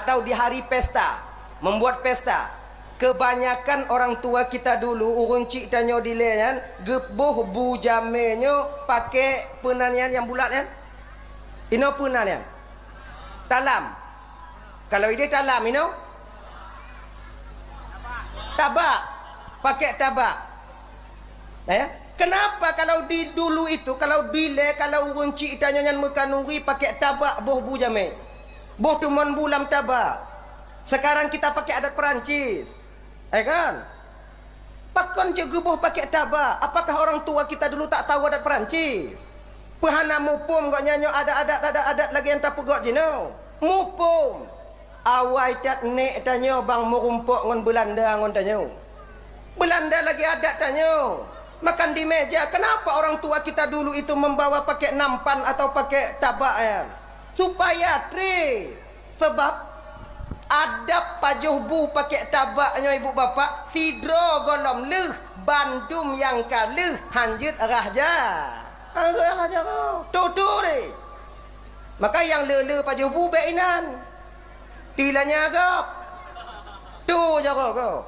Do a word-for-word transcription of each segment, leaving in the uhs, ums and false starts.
atau di hari pesta, membuat pesta. Kebanyakan orang tua kita dulu, ureuëng chik tanyoe dilée nyan, geuboh bu jamé nyoe pakai peue nan nyan nyang bulat nyan. Inoe peue nan nyan? Talam. Kalau ideh talam inoe? Tabak. Pakai tabak. Nah, ya. Kenapa kalau di dulu itu, kalau dilée, kalau ureuëng chik tanyoe nyan meukanuri pakai tabak boh bu jamé? Boh teumon bu lam tabak. Sekarang kita pakai adat Perancis. Eh kan? Pakon jeuet geuboh pakai tabak? Apakah orang tua kita dulu tak tahu adat Perancis? Peu hana muphom gobnyan nyoe adat-adat, adat-adat lagée nyang tapeugét jinoe? Muphom. Awai that nék tanyoe bang meurumpok ngon Beulanda ngon tanyoe. Beulanda lagée adat tanyoe. Makan di meja, kenapa orang tua kita dulu itu membawa pakai nampan atau pakai tabak nyan? Supaya treb. Sabab adab pajoh bu pakai tabak nyoe ibu bapak, sidroe gohlom lheueh, bandum nyang ka lheueh hanjeuet rhah ja. Rhah ja, tutu deh. Maka nyang le-le pajoh bu bék inan. Tilanya gob. Tu jaroe gob.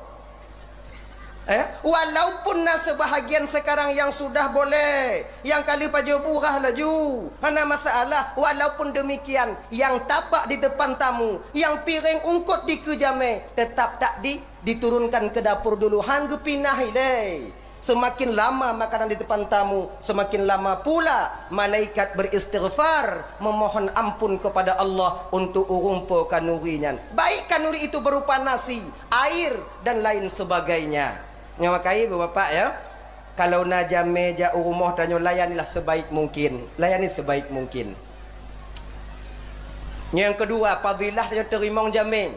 Eh, walaupun na sebahagian sekarang yang sudah boleh, yang ka lheueh pajoh bu rhah laju, hana masalah. Walaupun demikian, yang tabak di depan tamu, yang piréng ungkot dikeue jamé, tetap tak di, diturunkan ke dapur dulu, han geupinah ilée. Semakin lama makanan di depan tamu, semakin lama pula malaikat beristighfar, memohon ampun kepada Allah untuk ureuëng po kanuri nyan. Baik kanuri itu berupa nasi, air, dan lain sebagainya. Nyoe makajih, Bapak, ya. Kalau na jamé jak u rumoh tanyoe, layanilah sebaik mungkin. Layani sebaik mungkin. Nyang kedua, fadilah tanyoe teurimong jamé.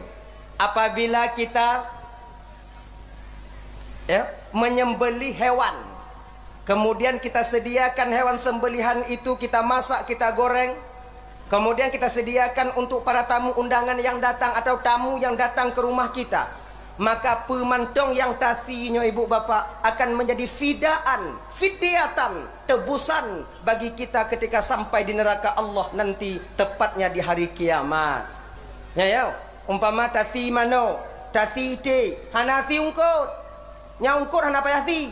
Apabila kita, ya, menyembelih hewan, kemudian kita sediakan hewan sembelihan itu, kita masak, kita goreng, kemudian kita sediakan untuk para tamu undangan yang datang atau tamu yang datang ke rumah kita. Maka peue mantong nyang tasi nyoe ibu bapak akan menjadi fidaan, fidyatan, tebusan bagi kita ketika sampai di neraka Allah nanti, tepatnya di hari kiamat. Ya, ya. Umpama tasi manok, tasi iték, hana si ungkot. Nyang ungkot hana payah si.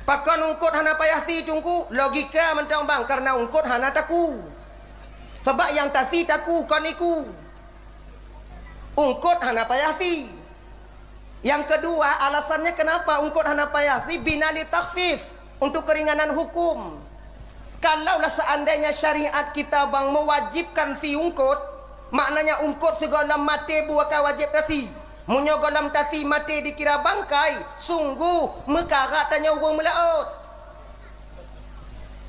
Pakon ungkot hana payah si, Teungku? Logika mantong, Bang, karena ungkot hana taku. Sabab nyang tasi taku, kon iku. Ungkot hana payah si. Yang kedua, alasannya kenapa ungkot hana payah si, bina li takhfif, untuk keringanan hukum. Kalaulah seandainya syariat kita, Bang, mewajibkan si ungkot, maknanya ungkot sigohlom maté bu ka wajéb tasi. Meunyoe gohlom tasi maté dikira bangkai, sungguh meukarat tanyoe ureuëng meulaôt.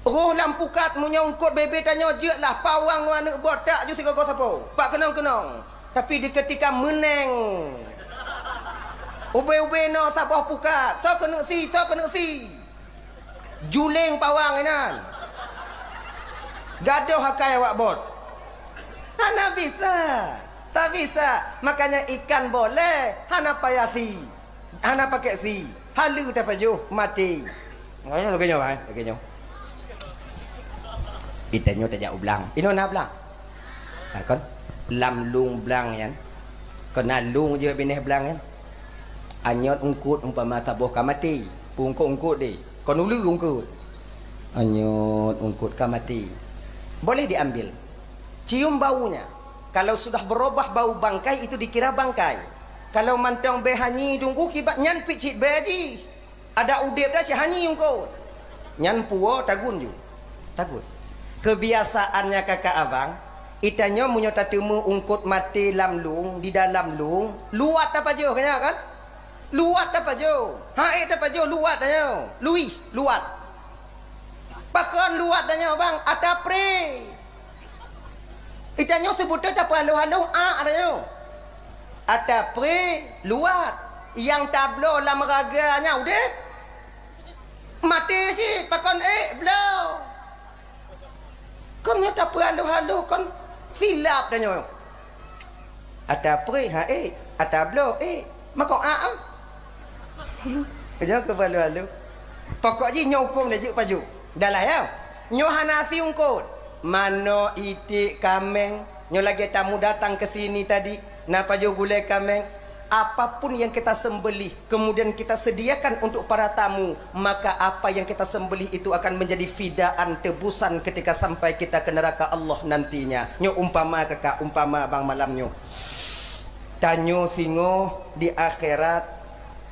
Roh lam pukat, meunyoe ungkot bebe tanyoe, jeuetlah pawang ngon aneuëk botak ju sigoe-goe sapo, bak keunong-keunong. Tapi di keutika meuneng, ubé-ubé noe saboh pukat, soe keuneuk si, soe keuneuk si. Juléng pawang inan. Gadôh akai awak bot. Hana bisa. Tak bisa. Makanya ikan boleh, hana payah si. Hana pakai si. Haleue tapajoh, maté. Lagée nyoe, lagée nyoe. Ita nyoe tajak u blang. Inoe na blang. Ha, kon? Lam lông blang nyan. Kon na lông jih binéh blang nyan. Anyot ungkot umpama saboh ka maté. Peue ungkot-ungkot deh. Kon uleue ungkot. Anyot ungkot ka maté. Boleh diambil. Cium baunya. Kalau sudah berubah bau bangkai, itu dikira bangkai. Kalau mantong bèe hanyi Teungku, kiban nyan pih cit bèe jih. Adak udeb dah cit hanyi ungkot. Nyan puwoe tagun ju. Tagun. Kebiasaannya kakak abang, itanyoe meunyoe tateumé ungkot maté lam lông, di dalam lông, luwat tapajoh, kan? Luwat tapajoh. Ha'ék tapajoh luwat tanyoe. Luih, luwat. Pakon luwat tanyoe, bang? Ata pré. Itanyoe seubeutôi tapeuhaloh-haloh ak tanyoe. Ata pré luwat, nyang tabloe lam raga nyan udeb. Maté cit, pakon ék bloe. Kon nyoe tapeuhaloh-haloh kon silap tanyoe. Ata pré ha ék, ata bloe ék. Mako ak am. Nyoe keu balu-balu. Pokok jih nyoe hukôm lé jeuet pajoh. Dalah ya. Nyoe hana si ungkot. Manok, iték, kaméng. Nyoe lagée tamu datang ke sini tadi, na pajoh gulée kaméng, apapun yang kita sembelih, kemudian kita sediakan untuk para tamu, maka apa yang kita sembelih itu akan menjadi fidaan tebusan ketika sampai kita ke neraka Allah nantinya. Nyoe umpama kakak, umpama bang malam nyoe. Tanyoe singoh di akhirat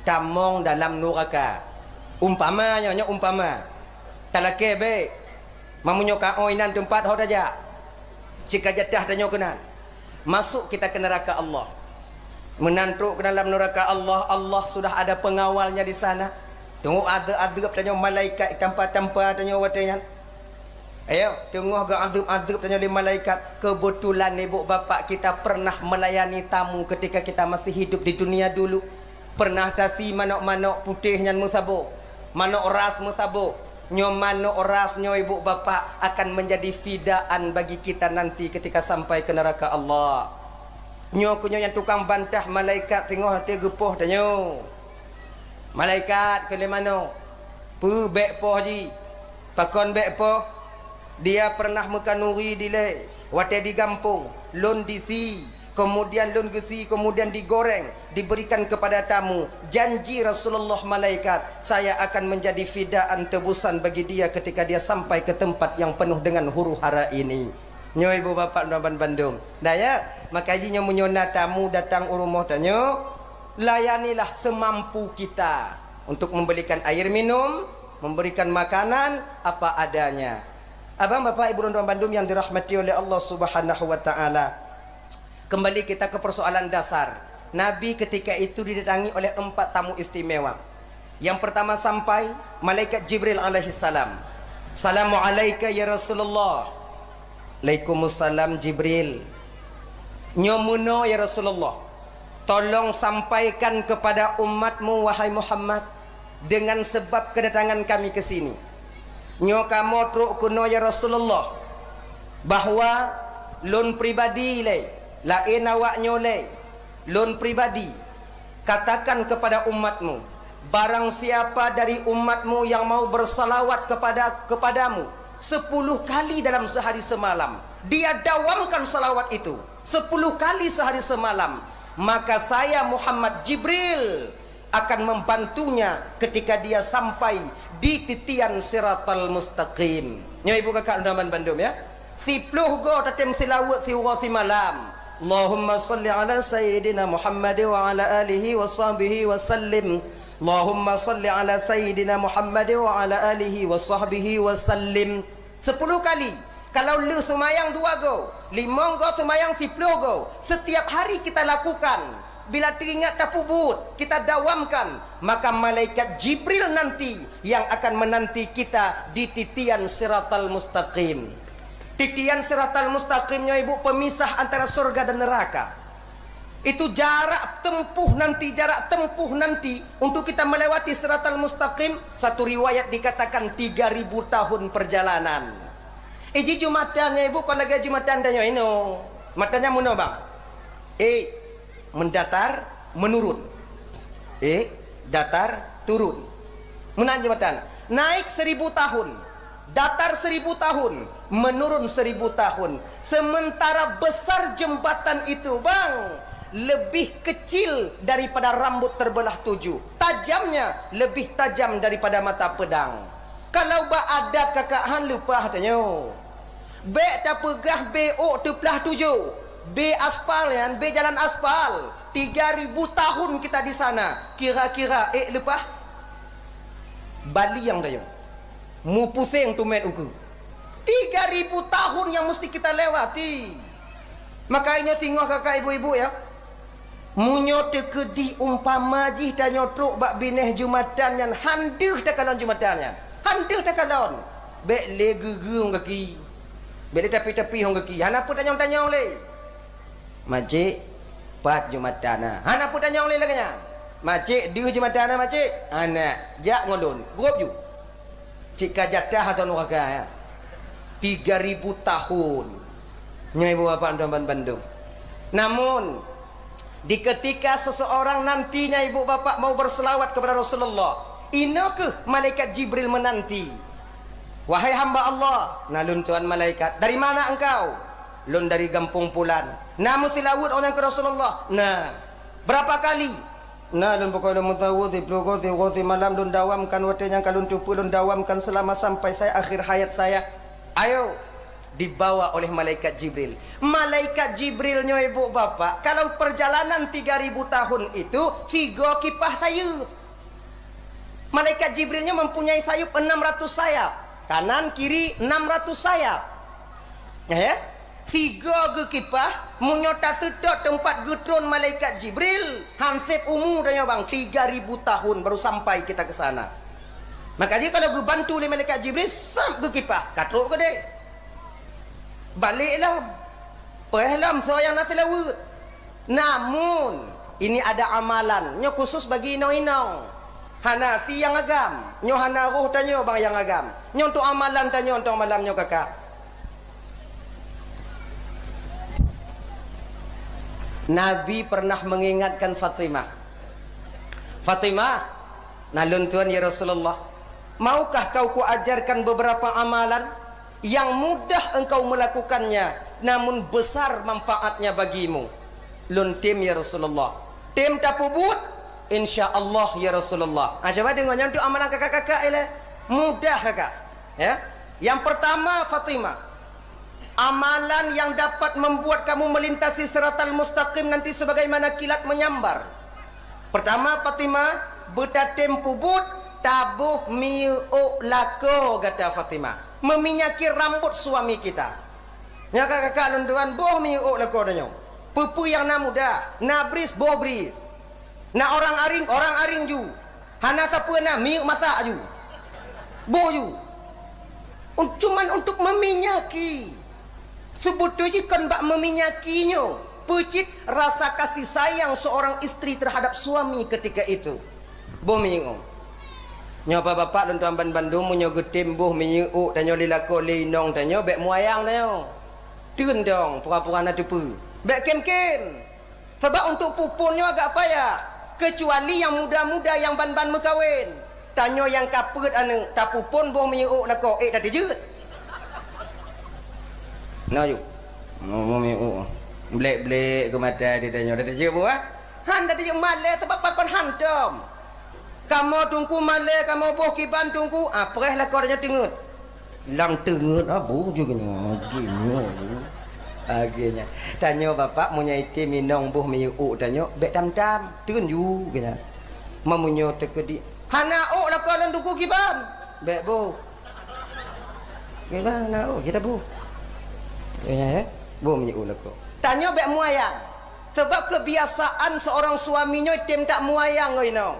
tamong dalam nuraka. Umpama nyoe, nyoe umpama. Talakée bék. Meunyoe ka oi nan teumpat ho tajak. Cit ka jatah tanyoe keunan. Masuk kita ke neraka Allah. Meunan trok ke dalam neraka Allah, Allah sudah ada pengawalnya di sana. Teungoh adeueb-adeueb tanyoe malaikat tampa-tampa tanyoe watée nyan. Ayo, teungoh geuadeueb-adeueb tanyoe lé malaikat. Kebetulan ibu bapak kita pernah melayani tamu ketika kita masih hidup di dunia dulu. Pernah tasi manok-manok putéh nyan meusaboh, manok ras meusaboh. Nyoe manok ras nyoe ibu bapak akan menjadi fidaan bagi kita nanti ketika sampai ke neraka Allah. Nyoe keuh nyoe nyang tukang bantah malaikat singoh até geupoh tanyoe. Malaikat keu lé manok, peue bék poh jih? Pakon bék poh? Dia pernah meukanuri dilée watée di gampông, lôn disi, kemudian lôn geusi, kemudian digoreng, diberikan kepada tamu. Janji Rasulullah malaikat, saya akan menjadi fidaan tebusan bagi dia ketika dia sampai ke tempat yang penuh dengan huru-hara ini. Nyoe ibu bapak dan bandum. Dah ya, maka jih nyoe meunyoe na tamu datang u rumoh tanyoe, layanilah semampu kita untuk membelikan air minum, memberikan makanan apa adanya. Abang, bapak, ibu, dan bandum yang dirahmati oleh Allah Subhanahu wa Ta'ala. Kembali kita ke persoalan dasar. Nabi ketika itu didatangi oleh empat tamu istimewa. Yang pertama sampai, malaikat Jibril alaihissalam. "Salamu alaika ya Rasulullah." "Alaikumussalam Jibril." "Nyoe meunoe ya Rasulullah. Tolong sampaikan kepada umatmu, wahai Muhammad, dengan sebab kedatangan kami ke sini. Nyoe kamoe trok keunoe ya Rasulullah, bahwa lôn pribadi lé, laén awak nyoe lé, lôn pribadi, katakan kepada umatmu, barang siapa dari umatmu yang mau bersalawat kepada, kepadamu sepuluh kali dalam sehari semalam, dia dawamkan salawat itu sepuluh kali sehari semalam, maka saya Muhammad Jibril akan membantunya ketika dia sampai di titian siratal mustaqim." Nyoe ibu kakak dan bandum ya. Siploh go tatem silawat siuroe simalam. Allahumma salli ala sayyidina Muhammad wa ala alihi wa sahbihi wa sallim. Allahumma salli ala sayyidina Muhammad wa ala alihi wa sahbihi wa sallim. Sepuluh kali. Kalau lheueh seumayang dua go, limong go seumayang siploh go, setiap hari kita lakukan. Bila teuingat tapeubuet, kita dawamkan, maka malaikat Jibril nanti yang akan menanti kita di titian siratal mustaqim. Titian siratal mustaqim nyoe ibu pemisah antara surga dan neraka. Itu jarak tempuh nanti, jarak tempuh nanti untuk kita melewati siratal mustaqim, satu riwayat dikatakan tiga ribu tahun perjalanan. Iji Jumatan nyoe ibu kon lagée Jumatan tanyoe inoe. Matan nyan meunoe bang. Eh, mendatar, menurun. Eh, datar, turun. Meunan jumatan. Naik seribu tahun, datar seribu tahun, menurun seribu tahun. Sementara besar jembatan itu, bang, lebih kecil daripada rambut terbelah tujuh. Tajamnya lebih tajam daripada mata pedang. Kalau bak adat kakak han leupah tanyoe. Bék tapeugah bé ôk teuplah tujoh. Bé aspal nyan, bé jalan aspal. Tiga ribu tahun kita di sana. Kira-kira ék leupah? Bali nyang dayong. Mupuseng tumét ukeue. Tiga ribu tahun yang mesti kita lewati. Maka nyoe singoh kakak ibu-ibu ya. Meunyoe teukeudi umpama jih tanyoe trok bak binéh Jumatan nyan, han deuh takalon Jumatan nyan. Han deuh takalon. Bék lé geugeueng gaki. Bék lé tapi-tapi hong gaki. Hana peue tanyong-tanyong lé. Macik, pat Jumatan na. Hana peue tanyong lé lagée nyan. Macik, deuh Jumatan na, Macik? Hana. Jak ngon lôn. Grob ju. Cit ka jatah atau nuraka, ya. Tiga ribu tahun. Nyoe ibu bapak dan bandum. Namun, di ketika seseorang nantinya ibu bapak mau berselawat kepada Rasulullah, inoe keuh malaikat Jibril menanti. "Wahai hamba Allah," "Na lôn tuan malaikat." "Dari mana engkau?" Lôn dari gampông pulan. Na meuseulaweuet awak nyan keu Rasulullah? Na. Beurapa kali? Na, lôn pukon lôn meuseulaweuet siploh goe, sigoe simalam lôn dawamkan watée nyang ka lôn teupeue, lôn dawamkan seulama sampai saya akhir hayat saya. Ayo, dibawa oleh malaikat Jibril. Malaikat Jibril nyoe, ibu bapak, kalau perjalanan tiga ribu tahun itu, sigoe kipah sayeuep. Malaikat Jibril nyoe mempunyai sayup enam ratus sayap. Kanan, kiri, enam ratus sayap. Ya, ya? Sigoe geukipah, meunyoe taseutôt teumpat geutron malaikat Jibril, han sép umu tanyoe bang, tiga ribu tahun baru sampai kita ke sana. Maka jih kalau geubantu lé malaikat Jibril, sab geukipah, ka trok keudeh. Balek lom. Péh lom soe nyang na seulaweuet. Namun, ini ada amalan, nyoe khusus bagi inong-inong. Hana si nyang agam, nyoe hana roh tanyoe bang nyang agam. Nyoe untuk amalan tanyoe untuk malam nyoe, kakak. Nabi pernah mengingatkan Fatimah. "Fatimah, na lôn tuan ya Rasulullah, maukah kau kuajarkan beberapa amalan yang mudah engkau melakukannya, namun besar manfaatnya bagimu?" "Lôn tem ya Rasulullah." "Tem tapeubuet?" "Insya Allah ya Rasulullah." Ah, cuba deungoe, nyan tu amalan kakak-kakak ilée. Mudah, kakak. Ya. Yang pertama, Fatimah, amalan yang dapat membuat kamu melintasi siratal mustaqim nanti sebagaimana kilat menyambar. Pertama, Fatimah, beutatem peubuet, taboh minyeuk lakoe gata, Fatimah. Meminyaki rambut suami kita. Nyoe kakak-kakak lôn tuan, boh minyeuk lakoe tanyoe. Peue-peue nyang na mudah, na bris, boh bris. Na orang aring, orang aring ju. Hana sapeue na, minyeuk masak ju. Boh ju. Un-, cuman untuk meminyaki. Seubeutôi jih kon bak meminyaki nyoe. Peue cit rasa kasih sayang seorang istri terhadap suami ketika itu. Boh minyeuk. Nyoe bapak-bapak lôn tuan banbandum, meunyoe geutem boh minyeuk tanyoe lé lakoe lé inong tanyoe, bék muayang tanyoe. Teun dong, pura-pura na teupeue. Bék kem-kem. Sabab untuk pupon nyoe agak payah, keucuali nyang muda-muda nyang ban-ban meukawen. Tanyoe nyang ka peuet aneuk, tapupon boh minyeuk lakoe, ék tateujeuet. Na ju. Boh minyeuk. Blek-blek keu mata di tanyoe, tateujeuet boh, ah? Han tateujeuet malée, sabab pakon hantom. Kamoe teungku malée, kamoe boh kiban teungku, ah, preh lakoe tanyoe teungeut. Lam teungeut, ah, boh ju keunoe, lagée nyoe. Lagée nyan. Tanyoe bapak, meunyoe item inong boh minyeuk tanyoe, bék tam-tam, teun ju keunan. Meunyoe teukeudi, hana ôk lakoe lôn teungku kiban. Bék boh. Kiban hana ôk, kita boh. Ya, ya. Boh minyeuk lakoe. Tanyoe bék muayang. Sebab kebiasaan seorang suami nyoe tem tak muayang ngon inong.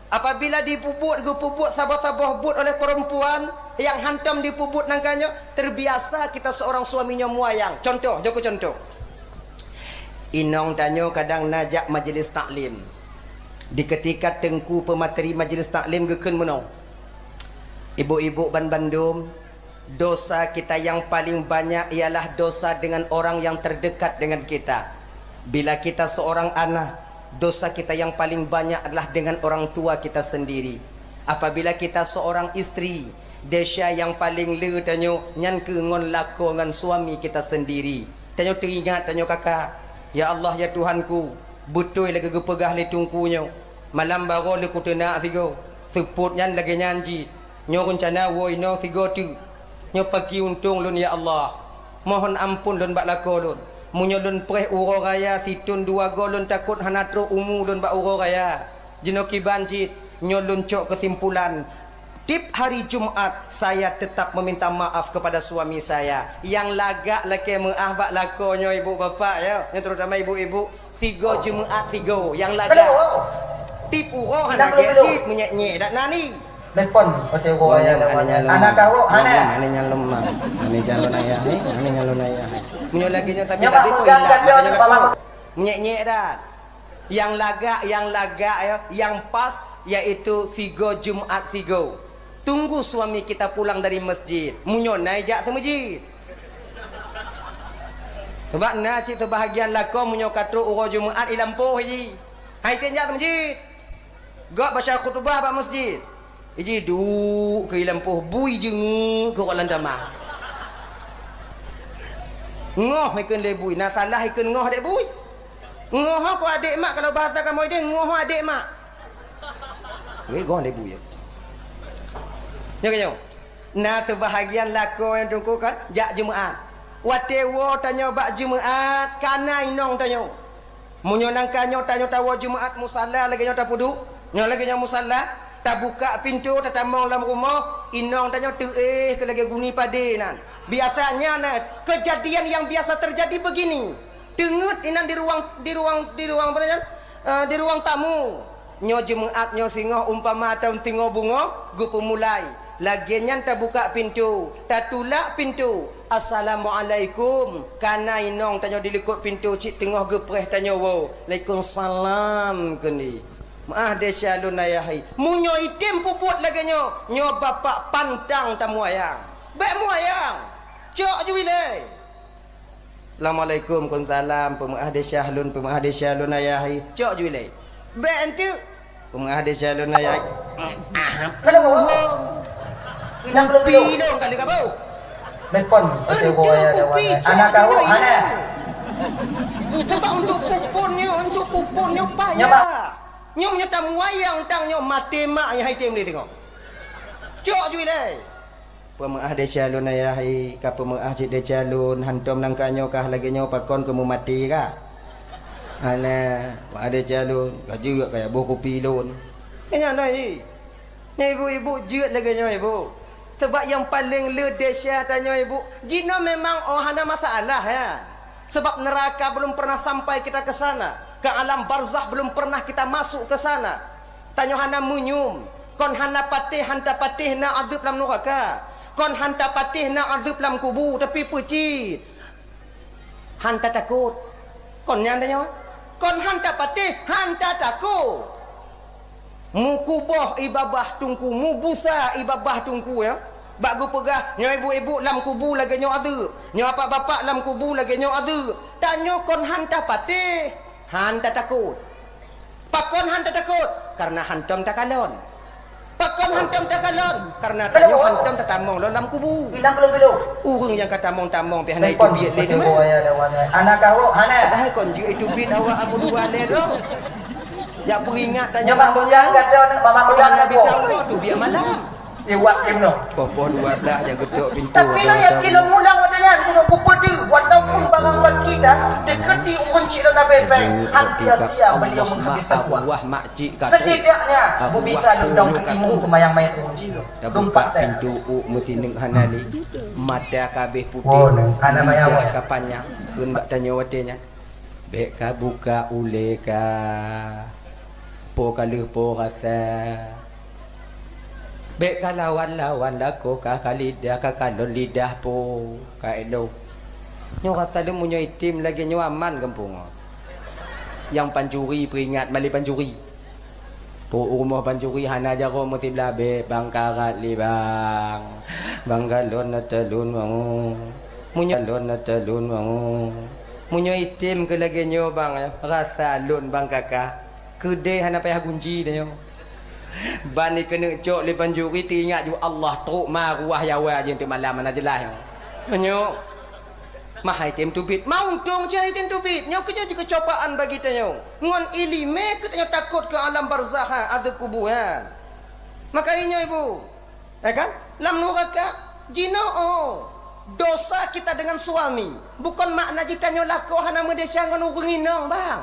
Apabila dipeubuet, geupeubuet saboh-saboh buet oleh perempuan nyang hantom dipeubuet nangka nyoe, terbiasa kita seorang suami nyoe muayang. Contoh, jokeu contoh. Inong tanyoe kadang na jak majelis taklim. Di ketika teungku peumateri majelis taklim geukheun meunoe, "Ibu-ibu ban bandum, dosa kita yang paling banyak ialah dosa dengan orang yang terdekat dengan kita. Bila kita seorang anak, dosa kita yang paling banyak adalah dengan orang tua kita sendiri. Apabila kita seorang istri, desya yang paling le tanyoe nyan keuh ngon lakoe ngon suami kita sendiri." Tanyoe teuingat tanyoe kakak, "Ya Allah, ya Tuhanku, beutôi lagée geupeugah lé teungku nyoe, malam baroe lé kuteunak sigoe, seupôt nyan lagée nyan jih." Nyoe reuncana woe inoe sigoe teuk. Nyoe pagi untông lôn, ya Allah. Mohon ampôn lôn bak lakoe lôn. Meunyoe lôn preh uroe raya sithon dua goe lôn takot hana trok umu lôn bak uroe raya. Jinoe kiban cit, nyoe lôn cok keusimpulan. Tiep hari Jumat, saya tetap meminta maaf kepada suami saya. Nyang lagak lakée meuáh bak lakoe nyoe, ibu bapak, ya. Nyoe terutama ibu-ibu. Sigoe Jumat sigoe, nyang lagak. Tiep uroe hana gét cit, meunyék-nyék dak na ni. Telepon, oh, telepon. Hana tahu, hana. Hana nyang lemah. Hana nyang lôn ayah, eh? Hana nyang lôn ayah, eh? Meunyoe lagée nyoe tapi tadi kok hilang, makanya kok. Meunyék-nyék dak. Nyang lagak, nyang lagak, ya, nyang pas, yaitu sigoe Jumat sigoe. Tunggu suami kita pulang dari masjid. Meunyoe na ijak seumeujid. Sabab na cit teubahagian lakoe meunyoe ka trok uroe Jumat i lampôh ji. Hai tem jak seumeujid. Gok baca khutubah bak masjid. Iji duek keu i lampôh bui jeungeuk keu ureueng lam tamah. Ngoh ikheun lé bui, na salah ikheun ngoh dek bui. Ngoh ko adek mak, kalau bahasa kamoe deh, ngoh adek mak. Weh, goh lé bui. Nyoe, nyoe. Na seubahagian lakoe nyang teungku kan, jak Jumat. Watée woe tanyoe bak Jumat, kana inong tanyoe. Meunyoe nangka nyoe tanyoe tawoe Jumat musala lagée nyoe tapeuduek, nyoe lagée nyoe musala, tabuka pintoe tatamong lam rumoh, inong tanyoe teuéh keu lagée guni padé nan. Biasanya na kejadian yang biasa terjadi begini. Teungeut inan di ruang, di ruang, di ruang apa nyan? Eh, di ruang tamu. Nyoe Jumat nyoe singoh umpama taun singoh bungoh geupeumulai. Lagée nyan tabuka pintoe, tatulak pintoe. "Assalamualaikum." Kana inong tanyoe di likot pintoe cit teungoh geupreh tanyoe woe. "Waalaikumsalam," keundi. "Meu'ah desya lôn ayah hai." Meunyoe item puput lagée nyoe, nyoe bapak pantang tamuayang. Bék muayang. Cok ju ilée. "Assalamualaikum." "Waalaikumsalam." "Peumeu'ah desya lôn, peumeu'ah desya lôn ayah hai." Cok ju ilée. "Bék enteuk." "Peumeu'ah desya lôn ayah hai." Kenapa? Kupi lôn kali ka bau. Mekon, enteuk kupi, cok anak ju kawok, ilée. Hana. Sebab untuk pupun nyoe, untuk pupun nyoe payah. Nyoe mak. Nyoe meunyoe tamuayang tang nyoe maté mak nyang hai tem lé teungoh. Cok ju ilée. "Peumeu'ah desya lôn ayah hai, ka peumeu'ah cit desya lôn, hantom nangka nyoe kah lagée nyoe pakon keu meumaté kah?" "Hana, meu'ah desya lôn, ka jeuet kaya boh kupi lôn." Nyan na i. Nyan ibu-ibu jeuet lagée nyoe ibu. Sebab nyang paleng le desya tanyoe ibu, jinoe memang oh hana masalah ya. Sebab neraka belum pernah sampai kita ke sana, ke alam barzakh belum pernah kita masuk ke sana. Tanyoe hana meunyoe, kon hana patéh, han tapatéh na azeub lam nuraka, kon han tapatéh na azeub lam kubu, tapi peucit han tatakot. Kon nyan tanyoe, kon han tapatéh, han tatakot. Mukuboh i babah teungku, mubusa i babah teungku ya. Bak geupeugah, nyoe ibu-ibu lam kubu lagée nyoe azeub, nyoe bapak-bapak lam kubu lagée nyoe azeub. Tanyoe kon han tapatéh, han tatakot. Pakon han tatakot? Karena hantom takalon. Pakon hantom takalon? Karena tanyoe hantom tatamong lom lam kubu. Ureuëng nyang ka tamong-tamong pih hana iteubiet lé teuma. Anak kawok hana. Padahai kon jeuet iteubiet awak abu dua lé droe. Jak peuingat tanyoe lam donya. Hana bisa uroe teubiet malam. Iwak keunoe. Poh-poh dua belas jak geutok pintoe. Tapi na yakin lôn mulang watée nyan keuneuk kupeudeuh, walaupun barang bak kita dikeudi ureuëng cit lôn abée bèe, han sia-sia beliau menghabiskan uang. Setidaknya, meubisa lôn dong keu imeum seumayang manyét ureuëng cit lôn. Tabuka pintoe ôk meusineuk hana lé. Mata ka abéh putéh, lidah ka panyang, kheun bak tanyoe watée nyan. Bék ka buka ulée ka, po ka lheueh po rasa. Bék ka lawan-lawan lakoe ka, ka lidah ka kalon lidah po ka élo. Nyoe rasa lôn meunyoe item lagée nyoe aman gampông. Nyang pancuri peuingat mali pancuri. Trok u rumoh pancuri hana jaroe meusiblah bék bang karat lé bang. Bang kalon ata lôn bangoe. Meunyoe lôn ata lôn bangoe. Meunyoe item keu lagée nyoe bang, rasa lôn bang kakak. Keudée hana payah gunci tanyoe. Ban ikeuneuk cok lé pancuri teuingat ju Allah trok maruah yawa jih teuk malam hana jeulaih. Meunyoe Mah hai tem teubiet, meuuntông cit hai tem teubiet. Nyoe keuh nyoe jeuet keu cobaan bagi tanyoe. Ngon iéleumé keu tanyoe takot keu alam barzakh, ha, azeub kubu, ha. Maka inyoe ibu, ya kan? Lam nuraka, jinoe, oh, dosa kita dengan suami bukan makna jih tanyoe lakoe hana meudesya ngon ureuëng inong, bang.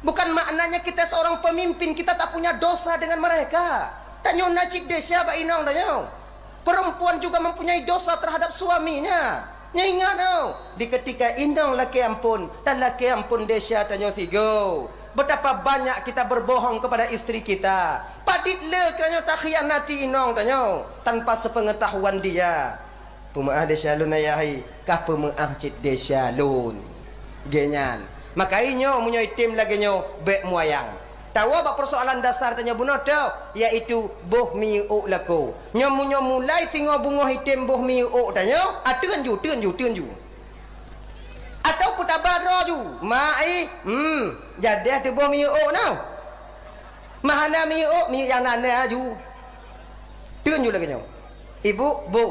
Bukan maknanya kita seorang pemimpin, kita tak punya dosa dengan mereka. Tanyoe na cit desya bak inong tanyoe. Perempuan juga mempunyai dosa terhadap suaminya. Nyoe ingat, oh, di ketika inong lakée amphon, talakée amphon desya tanyoe sigoe. Betapa banyak kita berbohong kepada istri kita. Padit le tanyoe takhianati inong tanyoe tanpa sepengetahuan dia. Peumeu'ah desya lôn ayah hai, kah peumeu'ah cit desya lôn. Geuhnyan. Maka inyoe meunyoe item lagée nyoe bék muayang. Tawoe bak peusoalan dasar tanyoe bunoe toh, yaitu boh miyueb ôk lakoe. Nyoe meunyoe mulai singoh beungoh item boh miyueb ôk tanyoe, a teun ju, teun ju, teun ju. Atawa peutaba droe ju, mak ai, hmm, jadeh teuh boh miyueb ôk nyoe. Mah hana miyueb ôk, miyueb nyang na-na ju. Teun ju lagée nyoe. Ibu, bu.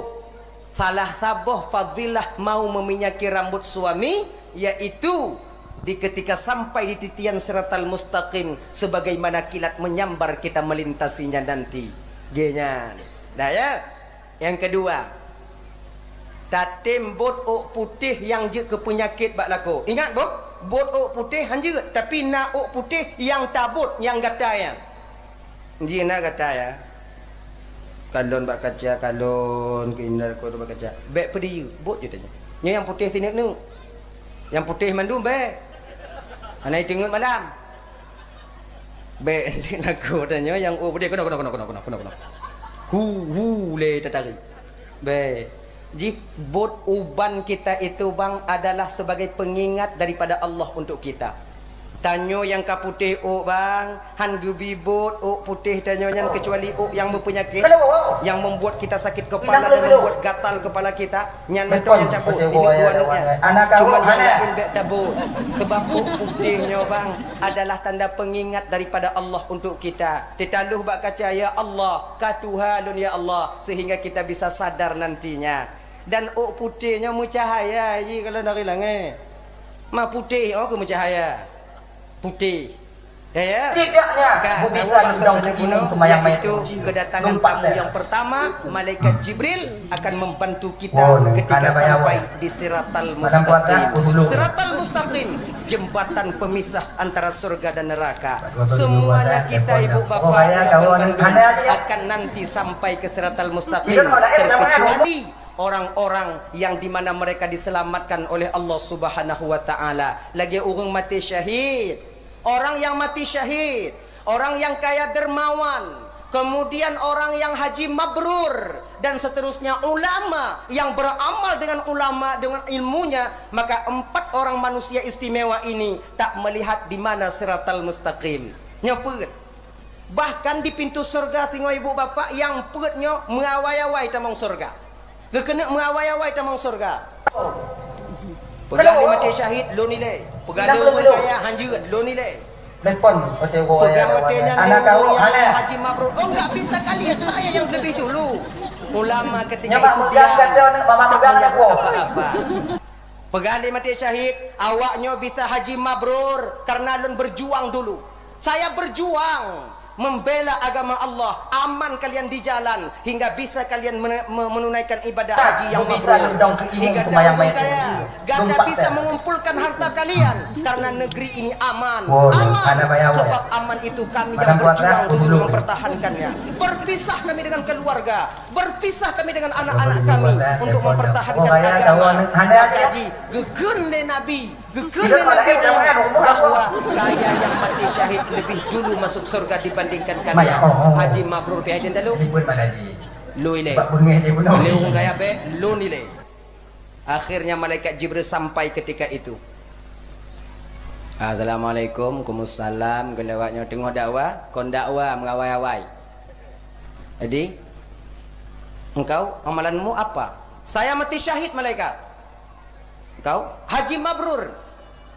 Salah saboh fadilah mau meminyaki rambut suami, yaitu di ketika sampai di titian siratal mustaqim, sebagaimana kilat menyambar kita melintasinya nanti. Geuh nyan. Dah ya? Nyang keudua, tatem bot ôk putéh nyang jeuet keu peunyakét bak lakoe. Ingat bot, bot ôk putéh han jeuet, tapi na ôk putéh nyang tabot nyang gata nyan. Jih na gata ya. Kalon bak kaca, kalon keu indai lakoe bak kaca. Bèk peudiyeu, bot jeuet tanyoe. Nyoe nyang putéh sineuk-neuk. Nyang putéh mandum bèk. Hana jiteungeut malam. Bèk lakoe tanyoe nyang, oh, putéh, keunoe, keunoe, keunoe. Hu, hu, lé tatarék. Bèk. Jih bot uban kita itu, bang, adalah sebagai pengingat daripada Allah untuk kita. Tanyoe nyang ka putéh ôk, bang, han geubi bot ôk putéh tanyoe nyan, kecuali ôk nyang meupeunyakét, nyang membuat kita sakit kepala dan membuat gatal kepala kita. Nyan mantong nyang cabot, ini dua nyan. Cuman nyang laén bèk tabot. Sebab ôk putéh nyoe, bang, adalah tanda pengingat daripada Allah untuk kita. Teutalôh bak kaca, "Ya Allah, ka tuha lôn, ya Allah," sehingga kita bisa sadar nantinya. Dan ôk putéh nyoe meucahaya jih kalau dari langét. Ma putéh, oh, keu meucahaya. Putéh. Ya, ya. Tidaknya, ka, bubis kayu dong seibu, yaitu kedatangan tamu yang pertama, malaikat Jibril akan membantu kita ketika sampai di Siratal Mustaqim. Siratal Mustaqim, jembatan pemisah antara surga dan neraka. Semuanya kita, ibu bapak, akan nanti sampai ke Siratal Mustaqim, terkecuali orang-orang yang dimana mereka diselamatkan oleh Allah Subhanahu wa Ta'ala. Lagèe ureueng maté syahid, orang yang mati syahid, orang yang kaya dermawan, kemudian orang yang haji mabrur, dan seterusnya, ulama yang beramal dengan ulama, dengan ilmunya, maka empat orang manusia istimewa ini tak melihat di mana Siratal Mustaqim. Nyoe peuet. Bahkan di pintu syurga singoh ibu bapak nyang peuet nyoe meuawai-awai tamong syurga. Geukeuneuk meuawai-awai tamong syurga. Peugah lé maté syahid, lôn ilèe. Peugah lé ureueng kaya, hanjeuet, lôn ilèe. Peugah watèe nyan lé ureueng nyang haji mabrur, oh, enggak bisa kalian, saya yang lebih dulu. Ulama ketika itu diam, tak menyahut apa-apa. Peugah lé maté syahid, awak nyoe bisa haji mabrur karena lôn berjuang dulu. Saya berjuang membela agama Allah, aman kalian di jalan hingga bisa kalian mene-, me-, menunaikan ibadah haji yang mabrur. Hingga daun kaya, gata bisa mengumpulkan harta kalian karena negeri ini aman. Aman, sebab aman itu kami yang berjuang dulu mempertahankannya. Berpisah kami dengan keluarga, berpisah kami dengan anak-anak kami untuk mempertahankan agama. Maka ji geukheun lé Nabi, geukheun lé Nabi nyoe bahwa saya yang mati syahid lebih dulu masuk surga dibandingkan kalian. Haji mabrur pih hai dan dalu. Lôn ilèe. Lôn kaya bèk, lôn ilèe. Akhirnya malaikat Jibril sampai ketika itu. Assalamualaikum, kumussalam, geulewat nyoe teungoh dakwa, kon dakwa meuawai-awai. Jadi, engkau amalanmu apa? Saya mati syahid, malaikat. Engkau haji mabrur.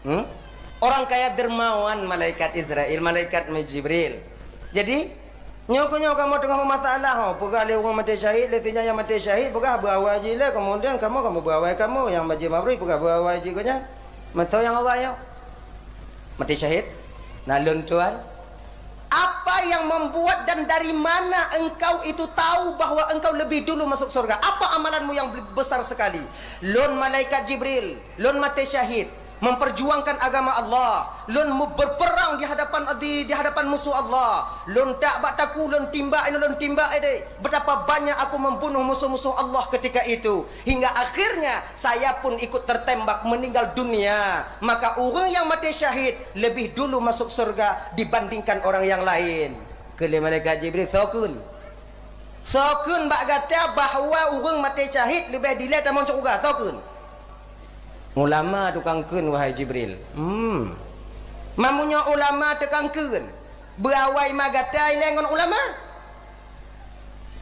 Hmm? Orang kaya dermawan, malaikat Israel, malaikat Jibril. Jadi, nyoe keuh nyoe kamoe teungoh meumasalah, ho, peugah lé ureueng maté syahid, lé sinyan nyang maté syahid, peugah beuawai jih lé, kemudian kamoe, kamoe beuawai kamoe, nyang haji mabrur peugah beuawai jih keuh nyan. Mantong nyang awai nyoe. Maté syahid? Na lôn tuan. Apa yang membuat dan dari mana engkau itu tahu bahwa engkau lebih dulu masuk surga? Apa amalanmu yang be-, besar sekali? Lôn malaikat Jibril, lôn maté syahid, memperjuangkan agama Allah. Lôn mu-, berperang di hadapan, di, di hadapan musuh Allah. Lôn tak bak takue, lôn timbak, lôn timbak, eh, dek. Betapa banyak aku membunuh musuh-musuh Allah ketika itu. Hingga akhirnya saya pun ikut tertembak meninggal dunia. Maka ureueng nyang maté syahid lebih dulu masuk surga dibandingkan orang yang lain. Kheun lé malaikat Jibril, "Soe kheun? Soe kheun bak gata bahwa ureueng maté syahid leubeh dilèe tamong syeuruga? Soe kheun?" "Ulama tukang kheun, wahai Jibril." Hmm. Meunyoe ulama tukang kheun, beuawai ma gata ilèe ngon ulama?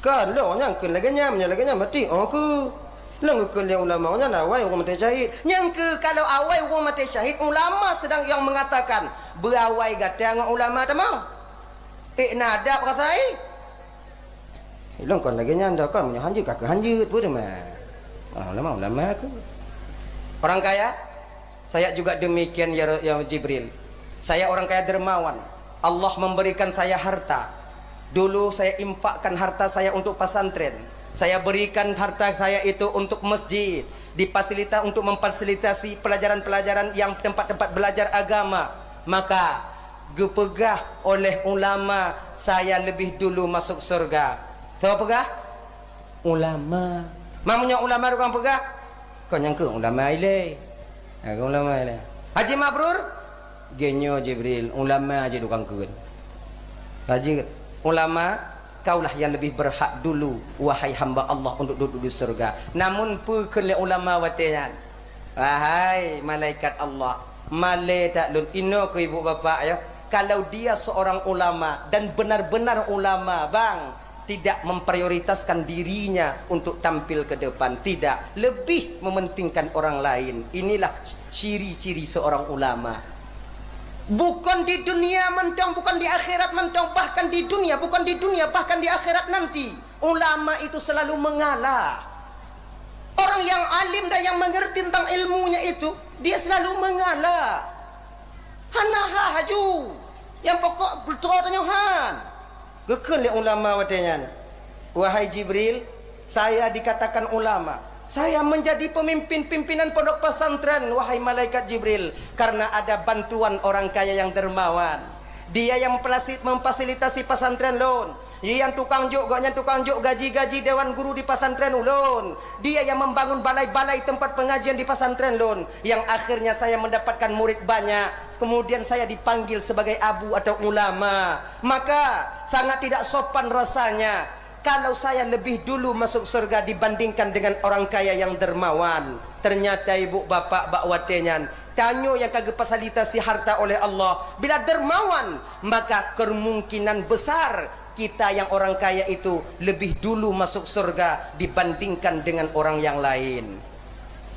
Kon lôn nyang kheun lagèe nyan, meunyoe lagèe nyan, berarti, oh, keu lôn geukheun lé ulama nyan awai ureueng maté syahid. Nyang keu kalau awai ureueng maté syahid, ulama sedang yang mengatakan, beuawai gata ngon ulama tamong. Eh, na adab rasa, eh? Lôn kon lagèe nyan dah, kon meunyoe hanjeuet ka keu hanjeuet, peue teuma? Ah, ulama, ulama aku. Orang kaya, saya juga demikian ya, ya Jibril. Saya orang kaya dermawan. Allah memberikan saya harta. Dulu saya infakkan harta saya untuk pesantren. Saya berikan harta saya itu untuk masjid, difasilita-, untuk memfasilitasi pelajaran-pelajaran yang tempat-tempat belajar agama. Maka geupeugah oleh ulama, saya lebih dulu masuk surga. Soe peugah? Ulama. Meunyoe ulama tukang peugah, kon nyang keu ulama ilée. Ya, ulama ilée. Haji Mabrur, geunyoe Jibril, ulama aja tukang keu. Haji, ulama, kaulah yang lebih berhak dulu, wahai hamba Allah, untuk duduk di surga. Namun, peue kheun lé ulama watée nyan? Wahai malaikat Allah, malée that lôn, inoe keu ibu bapak, ya. Kalau dia seorang ulama dan benar-benar ulama, bang, tidak memprioritaskan dirinya untuk tampil ke depan, tidak, lebih mementingkan orang lain. Inilah ciri-ciri seorang ulama. Bukan di dunia mantong, bukan di akhirat mantong, bahkan di dunia, bukan di dunia, bahkan di akhirat nanti, ulama itu selalu mengalah. Orang yang alim dan yang mengerti tentang ilmunya itu, dia selalu mengalah. Hana ha haju. Nyang pokok beutôi tanyoe han. Geukheun lé ulama watée nyan, "Wahai Jibril, saya dikatakan ulama. Saya menjadi pemimpin pimpinan pondok pesantren, wahai malaikat Jibril, karena ada bantuan orang kaya yang dermawan. Dia yang memfasilitasi pesantren lôn. Dia yang tukang jok, gobnyan tukang jok gaji-gaji dewan guru di pesantren ulôn. Dia yang membangun balai-balai tempat pengajian di pesantren lôn, yang akhirnya saya mendapatkan murid banyak. Kemudian saya dipanggil sebagai abu atau ulama. Maka sangat tidak sopan rasanya kalau saya lebih dulu masuk surga dibandingkan dengan orang kaya yang dermawan." Ternyata ibu bapak bak watée nyan, tanyoe nyang ka geufasilitasi harta oleh Allah, bila dermawan, maka kemungkinan besar kita yang orang kaya itu lebih dulu masuk surga dibandingkan dengan orang yang lain.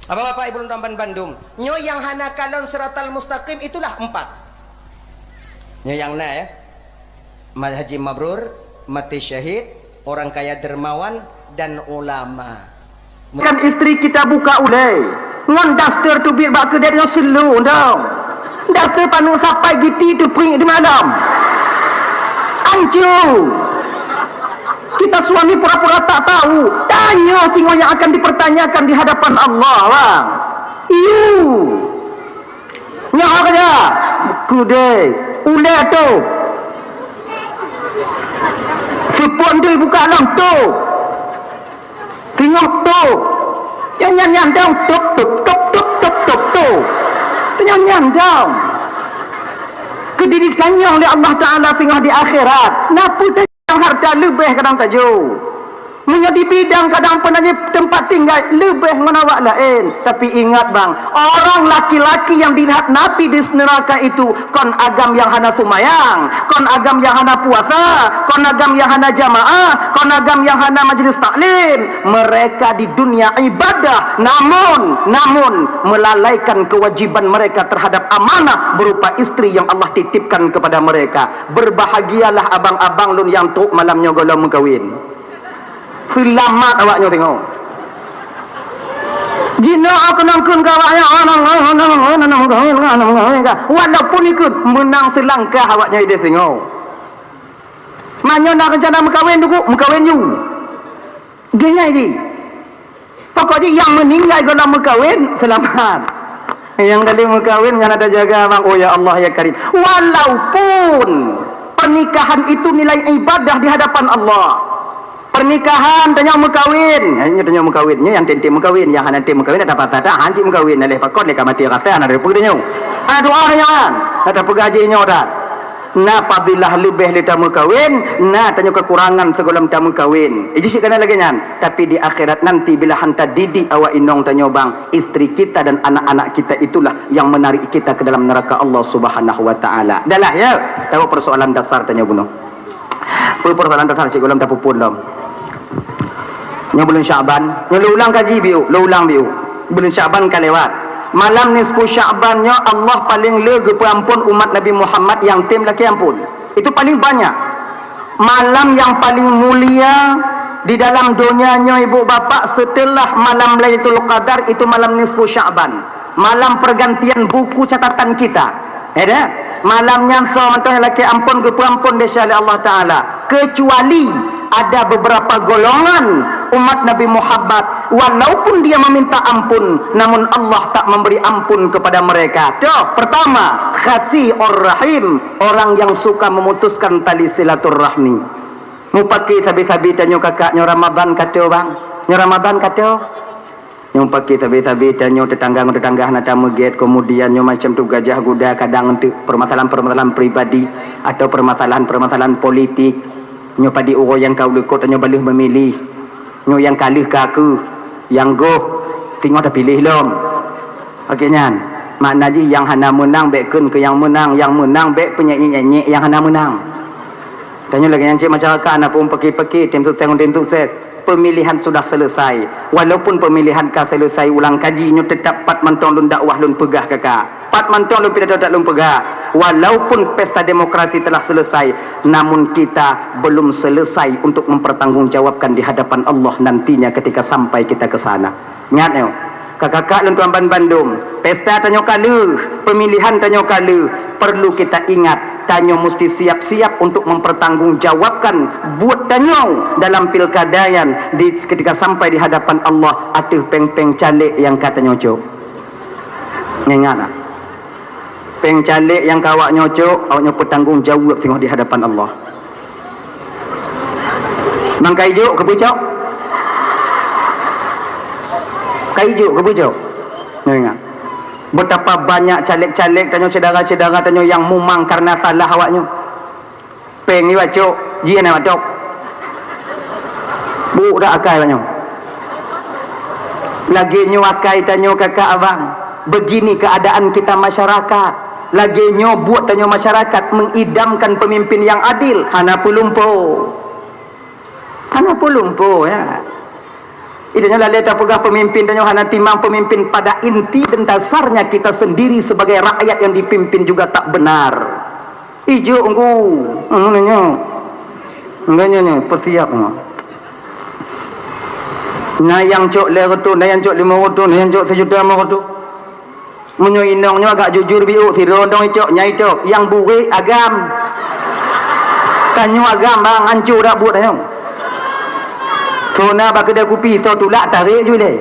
Bapak-bapak, ibu lôn bandum, nyoe nyang hana kalon siratal mustaqim itulah empat. Nyoe nyang na, ya. Ma-, haji mabrur, mati syahid, orang kaya dermawan, dan ulama. Kan istri kita buka ulée ngon daster teubiet bak keudè nyoe seuleu dong. Daster paneuk sapai giti teupriek di malam. Ancu. Kita suami pura-pura tak tahu. Tanyoe singoh yang akan dipertanyakan di hadapan Allah, bang. Iyu. Nyoe ka ja. Keudè. Ulée tu. Seupôt deuh buka lom tu. Singoh tu. Nyan, nyan, nyan dong. Tuk, tuk, tuk, tuk, tuk, tuk, tu. Nyan, nyan dong. Keu ditanyong lé Allah Taala singoh di akhirat. Na peue tajak harta leubeh kadang tajo. Meunyoe di bidang kadang peunajoh teumpat tinggai leubeh ngon awak laén. Tapi ingat bang, orang laki-laki yang dilihat Nabi di neraka itu kon agam yang hana sumayang, kon agam yang hana puasa, kon agam yang hana jamaah, kon agam yang hana majlis taklim. Mereka di dunia ibadah, namun, namun melalaikan kewajiban mereka terhadap amanah berupa istri yang Allah titipkan kepada mereka. Berbahagialah abang-abang lôn nyang trok malam nyoe gohlom meukawen. Seulamat awak nyoe tengok. Jinoe keunong kheun keu awak nyoe, walaupun ikut meunang seulangkah awak nyoe ideh singoh. Manyoe na reuncana meukawen duku, meukawen ju. Geunyai jih. Pokok jih nyang meuninggai gohlom meukawen, seulamat. Nyang tadi meukawen ngon ata jaga bang, oh ya Allah ya Karim. Walaupun pernikahan itu nilai ibadah di hadapan Allah. Pernikahan tanyoe meukawen, nyoe tanyoe meukawen, nyoe nyang tem-tem meukawen, nyang hana tem meukawen ata pasal dah hancit meukawen, leh pakon leh ka mati rasa hana reupeu tanyoe. Hana doa tanyoe kan, ata peugah jih nyoe dah. Na fadilah leubeh lé tameukawen, na tanyoe keukurangan sigohlom tameukawen. Iji cit kana lagée nyan, tapi di akhirat nanti bila han tadidik awak inong tanyoe bang, istri kita dan anak-anak kita itulah yang menarik kita ke dalam neraka Allah Subhanahu wa taala. Dah lah ya, tahu persoalan dasar tanyoe bunoe. Peue persoalan dasar sigohlom tapupun lom. Nyoe buleuen Syakban, nyoe lôn ulang kaji biu, lôn ulang biu. Buleuen Syakban ka lewat. Malam nisfu Syakban nyoe Allah paling le geupeuampon umat Nabi Muhammad nyang tem lakée ampon. Itu paling banyak. Malam nyang paling mulia Di dalam donya nyoe, ibu bapak, setelah malam Lailatul Qadar, itu malam nisfu Sya'ban, malam pergantian buku catatan kita. Ya dah? Malam nyan soe mantong nyang lakée ampôn, geupeuampôn desya lé Allah Taala. Kecuali ada beberapa golongan umat Nabi Muhammad, walaupun dia meminta ampun, namun Allah tak memberi ampun kepada mereka. Toh, pertama, qati'ur rahim, orang yang suka memutuskan tali silaturahmi. Mupaki sabe-sabe tanyoe kakak, nyoe Ramadan ka teuh, bang. Nyoe Ramadan ka teuh. Nyoe paki sabe-sabe tanyoe, teutangga ngon teutangga hana tameugét, kemudian nyoe macam tu gajah guda, kadang untuk permasalahan-permasalahan pribadi atau permasalahan-permasalahan politik. Nyoe padit uroe nyang ka u likot tanyoe baleuh memilih. Nyoe nyang ka lheueh ka keuh, nyang goh singoh tapiléh lom. Oke nyan, makna jih nyang hana meunang bék kheun keu nyang meunang, nyang meunang bék peunyek-nyek nyang hana meunang. Tanyoe lagée nyan cit masyarakat, hana peumpaki-paki tim sukses ngon tim sukses. Pemilihan sudah selesai. Walaupun pemilihan ka selesai, ulang kaji nyoe, tetap pat mantong lôn dakwah lôn peugah kaka. Pat mantong lôn pidato that lôn peugah. Walaupun pesta demokrasi telah selesai, namun kita belum selesai untuk mempertanggungjawabkan di hadapan Allah nantinya ketika sampai kita ke sana. Ingat nyoe, kakak-kakak lôn tuan ban bandum, pesta tanyoe ka lheueh, pemilihan tanyoe ka lheueh, perlu kita ingat, tanyoe musti siap-siap untuk mempertanggungjawabkan buet tanyoe dalam pilkada nyan di, ketika sampai di hadapan Allah ateueh péng-péng caleg nyang ka tanyoe cok. Ingat nah. Péng caleg nyang ka awak nyoe cok, awak nyoe peutanggong jaweueb singoh di hadapan Allah. Mang ka ijok keu beucok? Ka ijok keu beucok? Nyoe ingat. Betapa banyak caleg-caleg tanyoe, syedara-syedara tanyoe nyang mumang karena salah awak nyoe. Péng nyoe bacok, jih na bacok. Buk dak akai awak nyoe. Lagée nyoe akai tanyoe kakak abang. Begini keadaan kita masyarakat. Lagée nyoe buet tanyoe masyarakat mengidamkan pemimpin yang adil. Hana peulumpo. Hana peulumpo, ya. Itu nyoe lalée tapeugah pemimpin tanyoe hana timang pemimpin pada inti dan dasarnya kita sendiri sebagai rakyat yang dipimpin juga tak benar. Ijok engku, hmm, nyoe. Enggak nyoe, nyoe, persiap nyoe. Na nyang cok lhée reutôh, na nyang cok limong reutôh, na nyang cok sijuta limong reutôh. Meunyoe inong nyoe agak jujur biôk, sidroe dong icok, nyang icok, nyang burék agam. Tanyoe agam bang, ancô dak buet tanyoe. Soe na bak keudée kupi, soe tulak tarék ju ilée.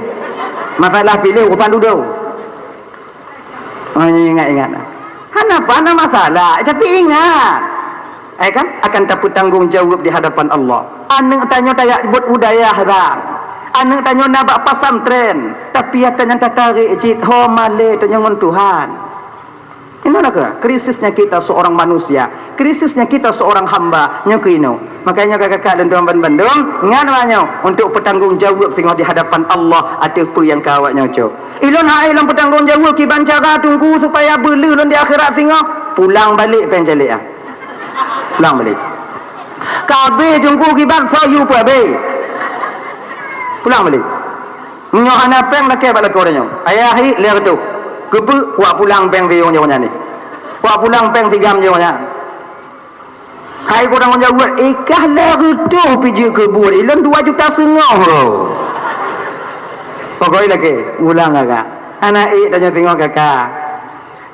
Masalah piléh urusan dudoe. Oh, ingat-ingat. Hana apa, hana masalah, tapi ingat. Eh kan, akan tapeutanggong jaweueb di hadapan Allah. Aneuk tanyoe tajak buet u dayah rang. Aneuk tanyoe na bak pesantren, tapi ata nyang tatarék cit ho malée tanyoe ngon Tuhan. Inoe na keuh krisisnya kita seorang manusia, krisisnya kita seorang hamba, nyoe keuh inoe. Makanya kakak-kakak lôn tuan ban bandum, ingat awak nyoe untuk peutanggong jaweueb singoh di hadapan Allah ateueh peue nyang ka awak nyoe cok. Ilôn hai lôn peutanggong jaweueb kiban cara Teungku supaya beuleueh lôn di akhirat singoh, pulang balek péng caleg ah. Pulang balek. Ka abéh Teungku kiban soe yue peuabéh. Pulang balek. Meunyoe hana péng lakée bak lakoe tanyoe. Ayah hi lhée reutôh. Keupeue wak pulang péng siyueng jih nyan ni. Wak pulang péng sigam jih nyan. Hai kurang jaweueb, ikah lhée reutôh pih jeuet keu buet, ilôn dua juta seungoh lo. Pokok lakée, ulang agak. Aneuk ék tanyoe singoh kaka.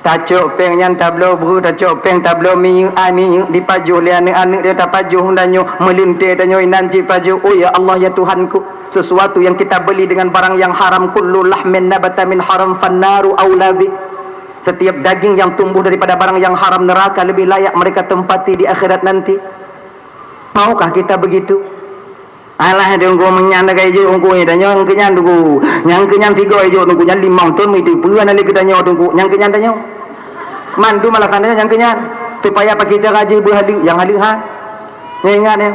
Tacok péng nyan tabloe breueh, tacok péng tabloe minyeuk, ai minyeuk dipajoh lé aneuk-aneuk dia tapajoh tanyoe, meulintée tanyoe inan cit pajoh. Oh ya Allah, ya Tuhanku, sesuatu yang kita beli dengan barang yang haram, kullu lahmin nabata min haram fannaru aula bih. Setiap daging yang tumbuh daripada barang yang haram, neraka lebih layak mereka tempati di akhirat nanti. Maukah kita begitu? Alah, Teungku, meunyan ka ijok Teungku, eh, tanyoe nyang keu nyan Teungku. Nyang keu nyan sigoe ijok Teungku, nyan limong thon meuteupeu hana lé keu tanyoe Teungku, nyang keu nyan tanyoe. Mandum alasan tanyoe nyang keu nyan. Supaya pakai cara jih beuhaleuek, nyang haleuek ha. Nyoe ingat nyoe.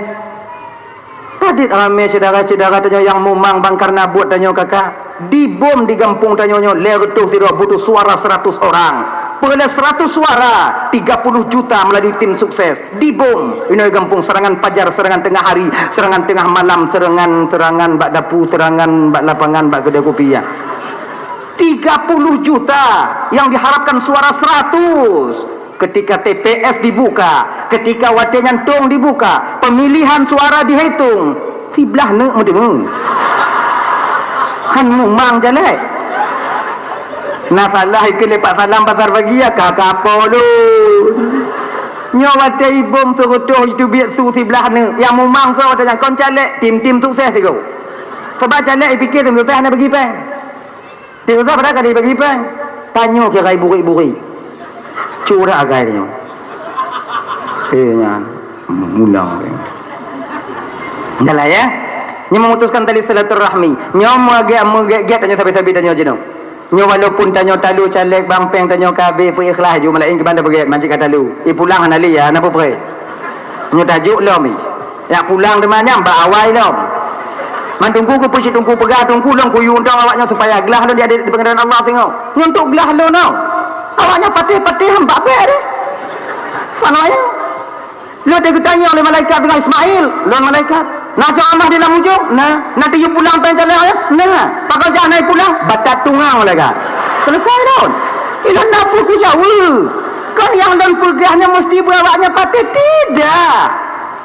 Padit ramé syedara-syedara tanyoe nyang mumang bang karna buet tanyoe kaka. Dibom di gampông tanyoe nyoe lhée reutôh sidroe butuh suara seratus orang. Peureulée seratus suara, tiga puluh juta melalui tim sukses. Dibom inoe gampông, serangan pajar, serangan tengah hari, serangan tengah malam, serangan, serangan bak dapu, serangan bak lapangan, bak keudée kupi, ya. Tiga puluh juta yang diharapkan suara seratus. Ketika T P S dibuka, ketika watée nyan tong dibuka, pemilihan suara dihitung, Siblaih neuk meuteumé. Han mumang jalek. Na salah ikeu lepak salam pasar pagi ya ka kapo lôn. Nyoe watée ibom seureutôh jiteubiet su siblaih neuk. Nyang mumang soe watée nyan kon caleg, tim-tim sukses sigoe. Sabab caleg ipike tim sukses hana bagi péng. Tiba-tiba pada ka dibagi péng. Tanyoe kira burik-burik. Curak agai tanyoe. Eh, nyan. Mulang. Dah lah ya. Nyoe memutuskan tali silaturahmi. Nyoe meugek-meugek tanyoe sabe-sabe tanyoe jinoe. Nyoe walaupun tanyoe talu caleg bang péng tanyoe ka habéh peuikhlas ju malaén keuban dah beugek manci ka talu. I pulang hana lé ya, hana peue-peue. Nyoe tajuk lom ih. Yak pulang teuma nyan bak awai lom. Man teungku keupeue cit teungku peugah teungku lôn kuyue untông awak nyoe supaya glah lôn di adék di peungeran Allah singoh. Nyoe untuk glah lôn nyoe. Awak nyoe patéh-patéh han bak bék deh. Sana ya. Lôn teugeutanyong lé malaikat dengan Ismail, lôn malaikat. Na cok Allah di lam ujong, na, na tiyup pulang péng calon ya, na. Pakon jak naik pulang, batat tungang malaikat. Selesai lôn. Ilôn na peue kujaweueb. Kon nyang lôn peugah nyoe meusti beu awak nyoe patéh? Tidak.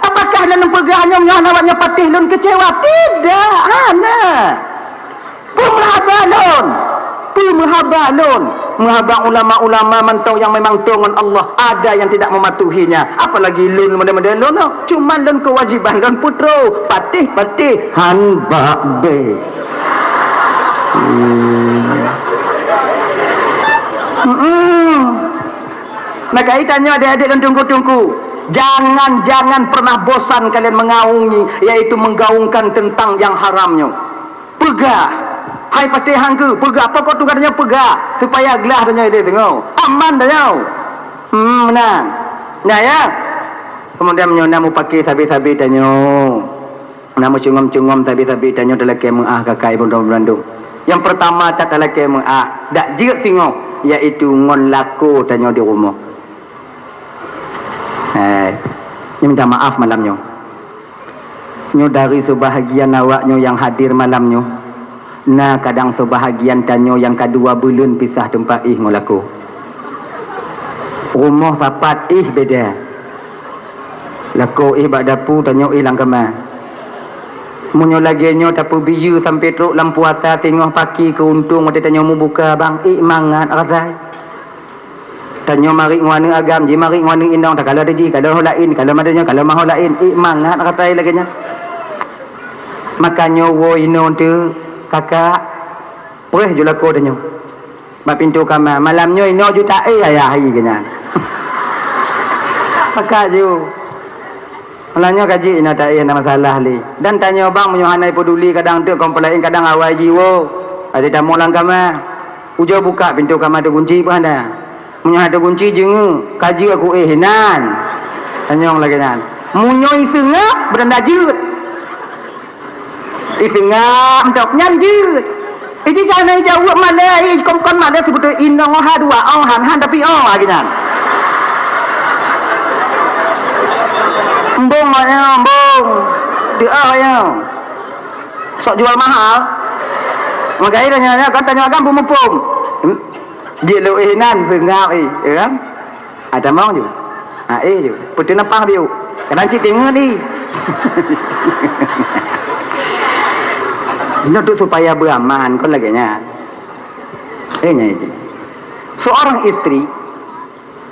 Apakah lôn peugah nyoe ngon awak nyoe patéh lôn keucewa? Tidak. Hana. Peue meuhaba lôn? Peue meuhaba lôn? Meuhaba ulama-ulama mantong nyang memang toe ngon Allah, ada yang tidak mematuhinya. Apalagi lôn model-model lôn, no. Cuma lôn kewajiban lôn putroe, patéh-patéh han bak bék. Hmm. Mm-mm. Maka itu nyoe adik-adik lôn teungku-teungku, jangan-jangan pernah bosan kalian mengaungi, yaitu menggaungkan tentang yang haram nyoe. Peugah, hai patéh hangkeu, peugah pokok tugaih tanyoe peugah, supaya glah tanyoe idéh teungoh. Aman tanyoe. Hmm, meunan. Nah ya. Kemudian meunyoe na mupake sabe-sabe tanyoe. Na meucungom-cungom sabe-sabe tanyoe talakée meuah kakak ibu dan bandum. Yang pertama that talakée meuah, dak jeuet singoh, yaitu ngon lakoe tanyoe di rumoh. Eh, nyoe minta maaf malam nyoe. Nyoe dari seubahagian awak nyoe nyang hadir malam nyoe, na kadang seubahagian tanyoe nyang ka dua buleuen pisah teumpat éh ngon lakoe. Rumoh sapat éh beda. Lakoe éh bak dapu, tanyoe éh lam kama. Meunyoe lagée nyoe tapeubiyeu sampoe trok lam puasa singoh paki keu untông watée tanyoe mubuka bang, ék mangat rasai. Tanyoe marit ngon aneuk agam, jimarit ngon aneuk inong, takalon ateueh jih, kalon ho laén, kalon maté nyoe, kalon maho laén. Ék mangat rasai lagée nyan. Maka nyoe woe inoe teuh, kakak, preh ju lakoe tanyoe. Bak pintoe kama, malam nyoe inoe ju taéh ayah hai geuh nyan. Kakak ju. Malam nyoe ka jeuet inoe taéh hana masalah lé. Dan tanyoe bang meunyoe hana peduli kadang teuk kompolain kadang awai jiwoe. Ada tamu lam kama. Ujoe buka pintoe kama teugunci pun hana. Meunyoe hana teugunci jeungeuk, ka jeuet aku éh inan. Tanyong lagée nyan. Meunyoe iseungab, beutanda jeuet. Iseungab mantong nyan jeuet. Iji jana ijaweueb malée, i kon-kon malée sibeutôi inong oh ha dua oh han han tapi oh lagée nyan. Embong oh nyoe, embong. Deuh oh nyoe. Sok jual mahal. Maka ida nyan kan tanyong agam peumuphom. Jeuet lôn éh inan seungab éh, ya kan? Ada mau ju. Ha, éh ju. Putih nepang biu. Kadang cit tengok ni. Nyoe tu supaya beraman kon lagée nyan. Eh, nyan itu. Seorang istri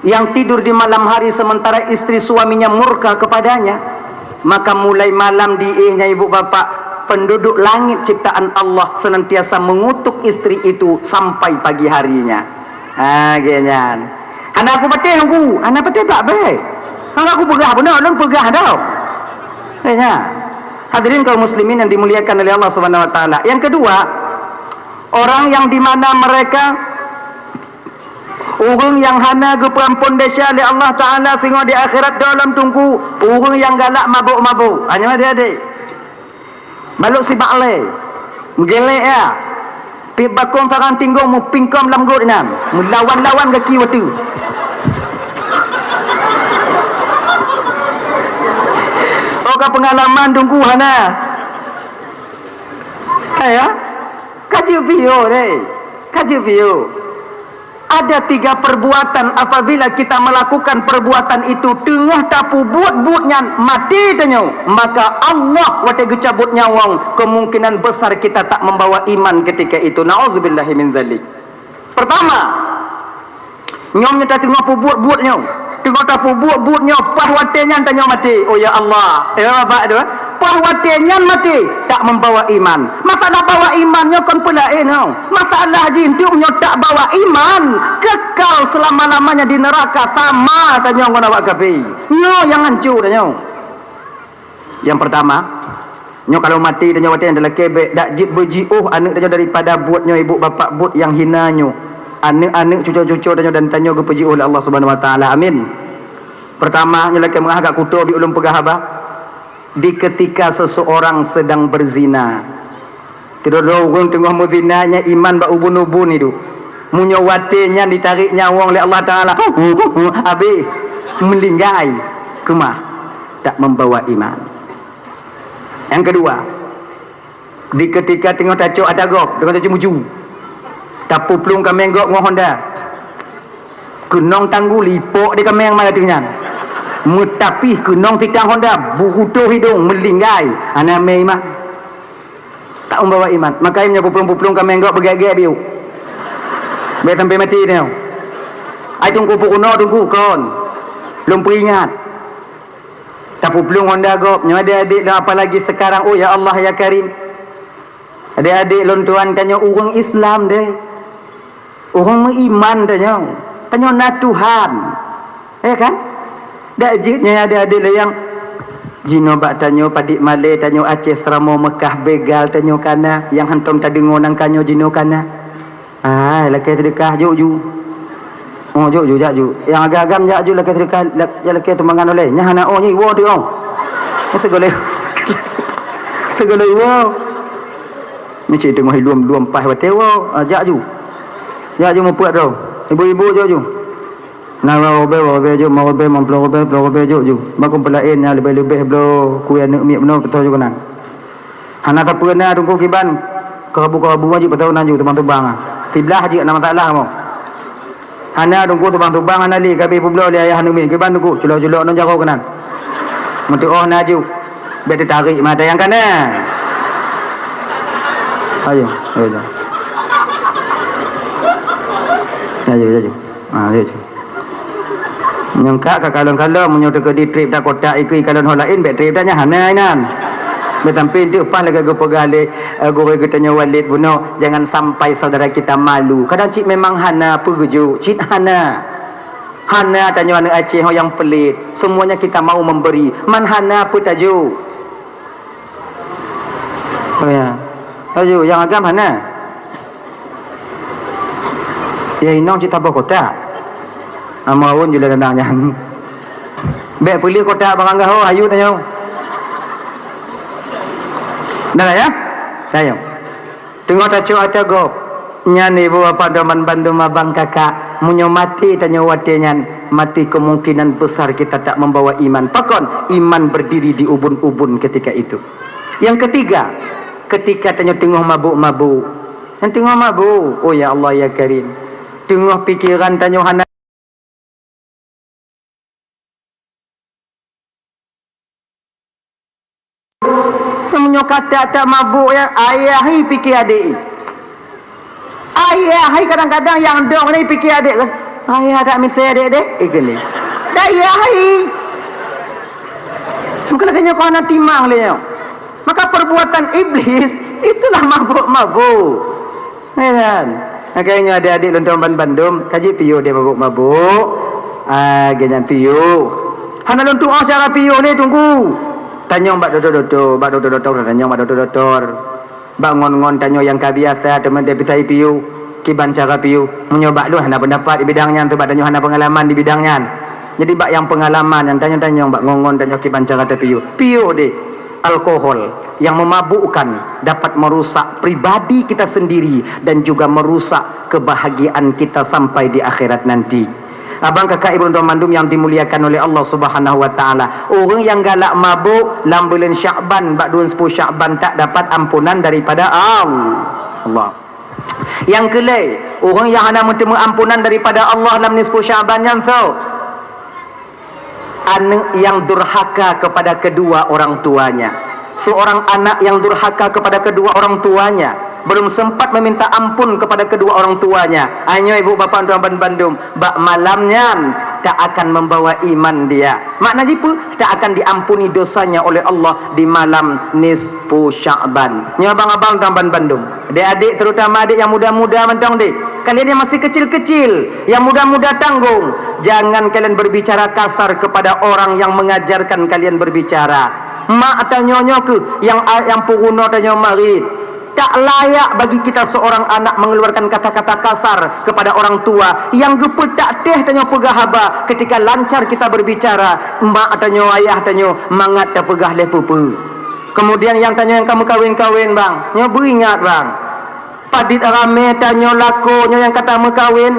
yang tidur di malam hari sementara istri suaminya murka kepadanya, maka mulai malam di éh nyan ibu bapak, penduduk langit ciptaan Allah senantiasa mengutuk istri itu sampai pagi harinya. Ha, geuh nyan. Hana aku patéh aku, hana patéh bak bék. Hana aku peugah beuna, lôn peugah dah. Eh, nyan. Hadirin kaum muslimin yang dimuliakan oleh Allah Subhanahu wa taala. Yang kedua, orang yang di mana mereka, ureuëng nyang hana geupeuampon desya lé Allah Taala singoh di akhirat dalam tungku, ureuëng nyang galak mabök-mabök. Hanya adik-adik. Balok sibak lé. Meugelek ya. Pih bakong sarang tinggong mupingkom lam got inan. Meulawan-lawan gaki watu. Oh ka pengalaman tungku hana. Hai ya. Ka jeuet video deh. Ka jeuet video. Ada tiga perbuatan, apabila kita melakukan perbuatan itu, teungoh tapeubuet buet nyan, maté tanyoe, maka Allah watée geucabut nyawöng, kemungkinan besar kita tak membawa iman ketika itu. Naudzubillahi min zalik. Pertama, nyoe nyoe tateungoh peubuet buet nyoe. Teungoh tapeubuet buet nyoe, paih watée nyan tanyoe maté. Oh ya Allah, eh, Bapak tu, eh. Paih watée nyan maté, tak membawa iman. Masalah bawa iman nyoe kon peulaén nyoe. Masalah jih nyoe tak bawa iman, kekal selama-lamanya di neraka sama tanyoe ngon awak kafé. Nyoe nyang hanco tanyoe. Nyang pertama, nyoe kalau maté tanyoe watée nyan talakée bék dak jeuet beujiôh aneuëk tanyoe daripada buet nyoe, ibu bapak buet nyang hina nyoe. Aneuëk-aneuëk cuco-cuco tanyoe dan tanyoe geupeujiôh lé Allah Subhanahu Wa Taala. Amin. Pertama, nyoe lakée meungah gak kuto bi ulôn peugah haba. Di ketika seseorang sedang berzina. Tidoe ureuëng teungoh meuzina nyan iman bak ubun-ubun idup. Meunyoe watée nyan ditarék nyawöng lé Allah Taala, habéh, meulinggai, keumah, tak membawa iman. Nyang keudua, di ketika teungoh tacok ata gob, teungoh tacok muju, tapeuplueng kaméng gob ngon honda. Keunong tanggul ipok di kaméng mata teuh nyan. Meutapih keunong sitang honda, beukutoh hidong, meulinggai, hana mé iman. Tak membawa iman. Makanya pupulung-pupulung kaméng gob beugét-gét biuk. Biar sampai mati dia. Ai tungku pun keunoe tungku kon. Lôn peuingat. Tapupulung honda gob. Nyoe adik-adik lôn apalagi sekarang. Oh ya Allah ya Karim. Adik-adik lôn tuan tanyoe ureuëng Islam deh. Ureuëng meuiman tanyoe, tanyoe na Tuhan. Ya kan? Dak jeuet nyan ada-ada lé nyang jinoe bak tanyoe padit malée tanyoe Aceh Seuramoe Meukah begal tanyoe kana nyang hantom tadeungoe nangka nyoe jinoe kana. Ah, lakée seudeukah jok ju. Oh, jok ju, jak ju. Nyang agam-agam jak ju lakée seudeukah, lak-, jak lakée teumangan ulée. Nyan hana oh nyan iwoe teuh oh. Segolée. Segolée iwoe. Ni cit teungoh ilum-lum paih watée woe, ah, jak ju. Jak ju mupuat droe. Ibu-ibu jok ju. Na dua ribée, dua ribée jok, lima ribée, limong ploh ribée, ploh ribée jok ju. Bak kumpeulaén nyang leubeh-leubeh bloe kue aneuëk miet bunoe peutoh ju keunan. Hana sapeue na teungku kiban, keurabu-keurabu jih peutoh nan ju tubang-tubang ah. Siblah jih na masalah mo. Hana teungku tubang-tubang hana lé, ka abéh peubloe lé ayah aneuëk miet kiban teungku, culok-culok ngon jaroe keunan. Meuteuoh na ju. Bék teutarek mata nyang kana. Ayo, ayo, ayo. Ayo, ayo. Ha, ayo, ayo. Nyang ka, ka kalon-kalon, meunyoe teukeudi trép dak kotak ikeue ikalon ho laén, bék trép dak nyan hana inan. Beutampi teuk paih lagée geupeugah lé, eh, gurée geutanyoe Walid bunoe, jangan sampai saudara kita malu. Kadang cit memang hana peue geujok, cit hana. Hana tanyoe aneuëk Aceh ho nyang peulét. Semuanya kita mau memberi. Man hana peue tajok. Oh ya. Laju nyang agam hana. Ya inong cit taboh kotak. Amawon jula danang nyan. Bék peuleueh kotak barang gaho ayu tanyoe. Dah ya? Sayang. Teungoh tacok ata gob, nyan ibu bapak doman bandum abang kakak, meunyoe maté tanyoe watée nyan, maté kemungkinan besar kita tak membawa iman. Pakon? Iman berdiri di ubun-ubun ketika itu. Yang ketiga, ketika tanyoe teungoh mabuk-mabuk. Nyan teungoh mabuk, oh ya Allah ya Karim. Teungoh pikiran tanyoe hana Meunyoe ka that-that mabuk nyan, ayah hai piké adék i. Ayah hai kadang-kadang nyang dong ni piké adék kan. Ayah dak misé adék deh, eh geuh lé. Dak ayah hai. Mungkin lagée nyoe keuhana timang lé nyoe. Maka perbuatan iblis itulah mabuk-mabuk. Ya kan? Makanya adik-adik lôn tuan ban-, bandum, kaji piôh dia mabuk-mabuk. Ah, geuh nyan piôh. Hana lôn tuoh cara piôh lé teungku. Tanyong bak dokto-dokto, bak dokto-dokto tanyong bak dokto-dokto. Bak ngon-ngon tanyong nyang ka biasa teuma dia pisai piôh. Kiban cara piôh. Meunyoe bak lôn hana pendapat di bidang nyan, sebab tanyoe hana pengalaman di bidang nyan. Jadi bak nyang pengalaman nyan tanyong-tanyong bak ngon-ngon tanyong kiban cara tapiôh. Piôh deh. Alkohol yang memabukkan dapat merusak pribadi kita sendiri dan juga merusak kebahagiaan kita sampai di akhirat nanti. Abang kakak ibu dan mandum yang dimuliakan oleh Allah Subhanahu wa taala, ureuëng nyang galak mabuk lam buleuen Syakban bak dua puluh Syakban tak dapat ampunan daripada Allah. Allah. Nyang keulhèe, ureuëng nyang hana meuteumé ampunan daripada Allah lam nisfu Sya'ban nyan soe? Aneuk nyang durhaka kepada kedua orang tuanya. Seorang anak yang durhaka kepada kedua orang tuanya, belum sempat meminta ampun kepada kedua orang tuanya. Nyoe ibu bapak tuan bandum, bak malam nyan tak akan membawa iman dia. Makna jipeue? Tak akan diampuni dosanya oleh Allah di malam nisfu Sya'ban. Nyoe abang-abang tuan bandum. Adik-adik, terutama adik yang muda-muda mantong deh. Kalian yang masih kecil-kecil, yang muda-muda tanggung, jangan kalian berbicara kasar kepada orang yang mengajarkan kalian berbicara. Mak tanyoe nyoe keuh yang, yang peurunoe tanyoe marit. Tak layak bagi kita seorang anak mengeluarkan kata-kata kasar kepada orang tua yang geupeutak teh tanyoe peugah haba ketika lancar kita berbicara. Mak tanyoe, ayah tanyoe mangat tapeugah lé peue-peue. Kemudian yang tanyoe nyang ka meukawen-kawen bang, nyoe beuingat bang. Padit ramé tanyoe lakoe nyoe nyang ka tameukawen.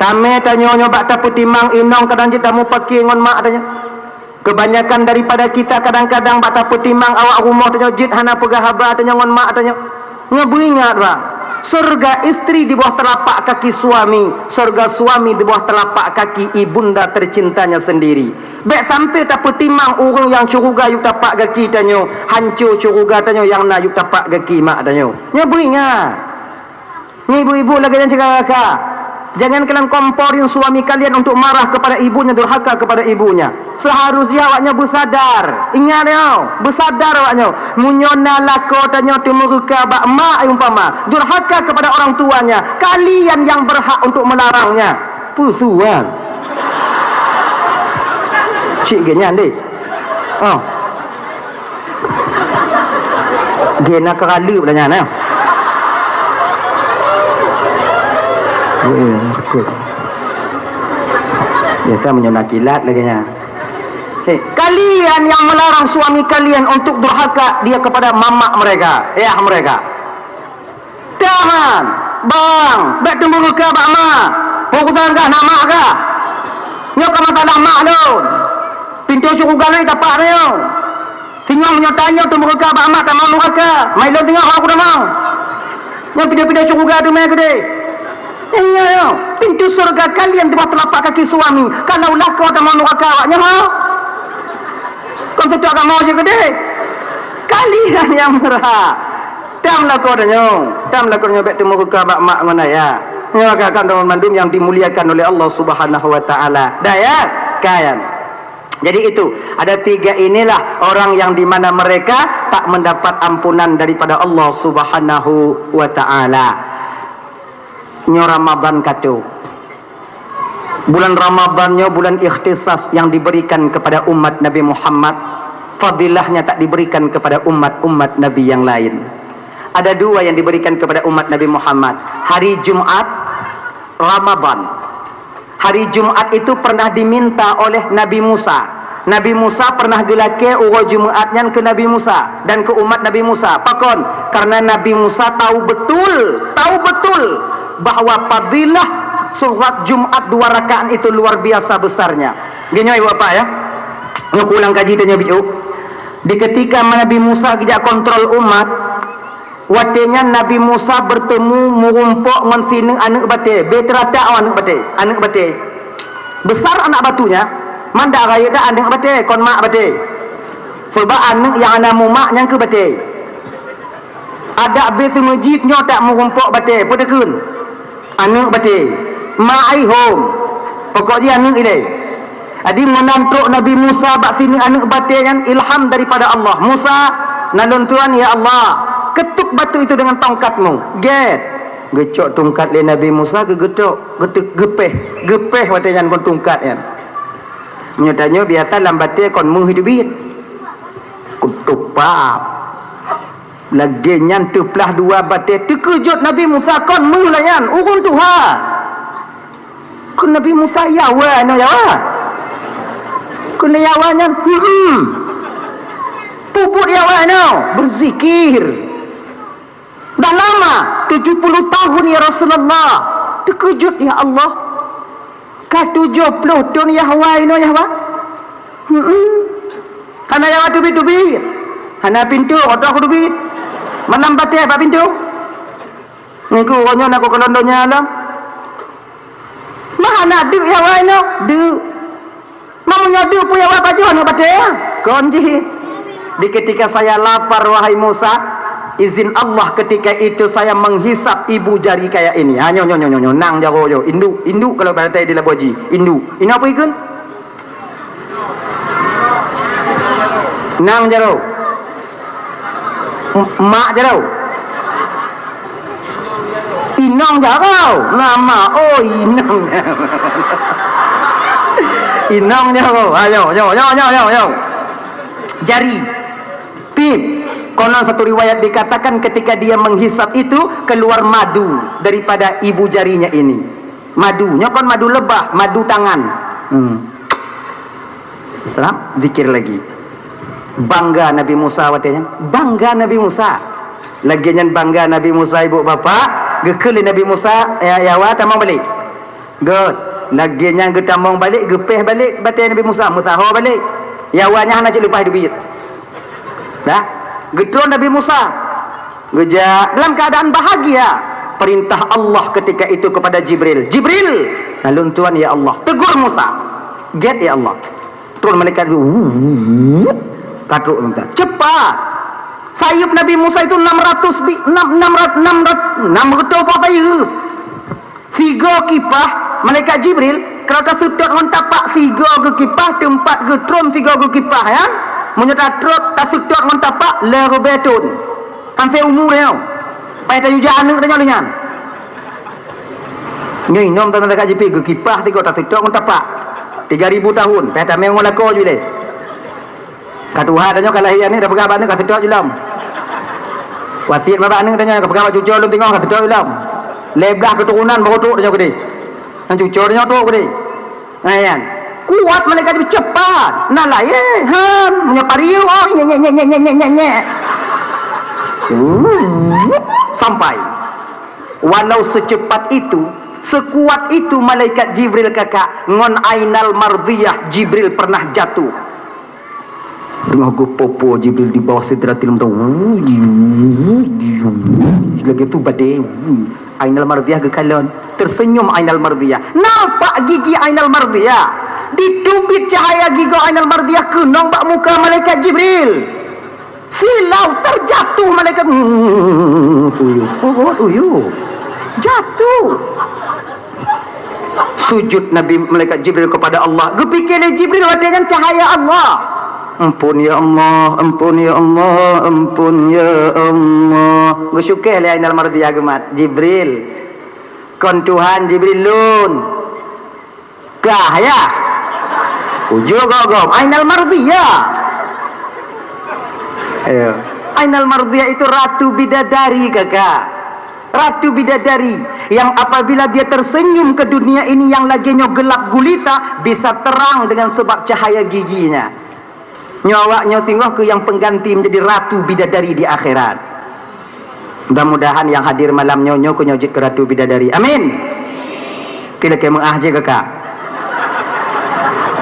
Tamé tanyoe nyoe bak tapeutimang inong kadang jeuet tamupaki ngon mak tanyoe. Kebanyakan daripada kita kadang-kadang bak tapeutimang awak rumoh tanyoe jeuet hana peugah haba tanyoe ngon mak tanyoe. Nyoe beuingat bang, surga istri di bawah telapak kaki suami, surga suami di bawah telapak kaki ibunda tercintanya sendiri. Bék sampai tapeutimang ureuëng nyang syeuruga yub tapak gaki tanyoe, hanco syeuruga tanyoe nyang na yub tapak gaki mak tanyoe. Nyoe beuingat. Nyoe ibu-ibu lagée nyan cit kakak. Jangan kalian komporin suami kalian untuk marah kepada ibunya, durhaka kepada ibunya. Seharusnya awaknyan beusadar. Ingat nyoe, beusadar awaknyan. Meunyoe na lakoe tanyoe teumeureuka bak mak umpama, durhaka kepada orang tuanya, kalian yang berhak untuk melarangnya. Peue sual? Cit geuh nyan deh. Oh. Gena keuraleueb lah nyan, eh. Eh, takut. Biasa meunyoe na kilat lagée nyan. Hei, kalian yang melarang suami kalian untuk durhaka dia kepada mamak mereka, ayah mereka. Tahan, bang, bék teumeureuka bak ma. Urosan kah na mak kah? Nyoe ka masalah mak lôn. Pintoe syeuruga lôn tapak nyoe. Singoh meunyoe tanyoe teumeureuka bak mak tamong nuraka. Mai lôn singoh aku tamong. Nyoe pintoe-pintoe syeuruga teumé keudeh. Iya, ya. Pintu surga kalian di bawah telapak kaki suami. Kalau lakoe tamong nuraka awaknyan, ha? Kon seutôt agama cit keudeh. Kalian yang berhak. Tam lakoe tanyoe, tam lakoe tanyoe bék teumeureuka bak mak ngon ayah. Nyoe kakak-kakak dan mandum yang dimuliakan oleh Allah Subhanahu wa Taala. Dah ya? Kan. Jadi itu, ada tiga inilah orang yang di mana mereka tak mendapat ampunan daripada Allah Subhanahu wa Taala. Nyoe Ramadan ka trok. Bulan Ramadan nyoe bulan ikhtisas yang diberikan kepada umat Nabi Muhammad. Fadilahnya tak diberikan kepada umat-umat Nabi yang lain. Ada dua yang diberikan kepada umat Nabi Muhammad. Hari Jumat, Ramadan. Hari Jumat itu pernah diminta oleh Nabi Musa. Nabi Musa pernah geulakée uroe Jumat nyan keu Nabi Musa dan keu umat Nabi Musa. Pakon? Karena Nabi Musa tahu betul, tahu betul bahwa fadilah salat Jumat dua rakaat itu luar biasa besarnya. Geutanyoe ibu bapak ya. Nyoe kulang kaji tanyoe biôh. Di ketika Nabi Musa geujak kontrol umat, watée nyan Nabi Musa bertemu meurumpok ngon sineuk aneuëk batée, bék teuratak aneuëk batée, aneuëk batée. Besar anak batunya, mandak rayeuk dak aneuëk batée, kon mak batée. Sebab aneuëk nyang hana mumak nyang keu batée. Adak bék seumeujid nyoe tak meurumpok batée, peue takheun? Aneuëk batée. Mak ai hom. Pokok jih aneuëk ilée. Jadi meunan trok Nabi Musa bak sineuk aneuëk batée nyan ilham daripada Allah. "Musa, na lôn tuan, ya Allah, ketuk batu itu dengan tongkat-Mu." Gét. Geucok tungkat lé Nabi Musa, geugeutok, geutek, geupéh. Geupéh watée nyan kon tungkat nyan. Meunyoe tanyoe biasa lam batée kon méuh teubiet. Kutup pap. Lagée nyan teuplah dua batée, teukeujot Nabi Musa kon méuh lagée nyan, ureuëng tuha. Kheun Nabi Musa, "Ya wa, nyoe ya wa." Kheun ya wa nyan, "Hmm." Puput ya wa nyoe, berzikir. Dah lama, tujuh puluh tahun ya Rasulullah. Teukeujot ya Allah. Ka tujoh ploh thon ya wa inoe ya wa. Hmm. Hana ya wa teubiet-teubiet. Hana pintoe, otoh kuteubiet. Malam batée bak pintoe. Ngiku uroe nyoe na ku kalon donya lom. Mah hana deuk ya wai nyoe, deuk. Meunyoe deuk peue ya wai pajoh nyoe batée? Kon jih. Di ketika saya lapar, wahai Musa, izin Allah ketika itu saya menghisap ibu jari kayak ini. Ha, nyoe, nyoe, nyoe, nyoe, nyoe. Nang jaroe, nyoe. Induk, induk kalau bahasa di labuah ji. Induk. Ini apa ikun? Nang jaroe. M-, mak jaroe. Inong jaroe. Nama? Oh, inong. Inong jaroe. Ayo, yo, yo, yo, yo, yo. Jari. Pip. Konon satu riwayat dikatakan ketika dia menghisap itu, keluar madu daripada ibu jarinya ini. Madu. Nyoe kon madu lebah, madu tangan. Hmm. Selam, zikir lagi. Bangga Nabi Musa watée nyan. Bangga Nabi Musa. Lagée nyan bangga Nabi Musa, ibu bapak, geukheun lé Nabi Musa, ya, ya wa, tamong balek. Göt. Lagée nyan geutamong balek, geupéh balek batée Nabi Musa, meusaho balek. Ya wa nyan hana cit leupah dubiet. Dah. Geutron Nabi Musa. Geujak dalam keadaan bahagia. Perintah Allah ketika itu kepada Jibril, "Jibril, nalun tuan ya Allah." Tegur Musa. Gét ya Allah. Turun malaikat, wuh, ka trok minta. Cepat. Sayup Nabi Musa itu enam ratus bi-, enam, enam ratus, enam ratus, enam ratus apa sayup. Sigo kipah, malaikat Jibril, kalau taseutôt ngon tapak sigo geukipah, teumpat geutron sigo geukipah, ya. Meunyoe tatrok, taseutôt ngon tapak, lhèe ribèe thôn. Kan seumu nyoe. Pai tayue jak aneuk tanyoe lé nyan. Nyoe inom tanyoe ka jipi geukipah sigo taseutôt ngon tapak. Tiga ribu tahun, payah tamé ngon lakoe ju lé. Ka tuha tanyoe ka lahé aneuk, tapeugah bak aneuk ka seutôt ju lom. Wasiet bak aneuk tanyoe ka peugah bak cucoe lôn teungoh ka seutôt ju lom. Lhèe blah keuturonan baru trok tanyoe keudeh. Nyan cucoe tanyoe trok keudeh. Nyan. Kuat malaikat jih cepat. Na laén, han, meunyoe pariu, oh, nyek, nyek, nyek. Uh, sampai. Walau secepat itu, sekuat itu malaikat Jibril kakak, ngon Ainal Mardiyah Jibril pernah jatuh. Teungoh geupopo Jibril di bawah Sidratil Muntaha. Lagèe tu badé. Ainal Mardiyah geukalon. Tersenyum Ainal Mardiyah. Nampak gigi Ainal Mardiyah. Diteubiet cahaya gigoe Ainal Mardiyah keunong bak muka malaikat Jibril. Silau terjatuh malaikat. Hmm, uyuh. Oh, uyuh. Jatuh. Sujud Nabi, malaikat Jibril kepada Allah. Geupike lé Jibril watèe nyan cahaya Allah. Ampun ya Allah, ampun ya Allah, ampun ya Allah. Geusyukur lé Ainal Mardiyah geumat. Jibril. Kon Tuhan Jibril lôn. Kah ya. Ujoe gom-gom. Ainal Mardiyah. Ayo. Ainal Mardiyah itu ratu bidadari, kakak. Ratu bidadari yang apabila dia tersenyum ke dunia ini yang lagèe nyoe gelap gulita, bisa terang dengan sebab cahaya giginya. Nyoe awak nyoe singoh keu nyang pengganti menjadi ratu bidadari di akhirat. Mudah-mudahan yang hadir malam nyoe, nyoe keu nyoe jeuet keu ratu bidadari. Amin. Kira keu meuah jih kakak.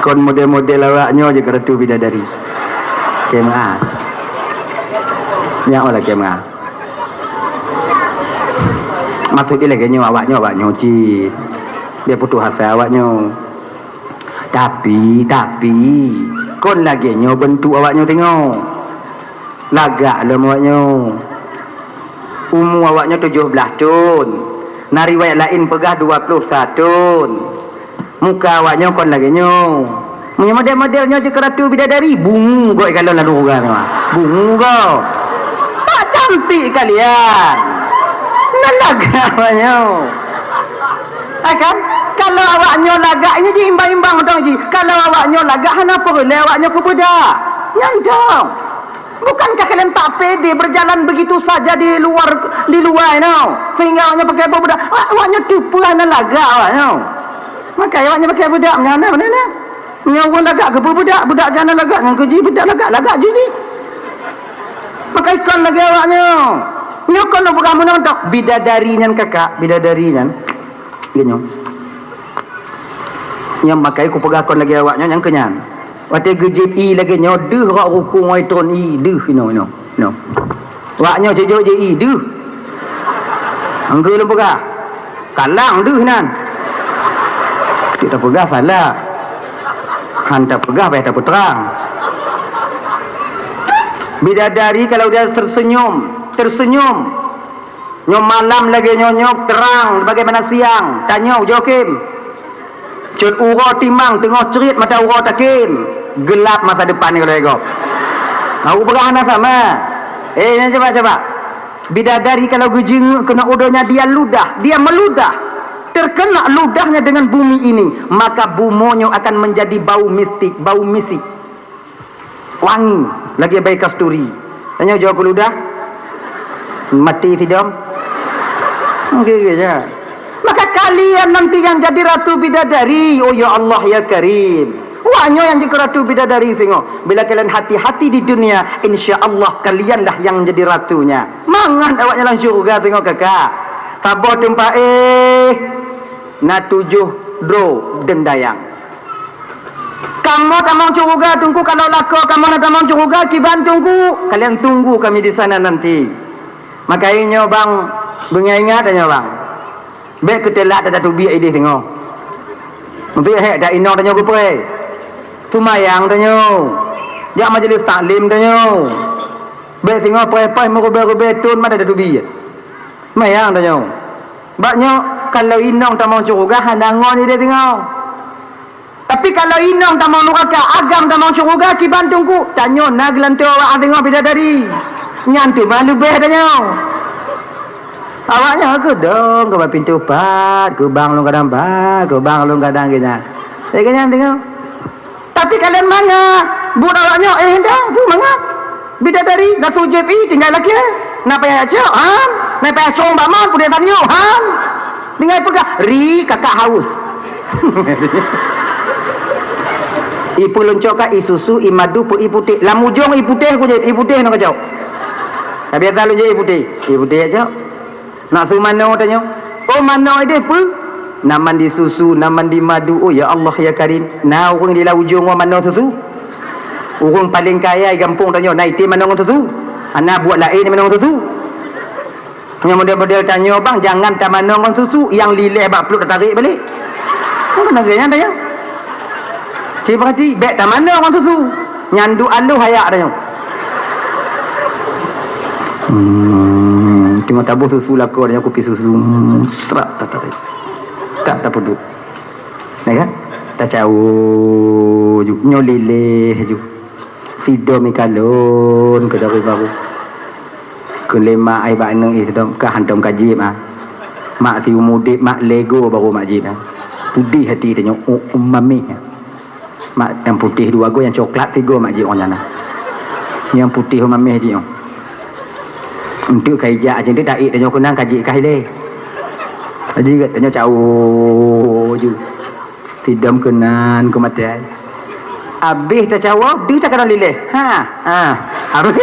Kon model-model awak nyoe jeuet keu ratu bidadari. Keu meuah. Nyak olah keu meuah. Maksud dia lagèe nyoe awak nyoe, awak nyoe cit. Dia putus asa awak nyoe. Tapi, tapi, kon lagèe nyoe beuntuk awak nyoe teungoh. Lagak lom awak nyoe. Umu awak nyoe tujoh blaih thon. Na riwayat laén peugah dua ploh sa thon. Muka awak nyoe kon lagèe nyoe. Meunyoe model-model nyoe jeuet keu ratu bidadari, bungu gok ikalon lalu uga nyoe. Bungu gok. Tak cantik kalian. Nan lagak awak nyoe. Ha kan? Kalau awak nyoe lagak, ini jih imbang-imbang mantong jih. Kalau awak nyoe lagak, hana peureulèe awak nyoe keu beudak. Nyan dong. Bukankah kalian tak pede berjalan begitu saja di luar, di luar, you know? Sehingga awak nyoe pakai beudak. Awak, awak nyoe teupeue hana lagak awak nyoe. Maka awak nyoe pakai beudak, mana, mana, mana? Nyoe ureueng lagak keu beudak, beudak jana lagak, nyan keu jih beudak lagak, lagak jih jih. Maka ikon lagèe awak nyoe. Nyoe kon lôn peugah meunan mantong. Bidadari nyan kakak, bidadari nyan. Geuh nyoe. Nyang makai kupeugah kon lagèe awak nyoe nyang keu nyan. Watèe geujép ie lagèe nyoe, deuh rot rukung ngon tron ie, deuh inoe, inoe, inoe. Awak nyoe jijok jép ie, deuh. Anggeu lôn peugah, kalang deuh nan. Cit tapeugah salah. Han tapeugah, payah tapeutrang. Bidadari kalau dia tersenyum, tersenyum. Nyoe malam lagèe nyoe, nyoe terang bagaimana siang. Tanyoe, ujoe khem. Cut uroe timang teungoh crit mata uroe takhem, geulap masa depan nyoe lagèe gob. Aku peugah hana sama. Eh, nyan cuba, cuba. Bidadari kalau geujeungeuk keunoe udoe nyan dia ludah, dia meludah. Terkena ludahnya dengan bumi ini, maka bumoe nyoe akan menjadi bau mistik, bau misik. Wangi, lagèe bai kasturi. Tanyoe jaweueb keu ludah. Maté sidom. Oke, oke, ya. Maka kalian nanti yang jadi ratu bidadari, oh ya Allah ya Karim. Wah, nyoe nyang jeuet keu ratu bidadari singoh. Bila kalian hati-hati di dunia, insya Allah kalianlah yang jadi ratunya. Mangat awaknyan lam syurga singoh kakak. Saboh teumpat eh na tujoh droe deundayang. Kamoe tamong syurga Teungku, kalau lakoe kamoe na tamong syurga kiban Teungku, kalian tunggu kami di sana nanti. Maka inyoe bang, beungoh ingat tanyoe bang. Bèk keutelat that tatubiet idéh singoh. Untuk hek that inong tanyoe geupreh. Seumayang tanyoe. Jak majlis taklim tanyoe. Bèk singoh preh-preh meurubèe-rubèe thon mata tatubiet. Seumayang tanyoe. Bak nyoe kalau inong tamong syurga hana ngon idéh singoh. Tapi kalau inong tamong nuraka, agam tamong syurga kiban Teungku, tanyoe na geulantoe awak singoh bidadari. Nyan teuma leubeh tanyoe. Awaknyan keudong keu bak pintoe pat, keubang lôn kadang pat, keubang lôn kadang keunan. Lagèe nyan teungoh. Tapi kalian mangat, buet awaknyoe, eh, dah, bu mangat. Bidadari, Datu J P, tinggai lakèe. Na payah cok, han? Na payah cong bak man, pudek tanyoe, han? Tinggai peugah, ri kakak haus. Ipeuleuncok ka isusu, imadu, peu iputéh. Lam ujong iputéh ku jép, iputéh nyoe kacok. Ka biasa lôn jép iputéh. Iputéh cok. Nak su manoe tanyoe. Oh, manoe idéh peue? Na mandi susu, na mandi madu. Oh, ya Allah, ya Karim. Na ureueng di lam ujong ngon manoe susu? Ureueng paleng kaya di gampông tanyoe, na item manoe ngon susu? Hana buet laén manoe ngon susu? Nyang model-model tanyoe, bang, jangan tamanoe ngon susu, nyang lileh bak pluet tatarek balek. Bukan lagèe nyan tanyoe. Cit peurati, bèk tamanoe ngon susu. Nyan duek aloh ayak tanyoe. Hmm, teungoh taboh susu lakoe tanyoe kupi susu, hmm, srap tatarek. Tak tapeuduek. Ya kan? Tacawo ju, nyoe lileh ju. Sidom ikalon keu dari baru. Keu lé mak ai bak aneuk i sidom, ka hantom ka jieb, ah. Mak siumu udép, mak lego baru mak jieb, ah. Pudeh hati tanyoe, u-, umami, ah. Mak nyang putih dua go, nyang coklat sigo mak jieb ngon nyan, ah. Nyang putih umami jieb nyoe. Enteuk ka ijak aja enteuk taék tanyoe keunang ka jieb ka ilée. Aji gét tanyoe cawo ju. Sidom keunan keu maté. Abéh tacawo, deuh takalon lileh. Ha, ha. Harus.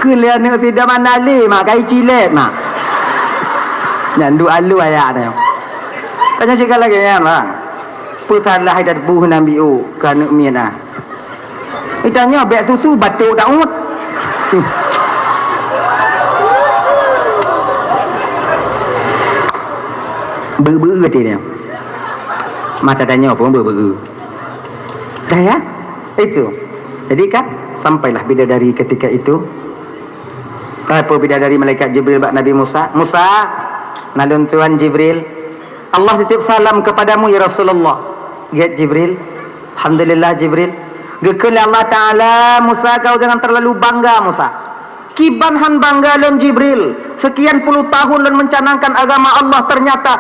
Keu lé aneuk sidom hana lé, mak, kai cilet, mak. Nyan duek aloh ayak tanyoe. Tanyoe cit ka lagèe nyan, bang. Peusalah ita teupeue hana biôh keu aneuk miet, ah. Itanyoe bèk susu batuk daun. Beu-beu teuh nyoe. Mata tanyoe pun beu-beu. Dah ya? Itu. Jadi kan sampailah bidadari ketika itu. Apa bidadari malaikat Jibril bak Nabi Musa? Musa, nalôn Tuhan Jibril, Allah titip salam kepadamu, ya Rasulullah. Gét Jibril. Alhamdulillah, Jibril. Geukheun lé Allah Ta'ala, "Musa, kau jangan terlalu bangga, Musa." "Kiban han bangga lôn, Jibril. Sekian puluh tahun lôn mencanangkan agama Allah, ternyata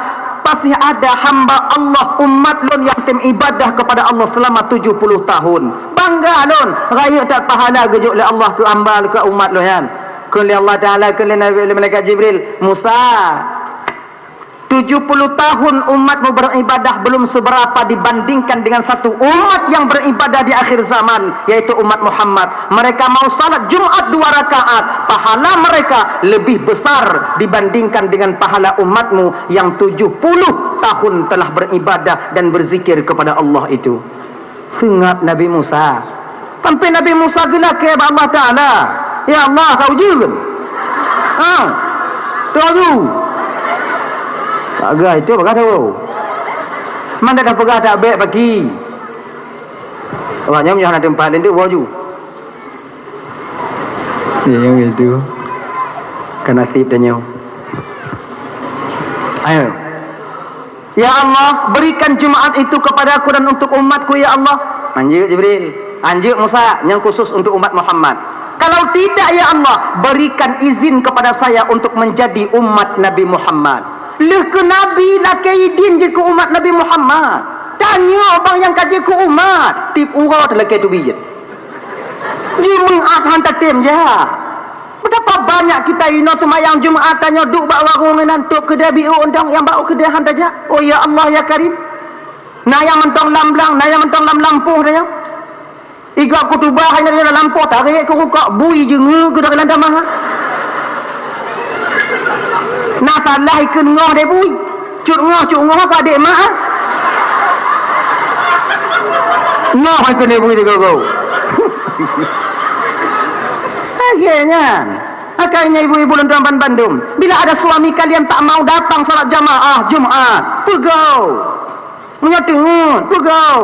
masih ada hamba Allah, umat lôn yang tem ibadah kepada Allah selama tujuh puluh tahun. Bangga lôn, rayeuk that pahala geujok lé Allah keu hamba, keu umat lôn nyan." Kheun lé Allah Ta'ala, kheun lé Nabi, lé malaikat Jibril, "Musa, tujuh puluh tahun umatmu beribadah belum seberapa dibandingkan dengan satu umat yang beribadah di akhir zaman, yaitu umat Muhammad. Mereka mau salat Jumat dua rakaat, pahala mereka lebih besar dibandingkan dengan pahala umatmu yang tujuh puluh tahun telah beribadah dan berzikir kepada Allah itu." Seungab Nabi Musa. Sampai Nabi Musa geulakèe bak Allah Ta'ala, "Ya Allah, ka ujeuen." Ha. Tunggu. Pagai tu pagai tu. Mana dah peugah tak baik pagi. Awak nyoe nyoe hana teumpat lé tu baju. Ya, yang itu. Kan nasib tanya. Ayo. Ya Allah, berikan Jumaat itu kepadaku dan untuk umatku, ya Allah. Anjeuk Jibril, anjeuk Musa, yang khusus untuk umat Muhammad. Kalau tidak, ya Allah, berikan izin kepada saya untuk menjadi umat Nabi Muhammad. Leuh keu Nabi lakée idin jeuet keu umat Nabi Muhammad. Tanyoe bang nyang ka jeuet keu umat, tiep uroe talakée teubiet. Jumeu'at han tatem jak. Betapa banyak kita inoe seumayang Jumeu'at tanyoe duek bak warong inan, tôb keudè biôk undong nyang bak keudè han tajak. Oh ya Allah ya Karim. Na nyang mantong lam blang, na nyang mantong lam lampôh tanyoe. Igob khutubah hana lam lampôh, tarék keu rukok, bui jeungeue keu dari lam tamah. Na salah ikheun ngoh deh bui. Cut ngoh, cut ngoh apa adik mak ah? Ngoh ikheun deh bui digogo. Lagée nyan. Makanya ibu-ibu lôn tuan bandum, bila ada suami kalian tak mau datang salat jamaah Jumat, peugah. Meunyoe teungeut, peugah.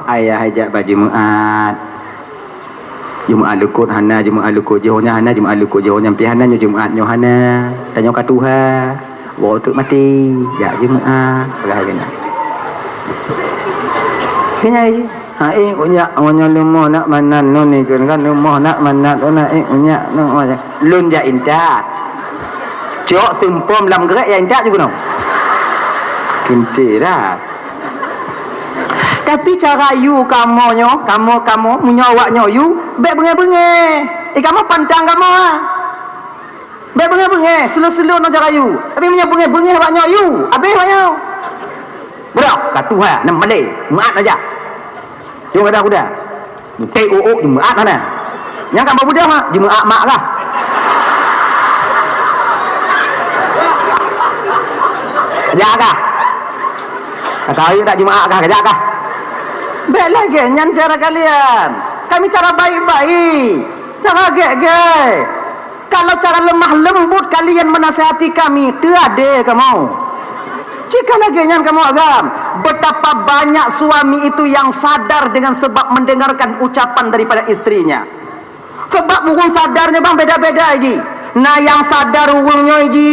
Ayah jak bak Jumat. Jumat lukot hana, Jumat lukot jiôh nyan hana, Jumat lukot jiôh nyan pih hana, nyoe Jumat nyoe hana. Tanyoe ka tuha. Woe teuk maté, jak Jumat. Peugah keunan. Keunyai. Hai, unyak, ngon nyoe leumoh nak manat nun ikheun kan, leumoh nak manat, oh, na, eh, unyak, nun, oh, ya. Lôn jak intat. Cok seumpom lam grék ya intat ju keunoe. Kinti dah. Tapi cara yue kamoe nyoe, kamoe, kamoe, meunyoe awak nyoe yue, bék beungéh-beungéh. Eh, kamoe pantang kamoe, ah. Bék beungéh-beungéh, slow-slow nyoe cara yue. Tapi meunyoe beungéh-beungéh awak nyoe yue, abéh awak nyoe. Beudoh, ka tuha, nam malée, maat aja. Cuma kada kuda. Bukai uuk Jumaat mana? Nyang ka beubeudôh, ha? Jumaat mak kah? Jak kah? Kata ayu tak Jumaat kah? Jak kah? Bék lagée nyan cara kalian. Kami cara baik-baik. Cara gét-gét. Kalau cara lemah lembut kalian menasihati kami, teuadé kamoe. Jika lagée nyan kamoe agam, betapa banyak suami itu yang sadar dengan sebab mendengarkan ucapan daripada istrinya. Sebab ureuëng sadar nyoe bang beda-beda ji. Na nyang sadar ureuëng nyoe ji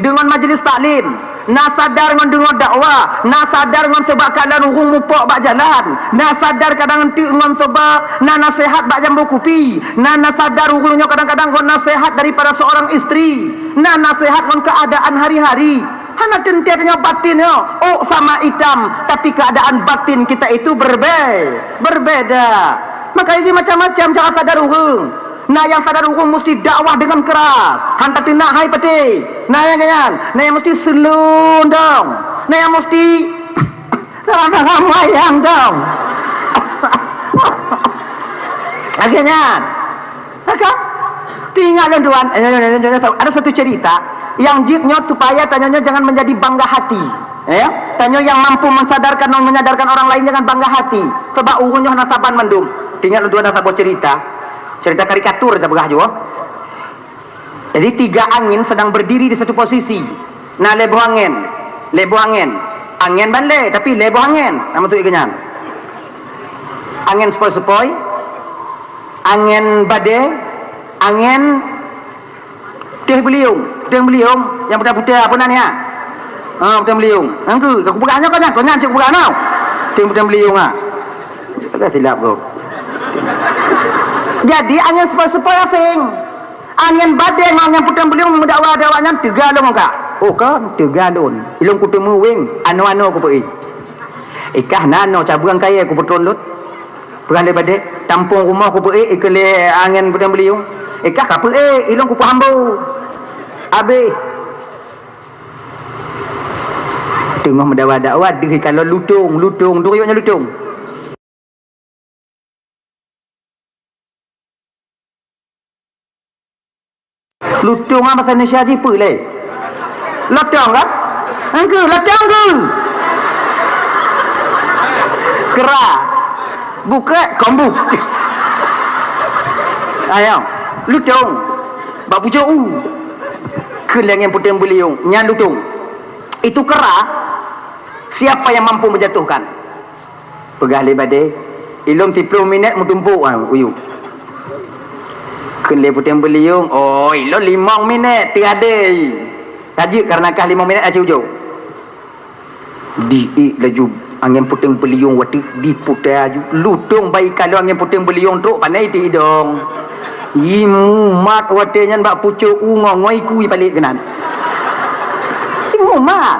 deungon majlis taklim. Na sadar ngon deungon dakwah, na sadar ngon seubab kalon ureuëng mupok bak jalan, na sadar kadang enteuk ngon seubab na naseuhat bak jambo kupi, na, na sadar ureuëng nyoe kadang-kadang ngon naseuhat daripada seorang istri, na naseuhat ngon keuadaan hari-hari. Hana teuntée tanyoe batin nyoe, ôk sama itam, tapi keuadaan batin kita itu berbe-, berbeda. Makanya ji macam-macam cara sadar ureuëng. Na nyang sadar ureuëng musti dakwah deungon keras, han tateunak hai patéh. Na nyang nyan, na nyang musti seulon dong. Na nyang musti salam-salam wayang dong. Lagée nyan. Maka, teuingat lôn tuan, eh, ada satu cerita yang jeuet nyoe supaya tanyoe nyoe jangan menjadi bangga hati. Ya, tanyoe nyang mampu mensadarkan dan menyadarkan orang lain jangan bangga hati. Sebab ureuëng nyoe hana saban mandum. Teuingat lôn tuan ada saboh cerita. Cerita karikatur tapeugah jua. Jadi tiga angin sedang berdiri di satu posisi. Na lhée boh angén, lhée boh angén. Angén ban lhée, tapi lhée boh angén. Nama tu ikanyan. Angén sepoi-sepoi, angén badée, angén teh beliung. Teh beliung yang putih-putih apa nan ya? Ha, teh beliung. Angku, aku peugah nyoe kan, kau nyan cek peugah nau. Teh, teh beliung ah. Ada silap kau. Jadi angén sepoi-sepoi asing. Angén badée ngon nyang puteng beuliong meudakwa-dakwa nyan teuga lôn ka. Oh kan, teuga lôn. Ilôn kuteumé weng, anoe-anoe kupeuék. Ikah nanoe cabueng kayée kupeutron lôn. Peugah lé badée, tampông rumoh kupeuék, ikeu lé angén puteng beuliong. Ikah ka peuék, ilôn kupeuhambo. Abéh. Teungoh meudakwa-dakwa, deuh ikalon lutông, lutông, duriek nyan lutông. Lutông ah bahasa Indonesia jipeue lé? Lotong kan? Angku, lotong ku. Kera. Bukrek, kombuk. Ayo, lutông. Bak pucuk u. Kheun lé angén puténg beuliong, nyan lutông. Itu kera, siapa yang mampu menjatuhkan? Peugah lé badé, ilôn siplôh minét meutumpôk, ah, uyueb. Kheun lé puténg beuliong, oh, ilôn limong minét, teuadé. Ka jeuet kareuna kah limong minét aci ujông. Diék laju angén puténg beuliong watèe diputa laju. Lutông bak ikalon angén puténg beuliong trôk pané di idông. Imumat watèe nyan bak pucôk u ngon, ngon iku ipalét keunan. Imumat.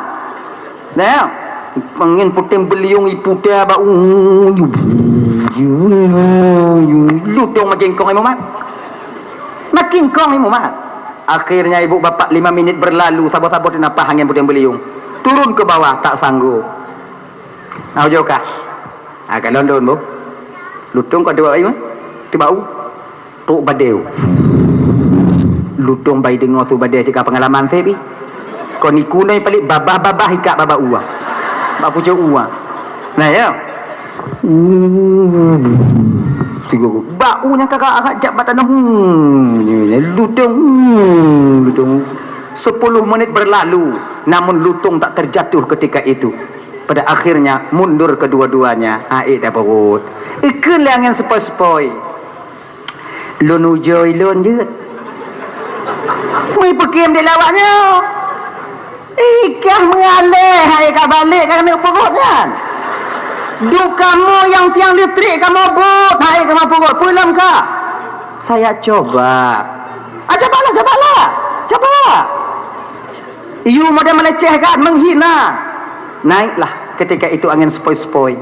Nah, angén puténg beuliong iputa bak u, lutông makin kong imumat. Makin kong imumat. Akhirnya ibu bapak lima minit berlalu, saboh-saboh teunapah angén puténg beuliong. Turun ke bawah, tak sanggup. Au jo kah? Ah, ka lôn lôn boh. Lutông ka teuba ayu, teuba u. Trôk badé u. Lutông bai deungoe su badé cit ka peungalaman sép ih. Kon iku nyoe paléng babah-babah ikak babah u ah. Bak pucôk u ah. Nah, ya. Tigo. Bak u nyang ka agak jak bak tanoh. Hmm, lutông. Hmm, lutông. Sepuluh menit berlalu, namun lutông tak terjatuh ketika itu. Pada akhirnya mundur kedua-duanya. Ha, ék dah peuruet. Ikheun lé angén sepoi-sepoi. Lôn ujoe lôn jeuet. Meuipeue kém di lawak nyoe. Ikah meualèh hai ka balek ka keuneuk peuruet nyan. Duek kamoe nyang tiang listrik kamoe bot hai kamoe peuruet. Peue lom kah? Saya coba. Ah, cobalah, cobalah. Coba. Yue model melecehkan, menghina. Naiklah ketika itu angén sepoi-sepoi.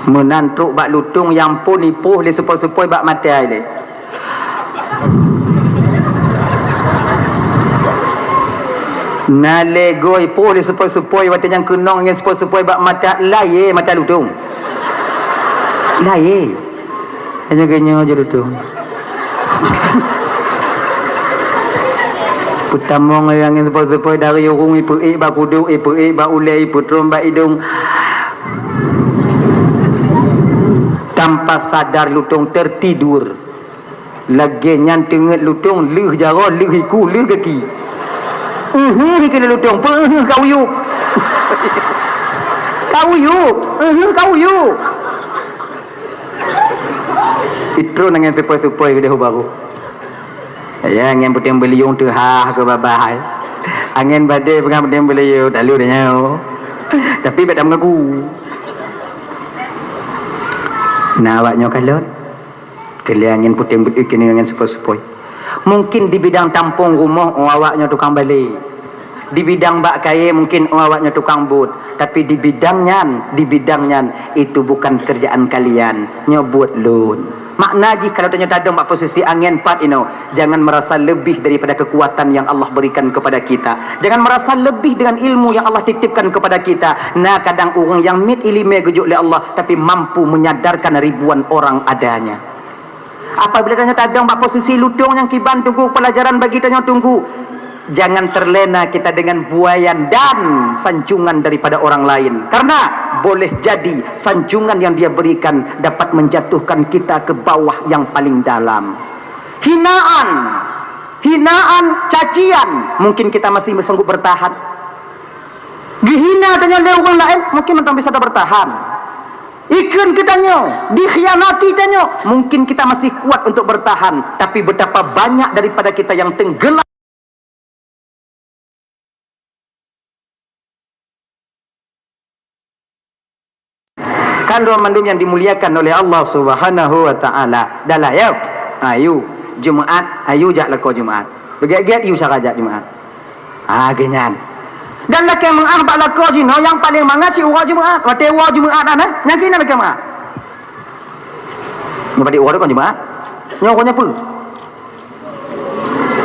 Meunan trôk bak lutông nyang phon ipoh lé sepoi-sepoi bak mata lé. Na lé goe ipoh lé sepoi-sepoi watèe nyang keunong angén sepoi-sepoi bak mata, layé mata lutông. Layé. Hanya geuh nyoe jeuet lutông. Peutamong lé angén sepoi-sepoi dari ureueng ipeuék bak kuduk, ipeuék bak ulèe, ipeutrom bak idông. Tanpa sadar lutông tertidur. Lagèe nyan teungeut lutông lheueh jaroe, lheueh iku, lheueh gaki. Uheuh, ikheun lé lutông, peue uheuh ka uyueb. Ka uyueb, uheuh ka uyueb. Itron angén sepoi-sepoi keudeh u barô. Ya, angén puténg beuliong teuhah keu babah ai. Angén badé peugah puténg beuliong, talu dah nyoe. Tapi bèk tameungaku. Na awak nyoe kalon. Keu lé angén puténg beuliong keuneuk angén sepoi-sepoi. Mungkin di bidang tampông rumoh, oh, awak nyoe tukang balè. Di bidang bak kayèe mungkin, oh, awak nyoe tukang bot, tapi di bidang nyan, di bidang nyan, itu bukan kerjaan kalian, nyoe buet lôn. Makna jih kalau tanyoe tadong bak posisi angén pat inoe, jangan merasa lebih daripada kekuatan yang Allah berikan kepada kita. Jangan merasa lebih dengan ilmu yang Allah titipkan kepada kita. Na kadang ureueng nyang miet ileumèe geujok lé Allah, tapi mampu menyadarkan ribuan orang adanya. Apabila tanyoe tadong bak posisi lutông nyang kiban teungku, pelajaran bagi tanyoe teungku, jangan terlena kita dengan buayan dan sanjungan daripada orang lain. Karena boleh jadi sanjungan yang dia berikan dapat menjatuhkan kita ke bawah yang paling dalam. Hinaan, hinaan, cacian, mungkin kita masih sanggup bertahan. Dihina tanyoe lé ureueng laén, mungkin mantong bisa tabertahan. Ikheun keu tanyoe, dikhianati tanyoe, mungkin kita masih kuat untuk bertahan. Tapi betapa banyak daripada kita yang tenggelam. Kan banmandum yang dimuliakan oleh Allah Subhanahu wa Ta'ala. Dah lah, ya. Ayu, Jumaat, ayu jak lakoe Jumaat. Beugèt-gèt yue cara jak Jumaat. Ha, geuh nyan. Dan lakèe meu'ah bak lakoe jinoe nyang paleng mangat cit uroe Jumaat. Watèe uroe Jumaat na, nyan keuh na lakèe meu'ah. Nyoe padit uroe kon Jumaat? Nyoe uroe nyan peue?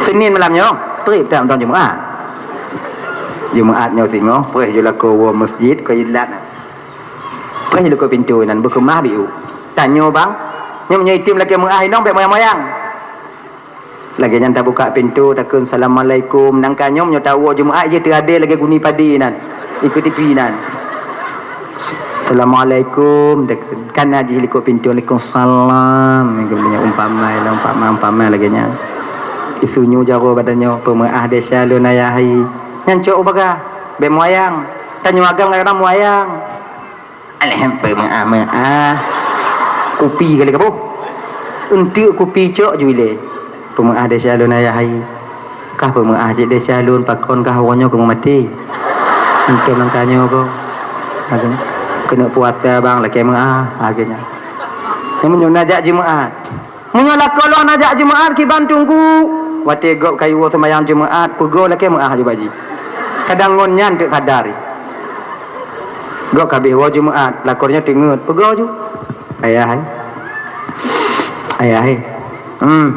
Senin malam nyoe, trép that mantong Jumaat. Jumaat nyoe singoh, preh ju lakoe woe masjid, keu ilat. Preh ju lakoe pintoe nan beukeumah biu. Tanyoe bang, nyoe meunyoe item lakèe meu'ah inong bèk moyang-moyang. Lagèe nyan tabuka pintoe, takheun, "Assalamualaikum." Nangka nyoe meunyoe tawoe Jumaat jih teuadèe lagèe guni padé nan. Ikeu tipi nan. "Assalamualaikum," takheun. Kana jih likot pintoe, "Waalaikumsalam." Umpama, umpama, umpama lagèe nyan. Isunyu jaroe bak tanyoe, peumeu'ah desya lôn ayah hai. Nyan cok u bagah, bèk meuwayang. Tanyoe agam kadang-kadang meuwayang. Alham peumeu'ah-meu'ah. Kupi kali kaboh. Eunteuk kupi cok ju ilèe. Peumeu'ah desya lôn ayah hai. Kah peumeu'ah cit desya lôn, pakon kah uroe nyoe keumeung maté. Eunteuk mangkanyang kok. Keuneuk puasa bang lakèe meu'ah, akhirnya. Nyan meunyoe na jak Jumat. Meunyoe lakoe lôn hana jak Jumat kiban Teungku, watèe gob ka jiwoe seumayang Jumat, peugoe lakèe meu'ah ju bak jih. Kadang ngon nyan teuk sadar. Gob ka habéh woe Jumat, lakoe nyoe teungeut, peugoe ju. Ayah hai. Ayah hai. Hmm.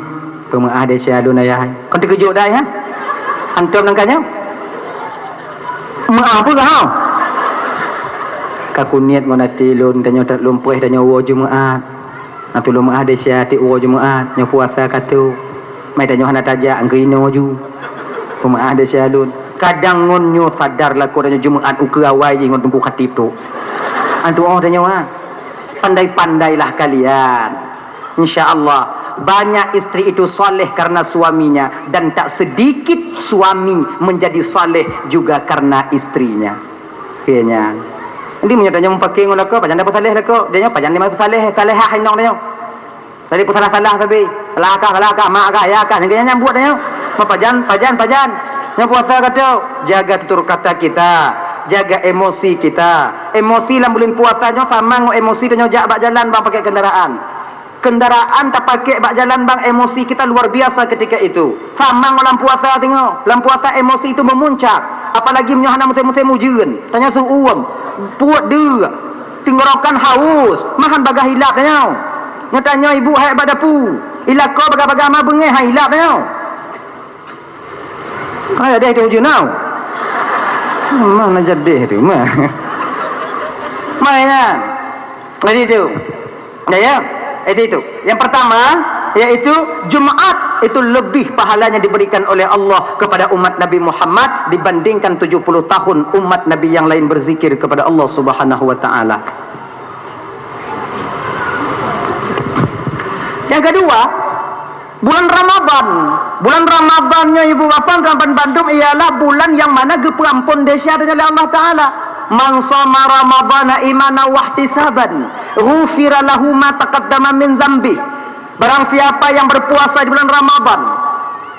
Peumeu'ah desya lôn ayah hai. Kon teukeujot dah, ya? Hantom nangkanyang. Meu'ah peue kah? Ka kuniet ngon até lôn, tanyoe lôn preh tanyoe woe Jumat. Ateueh lôn meu'ah desya tiep uroe Jumat, nyoe puasa ka trok. Mai tanyoe hana tajak, angkeuinoe ju. Peumeu'ah desya lôn. Kadang ngon nyoe sadar lakoe tanyoe Jumat ukeue awai jih ngon Teungku Khatib trok. Antu oh tanyoe ha. Pandai-pandailah kalian. Insya Allah, banyak istri itu saleh karena suaminya dan tak sedikit suami menjadi saleh juga karena istrinya. Kaya nyan. Jadi meunyoe tanyoe meupaké ngon lakoe, pajan dah peusaleh lakoe. Dia nyoe pajan limai peusaleh, salehah inong dia nyoe. Tadi peusalah-salah sabe. Salah kah, salah kah, mak kah, ya kah. Nyang kaya nyan buet dia nyoe. Meupajan, pajan, pajan. Nyoe puasa ka trok, jaga tutur kata kita, jaga emosi kita. Emosi lam buleuen puasa nyoe sama ngon emosi tanyoe jak bak jalan bang pakai kendaraan. Kendaraan tapakai bak jalan bang, emosi kita luar biasa ketika itu. Sama ngon lam puasa singoh. Lam puasa emosi itu memuncak. Apalagi meunyoe hana musém-musém ujeuen. Tanyoe su-uem, puet deuk, tenggorokan haus, mahan bagah ilap tanyoe. Nyoe tanyoe ibu hai bak dapu. Ilakoe bagah-bagah ma beungéh hai ilap tanyoe. Hai deh tu ujeuen tau. Mana jadi tu mah. Maya. Jadi tu. Ya, ya. Jadi itu. Yang pertama, yaitu Jumat itu lebih pahalanya diberikan oleh Allah kepada umat Nabi Muhammad dibandingkan tujuh puluh tahun umat Nabi yang lain berzikir kepada Allah Subhanahu wa taala. Yang kedua, bulan Ramadan. Bulan Ramadan nyoe ibu bapak dan bandum ialah bulan yang mana geupeuampon desya tanyoe lé Allah Taala. "Man shoma Ramadana imanan wahtisaban, ghufira lahu ma taqaddama min dzanbih." Barang siapa yang berpuasa di bulan Ramadan,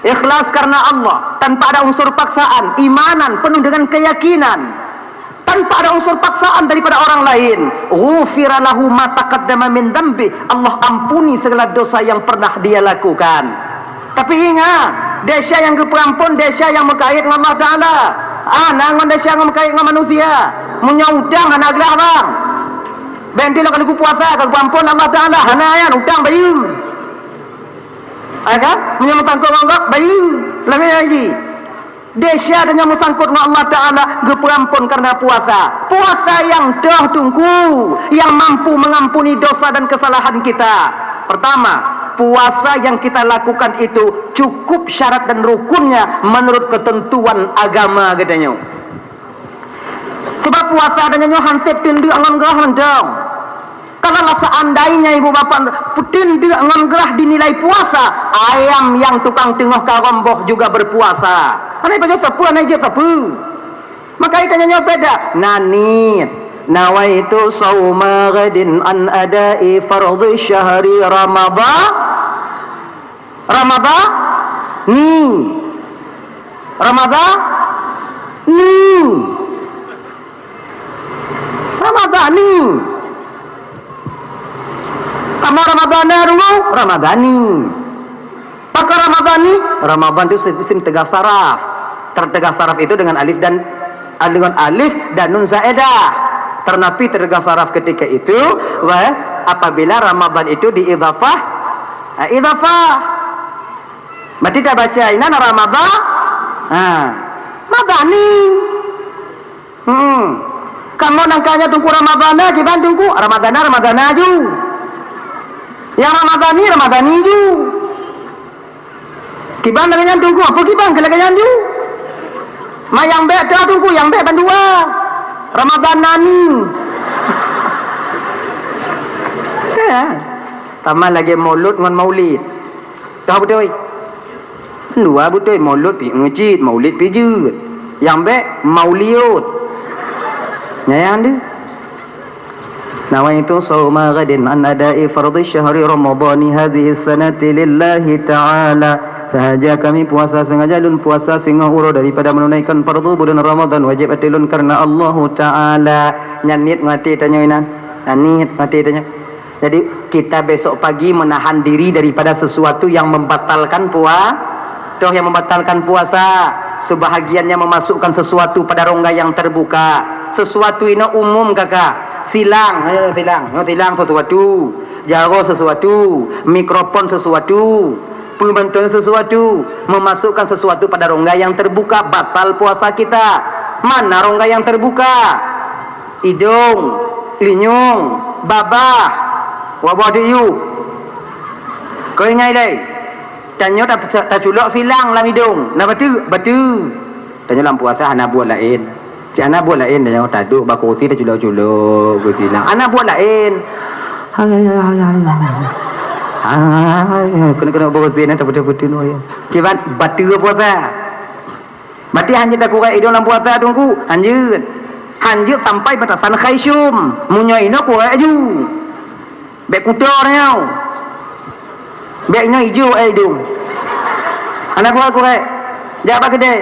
ikhlas karena Allah, tanpa ada unsur paksaan, imanan, penuh dengan keyakinan, tanpa ada unsur paksaan daripada orang lain, ghufira lahu ma taqaddama min dzanbih, Allah ampuni segala dosa yang pernah dia lakukan. Tapi ingat, desya nyang geupeuampon desya nyang meukait ngon Allah Taala. Ah, na ngon desya nyang meukait ngon manusia. Meunyoe utang hana glah bang. Bèk lôn ka lheueh puasa ka geupeuampon Allah Taala, hana nyan utang bayeue. Ai kan? Meunyoe meusangkot ngon gob, bayeue. Lagèe nyan jih. Desya tanyoe meusangkot ngon Allah Taala geupeuampon karena puasa. Puasa nyang toh Teungku, yang mampu mengampuni dosa dan kesalahan kita. Pertama, puasa yang kita lakukan itu cukup syarat dan rukunnya menurut ketentuan agama geutanyoe. Sebab puasa tanyoe nyoe han sép teundeuk ngon grah mantong. Kalau seandainya ibu bapak peuteun deuk ngon grah dinilai puasa, ayam yang tukang teungoh karông boh juga berpuasa. Hana ipajoh sapeue, hana ijeuet sapeue. Maka tanyoe nyoe beda. Na niet, nawaitu shauma ghadin an ada'i fardhi syahri Ramadhan. Ramadhani. Ramadhani. Ramadhani. Kamoe Ramadhana dulu, Ramadhani. Pakon Ramadhani? Ramadhan itu isim teuga saraf. Ter-, teuga saraf itu dengan alif dan, ah, dengan alif dan nun zaedah. Teunapi teuga saraf ketika itu, wa, apabila Ramadhan itu diidhafah, ah, idhafah. Berarti tabaca inan Ramadhan. Ha. Madhani. Hmm. Kamoe nangkanya Teungku Ramadhana, kiban Teungku Ramadhana, Ramadhana ju. Yang Ramadhani, Ramadhani ju. Kiban lagèe nyan Teungku, apa kiban keu lagèe nyan ju? Ma nyang bèk teuh Teungku, nyang bèk bandua. Ramadhanani. Ya. Sama lagèe mulod ngon maulid. Dah beutôi. Dua beutôi, mulod pi meucit, maulid pi jeuet. Nyang bék mauliot. Nyan deuh. Nawaitu shauma ghadin an ada'i fardhi syahri ramadhani hadhihi sanati lillahi ta'ala. Sahaja kami puasa, sengaja lôn puasa singoh uroe daripada menunaikan fardu bulan Ramadan wajib ateueh lôn karena Allahu Ta'ala. Nyan niet ngon até tanyoe inan. Nyan niet ngon até tanyoe. Jadi, kita besok pagi menahan diri daripada sesuatu yang membatalkan pua-, toh yang membatalkan puasa. Sebahagiannya memasukkan sesuatu pada rongga yang terbuka. Sesuatu inoe umum, kakak. Silang, eh, silang, eh, silang sesuatu. Jaroe sesuatu. Mikrofon sesuatu. Peumantong sesuatu. Memasukkan sesuatu pada rongga yang terbuka, batal puasa kita. Mana rongga yang terbuka? Idong, linyueng, babah, waboh diyueb. Keu ingai lé, tanyoe ta-, ta-, taculok silang lam idong. Na bateue? Bateue. Tanyoe lam puasa hana buet laén. Cit hana buet laén tanyoe, taduek bak kursi taculok-culok keu silang. Hana buet laén. Hai, hai, hai, hai, hai. Hai, keuneuk-keuneuk bak kursi na tapeuteuh-peuteuh nyoe. Kiban bateue puasa. Berarti hanjeuet takurek idong lam puasa, Teungku? Hanjeuet. Hanjeuet sampai batasan khaisum. Meunyoe inoe kurek aju. Bék kuto nyoe. Bék inoe ijo, eh, idong. Hana kurek-kurek. Jak bak keudè.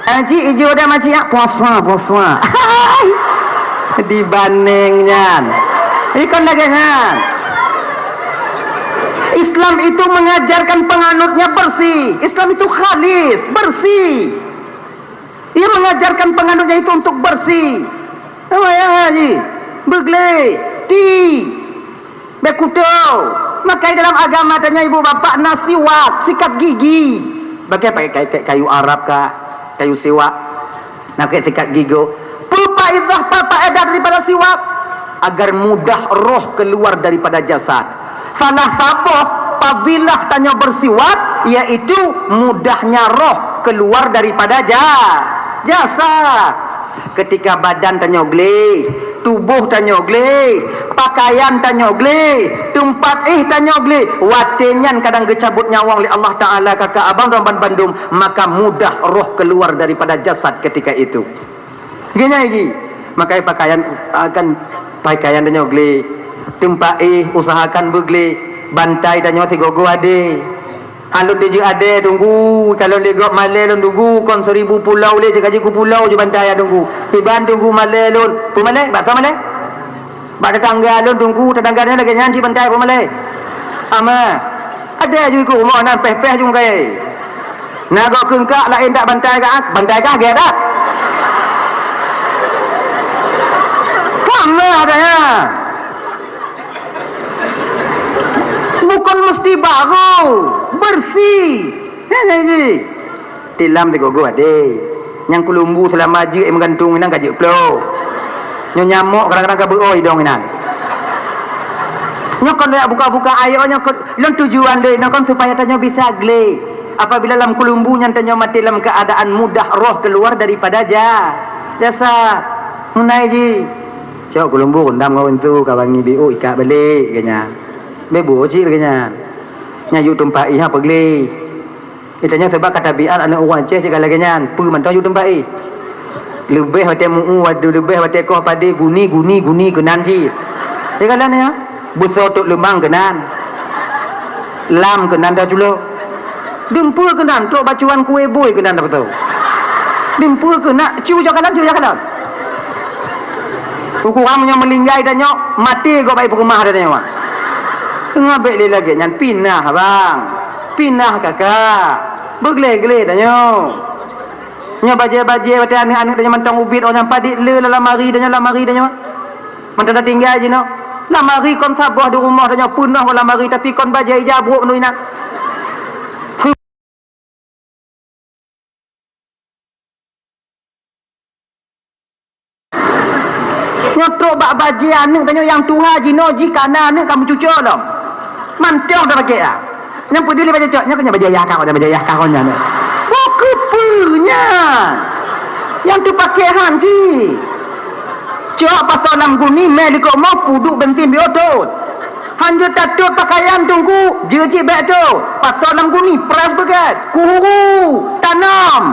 Eh, cik, ijo dah, makcik, ah. Puasa, puasa. Dibandeng nyan. Ikon lagèe nyan. Islam itu mengajarkan penganutnya bersih. Islam itu khalis, bersih. Ia mengajarkan penganutnya itu untuk bersih. Apa ya, Haji? Begleh, ti, bék kuto. Maka dalam agama tanyoe ibu bapak na siwak, sikat gigi. Pakai, pakai, pakai kayu Arab kah, kayu siwak. Nah, kayak sikat gigi. Peue faedah, peue faedah daripada siwak? Agar mudah roh keluar daripada jasad. Salah saboh fadilah tanyoe bersiwak, yaitu mudahnya roh keluar daripada ja-, jasad. Ketika badan tanyoe gleh, tuboh tanyoe gleh, pakaian tanyoe gleh, teumpat éh tanyoe gleh, watèe nyan kadang geucabot nyawöng lé Allah Taala, kakak abang dan bandum, maka mudah roh keluar daripada jasad ketika itu. Geunyai jih, makai pakaian, akan pakaian tanyoe gleh, teumpat éh usahakan beugleh, bantai tanyoe sigoe-goe adé. Alon dijeuet adé Teungku, kalon lé gob malèe lôn Teungku, kon seribu pulau lé, jeuet ka jeuet keu pulau jeuet bantai Teungku. Iban Teungku malèe lôn, peue malèe? Bak soe malèe? Bak tetangga lôn Teungku, tetangga nyan lagèe nyan cit bantai peue malèe? Ama, adé ju ikôt rumoh nan péh-péh ju kai. Na gob keungkak laén dak bantai kah, bantai kah gèt dak? Sama adanya. Bukon meusti barô, bersih. Nyan, nyan jih. Tilam sigoe-goe adé. Nyang keulumbu seulama jeuet meugantung inan ka jeuet ploh. Nyoe nyamok kadang-kadang ka beuo idong inan. Nyoe kon jak buka-buka ayat nyoe kon, lôn tujuan lé nyoe kon supaya tanyoe bisa gleh. Apabila lam keulumbu nyan tanyoe maté lam keuadaan mudah roh keluar daripada ja-, jasad. Meunai jih. Cok keulumbu rendam ngon pintoe ka wangi biôk ikat balek lagèe nyan. Bèk buet cit lagèe nyan. Nyan yue teumpat ié peugleh. Geutanyoe sabab ka tabiat aneuk ureueng Aceh cit ka lagèe nyan, peue mantong yue teumpat ié. Leubeh watèe meu-ueh, leubeh watèe koh padé guni, guni, guni keunan cit. Lagèe nyan nyoe, beusoe tôk leumang keunan. Lam keunan taculok. Dumpeue keunan, trok bacuan kué bui keunan tapeutôh. Dumpeue keunan, cu jak kalon, cu jak kalon. Ukoran meunyoe meulinggai tanyoe, maté gob bak ié peukeumah tanyoe. Teungoh bèk lé lagèe nyan, pinah bang. Pinah kakak. Beugleh-gleh tanyoe. Nyoe bajèe-bajèe watèe aneuk-aneuk tanyoe mantong ubit, oh nyan padit le lam lamari tanyoe, lamari tanyoe. Mantong tatinggai jinoe. Lamari kon saboh di rumoh tanyoe peunoh lamari, tapi kon bajèe ija brôk nui na. Nyoe trok bak bajèe aneuk tanyoe nyang tuha jinoe jih kana aneuk ka meucuco lom. Mantong tapakèk ah. Nyang peuduli bajèe cok, nyoe keuh nyoe bajèe ayah kah, bajèe ayah kah nyan. Oh, keupeue nyan? Nyang teupakèk han jih. Cok pasoe lam guni, mè likot mo, peuduek bensin biôh tôt. Hanjeuet tatôt pakaian Teungku, jeuet cit bèk tôt. Pasoe lam guni, press beugèt. Kuhuru, tanom.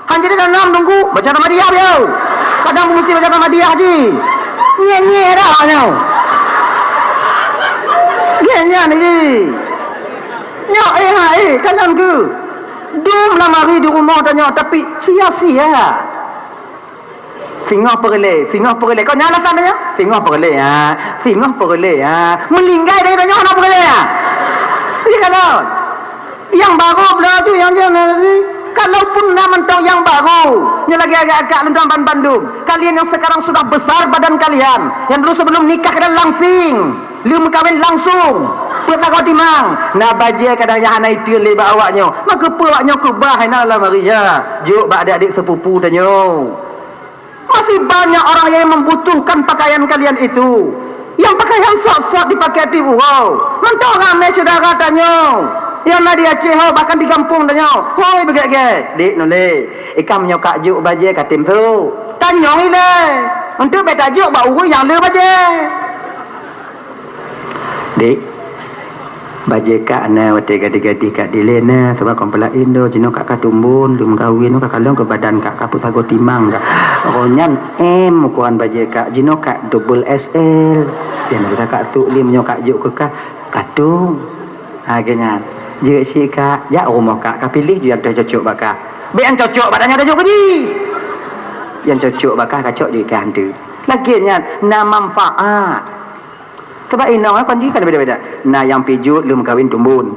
Hanjeuet tanom Teungku, baca Muhammadiyah beu. Kadang meusti baca Muhammadiyah jih. Nyèk-nyèk dah nyoe. Gèt nyan jih. Nyoe, eh, ha, eh, kalon keuh. Dum lamari di rumoh tanyoe, tapi sia-sia. Singoh peureulèe, singoh peureulèe. Kon nyan alasan nyan? Singoh peureulèe, ha. Singoh peureulèe, ha. Meuninggai dari tanyoe hana peureulèe, ha. Iya kan? Nyang barô beulaju, nyang jan laju. Kalaupun na mantong nyang barô, nyoe lagèe agak-agak lôn tuan bandum. Kalian yang sekarang sudah besar badan kalian, yang dulu sebelum nikah kalian langsing, lheuh meukawen langsung, peuet lagoe timang, na bajèe kadang nyang hana iteun lé bak awak nyoe. Maka peue awak nyoe keubah hai na lamari, ya. Jok bak adik-adik sepupu tanyoe. Masih banyak orang yang membutuhkan pakaian kalian itu. Yang pakaian sot-sot dipakai tiep uroe. Mantong ramè syedara tanyoe. Nyang na di Aceh ho, bahkan di gampông tanyoe. Hôi, beugèt-gèt. Dik, nulèe. Ikam nyoe kajok bajèe ka tem su. Tanyong ilèe. Untuk bèk tajok bak ureueng nyang le bajèe. Dik, bajèe kak na watèe gadih-gadih kak dilèe na, sabab kon peulaén do, jinoe kak ka tumbon, lheuh meukawen, ka kalon keu badan kak, ka peuet lagoe timang kak. Roh nyan M ukuran bajèe kak, jinoe kak double X L. Dan bisa kak suk lé meunyoe kak jok keu kah, katong. Ha, geuh nyan. Jeuet cit kak, jak rumoh kak, ka piléh ju nyang cocok bak kah. Bèk nyang cocok bak tanyoe tajok keu jih. Nyang cocok bak kah, kacok ju kah hantu. Lagèe nyan, na manfaat. Sabab inong nyan kon jih kan beda-beda. Na nyang pijot lheuh meukawen tumbon.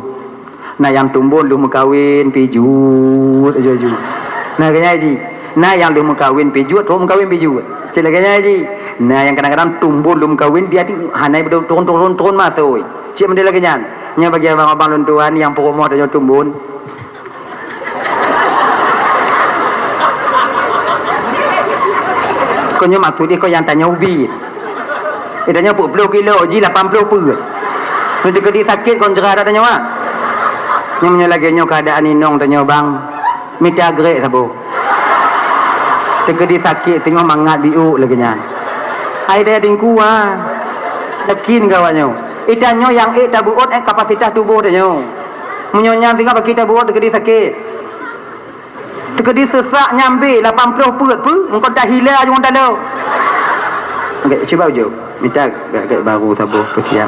Na nyang tumbon lheuh meukawen pijot aju-aju. Na geuh nyan jih. Na nyang lheuh meukawen pijot, trok meukawen pijot. Cit lagèe nyan jih. Na nyang kadang-kadang tumbon lheuh meukawen di até hana turun-turun-turun masôi. Cit meudeh lagèe nyan. Nyan bagi abang-abang lôn tuan nyang peurumoh tanyoe tumbon. Kon nyoe maksud jih kon nyang tanyoe ubit. Eh, tanyoe peuet ploh kilo, jih lapan ploh peuet. Nyoe teukeudi sakét kon jera that tanyoe, ah. Nyoe meunyoe lagèe nyoe keuadaan inong tanyoe, bang, mita grek saboh. Teukeudi sakét singoh mangat biôk lagèe nyan. Hai daya dingku, ah. Yakin keu awak nyoe. Eh, tanyoe nyang ék tabeuôt, eh, kapasitas tuboh tanyoe. Meunyoe nyan singoh baki tabeuôt teukeudi sakét. Teukeudi seusak nyambe lapan ploh peuet peue, engkau dah hila jong talo. Okey, cuba ujoe. Mita gak-gak baru saboh peusiap.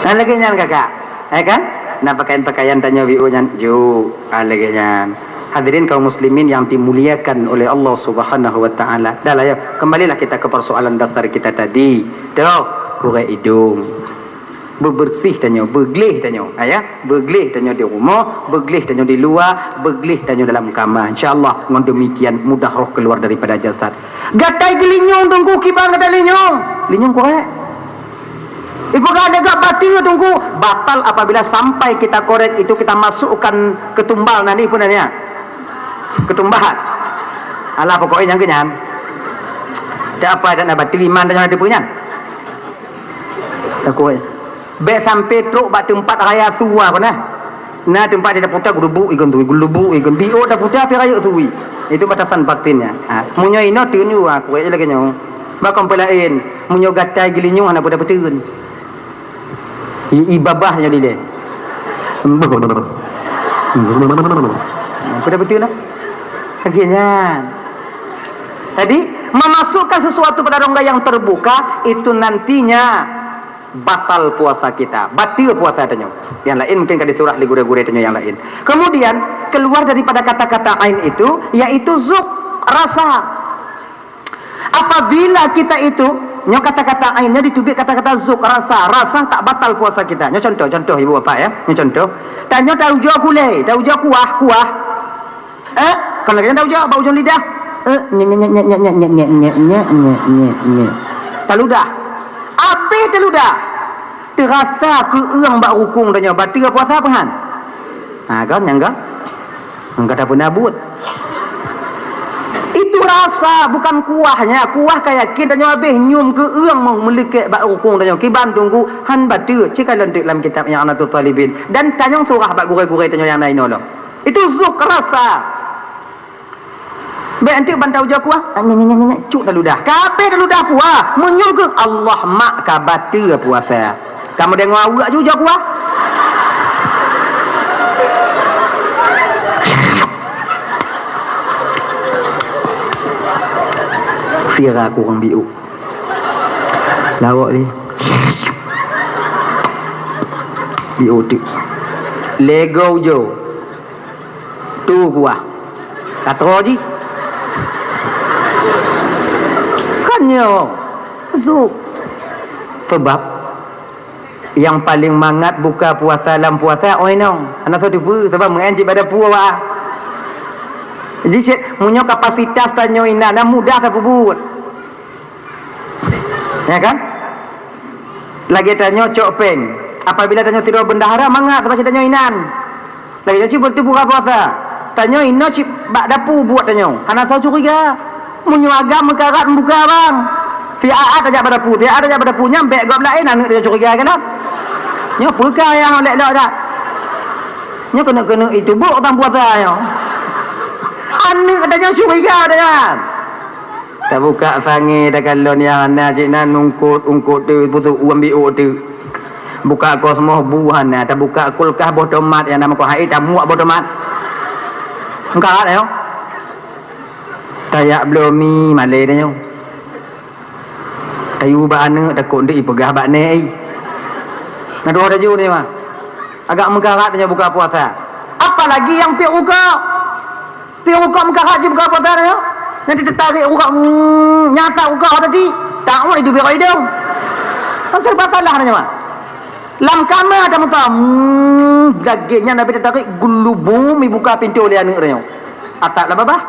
Nah, lagèe nyan kakak. Ya kan? Nah, pakaian-pakaian tanyoe biôk nyan ju. Ah, lagèe nyan. Hadirin kaum muslimin yang dimuliakan oleh Allah Subhanahu wa taala. Dah lah ya, kembalilah kita ke persoalan dasar kita tadi. Toh, kurek idong. Beubeureuséh tanyoe, beugleh tanyoe, ha, ya. Beugleh tanyoe di rumoh, beugleh tanyoe di luwa, beugleh tanyoe dalam kama. Insya Allah, ngon demikian mudah roh keluar daripada jasad. Gatai geulinyueng Teungku, kiban gatai linyueng. Linyueng korek. Ipeugah lé gak bateue Teungku, batal apabila sampai kita korek itu kita masukkan ketumbal nanti pun ya. Ketumbahan. Alah pokoknya nyang kenyan. Tak apa, tak nak bateue iman dan jangan ada pun nyan. Takut. Bèk sampai trok bak teumpat raya sua keuh nah. Na teumpat di daputa geulubuk ikon tui, geulubuk ikon. Biôk daputa pi rayeuk tui. Itu batasan batinnya. Ha, meunyoe inoe teun ju, ha, kuwèt lagèe nyoe. Bak kon peulaén, meunyoe gatai geulinyueng hana peue tapeuteun. I, i babah nyoe dilèe. Peue tapeuteun lah. Lagèe nyan. Jadi, memasukkan sesuatu pada rongga yang terbuka itu nantinya batal puasa kita, bateue puasa tanyoe. Nyang laén mungkin ka disurah lé gurèe-gurèe tanyoe nyang laén. Kemudian, keluar daripada kata-kata ain itu, yaitu zuk, rasa. Apabila kita itu, nyoe kata-kata ain nyoe diteubiet kata-kata zuk, rasa, rasa tak batal puasa kita. Nyoe contoh, contoh ibu bapak ya, nyoe contoh. Tanyoe taujoe gulèe, taujoe kuah, kuah. Eh, kon lagèe nyan taujoe bak ujong lidah. Eh, nyek, nyek, nyek. Taludah. Abéh taludah. Teurasa keueung bak rukung tanyoe, bateue puasa peue han? Ha, kan, nyang kan? Nyang kata peuna buet. Itu rasa, bukan kuahnya. Kuah ka yakin tanyoe abéh nyium keueung meu-, meuleuket bak rukung tanyoe. Kiban Teungku, han bateue. Cit kalon teuk lam kitab I'anatut Talibin. Dan tanyong surah bak gurèe-gurèe tanyoe nyang na inoe lom. Itu zuk rasa. Bèk enteuk ban taujoe kuah. Nyek, nyek, nyek, nyek, nyek. Cuk taludah. Ka abéh taludah kuah. Meunyoe keuh Allah mak ka bateue puasa. Kamoe deungoe aweuek ju ujoe kuah. Sira kurang biuk. Lawok ni. Biuk teuk. Lego ujoe. Tu kuah. Ka troe jih. Kan nyoe. Zuk. Sebab nyang paleng mangat buka puasa lam puasa, oh inong. Hana soe teupeue, sabab meu'en cit bak dapu awak. Jadi cit, meunyoe kapasitas tanyoe inan, na mudah tapeubuet. Ya kan? Lagèe tanyoe cok péng. Apabila tanyoe sidroe bendahara, mangat, sabab cit tanyoe inan. Lagèe nyoe cit beutôi buka puasa. Tanyoe inoe cit bak dapu buet tanyoe. Hana soe curiga. Meunyoe agam meukarat meubuka bang. Siat-at tajak bak dapu, siat-at tajak bak dapu. Nyan bèk gob laén aneuk tanyoe curiga kan? Nyoe peue kah nyang lèk lok dak? Nyoe keuneuk-keuneuk itu bôk tang puasa nyoe. Aneuk tanyoe curiga dak nyan? Tabuka sangé takalon nyang hana cit nan ungkot-ungkot tu, putu uem biôk tu. Buka kosmos bu hana, tabuka kulkas boh tomat nyang na meukoh hai tamuak boh tomat. Meukarat ayo. Tajak bloe mi malèe tanyoe. Tayue bak aneuk takot nteuk ipeugah bak nèk i. Na dua laju ni mah. Agak meukarat tanyoe buka puasa. Apalagi nyang piôh rukok. Piôh rukok meukarat jih buka puasa nyoe. Nyan teutarek rukok, mm, nyata rukok tadi. Taun itu biar idong. Kan serba salah nyoe mah. Lam kama ada muka, hmm, daging nyan Nabi teutarek gulubum ibuka pintoe lé aneuk tanyoe. Atap lah babah.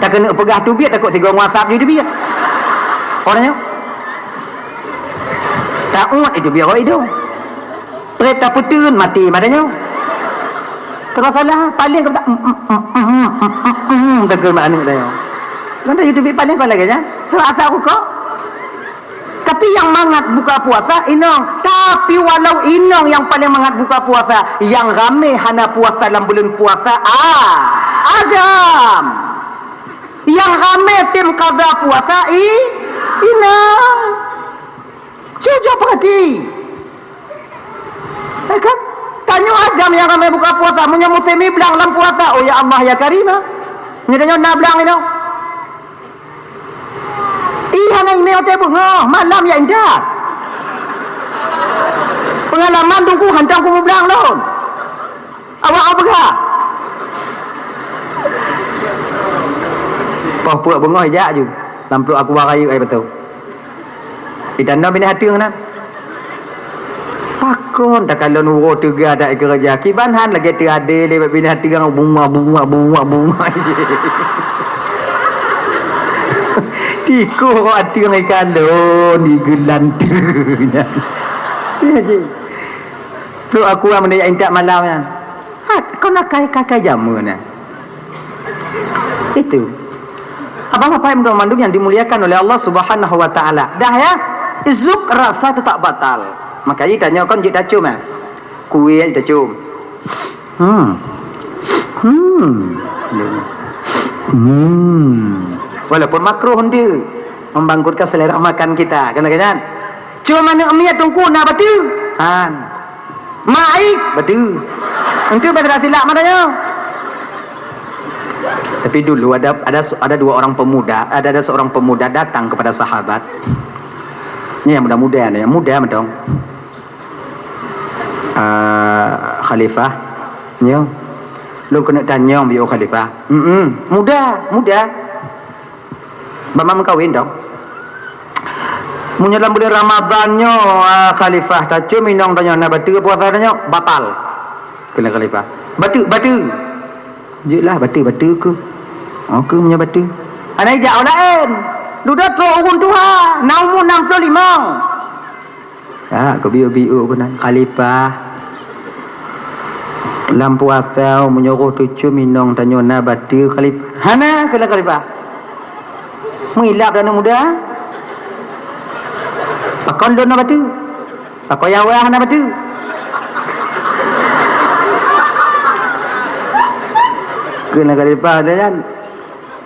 Takeuneuk peugah teubiet takot sigoe ngon asap jih teubiet. Orang nyoe. Taun itu biar idong. Trép tapeuteun maté mata nyoe. Kalau salah, paling kata, mm, mm, mm, mm, mm, mm, mm, mm, tegur mak aneuk dah nyoe. Kan dah YouTube paling kau lagi kan? Kalau asal aku kok. Tapi nyang mangat buka puasa inong. Tapi walau inong nyang paling mangat buka puasa, nyang ramé hana puasa lam buleuen puasa, ah, agam. Nyang ramé tem kada puasa i, inong. Cuba perhati. Eh kan? Tanyoe agam nyang ramé buka puasa, meunyoe musém i blang lam puasa, oh ya Allah ya Karimah. Nyoe tanyoe na blang inoe. Ih, hana imeue watèe beungoh, malam ya intat. Peungalaman Teungku hantom kumublang lôn. Awak peugah. Poh peuet beungoh ijak ju. Lam pluek aqua rayeuk ai beutôi. Di tanda binèh ateueng na. Pakon takalon uroe teuga dak ikeureuja. Kiban han lagèe teuadé lé bak binèh ateueng bunga, bunga, bunga, bunga. Tikoh ateueng ikalon igeulanteu nyan. Ya, ji. Pluek aqua meunyo jak intat malam nyan. Ha, kon akai-akai jameun nyan. Itu. Abang Bapak Ibu mandum yang dimuliakan oleh Allah Subhanahu wa taala. Dah ya, zuk rasa tetap batal. Makanya tanyoe kon jeuet tacom ya. Kueh jeuet tacom. Hmm. Hmm. Hmm. Walaupun makruh untuk membangkitkan selera makan kita, kan, kan? Cuma aneuk miet Teungku na bateue. Han. Mak ai, betul. Entu betul silap matanya. Tapi dulu ada, ada ada dua orang pemuda, ada ada seorang pemuda datang kepada sahabat. Ni yang muda-muda ni, yang muda mantong. Ah, Khalifah, nyo. Lôn keuneuk tanyong biôh Khalifah. Hmm, muda, muda. Bak meukawen dong. Meunyoe lam buleuen Ramadhan nyoe, ah, Khalifah, tacom inong tanyoe na bateue puasa tanyoe, batal. Kheun lé Khalifah. Bateue, bateue. Jeuet lah bateue, bateue keuh. Oh, keuh meunyoe bateue. Hana ijak awak laén. Dudoe trok ureueng tuha, na umu enam puluh lima. Ha, keubiôk-biôk keunan Khalifah. Lam puasa meunyoe roh teucom inong tanyoe na bateue Khalifah. Hana, kheun lé Khalifah. Meuilap dah aneuk muda. Pakon lôn na bateue? Pakon nyang wah na bateue? Kheun lé Khalifah dah nyan.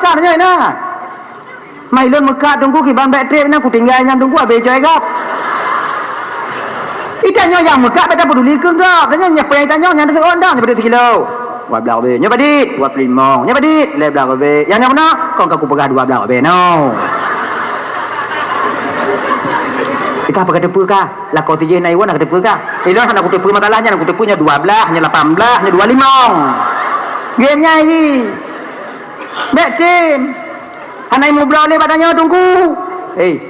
puasa nyoe na. Mai lôn meukat Teungku kiban bèk trép na kutinggai nyan Teungku abéh coe gob. Itanyoe nyang meukat bèk tapeuduli keu gob. Tanyoe nyang peureulèe tanyoe nyan teuh ondang nyoe padit sikilo. Dua blaih ribèe. Nyoe padit dua ploh limong. Nyoe padit lhèe blaih ribèe. Nyang nyoe meunan kon ka kupeugah dua blaih ribèe no. Ka peugah teupeu ka. Lakoe tijih na iwan ka teupeu ka. Ilôn hana kuteupeue masalah nyan, kuteupeue nyoe dua blaih, nyoe lapan blaih, nyoe dua limong. Gèt nyan jih. Bèk tem. Hana imubloe lé bak tanyoe Teungku. Hei.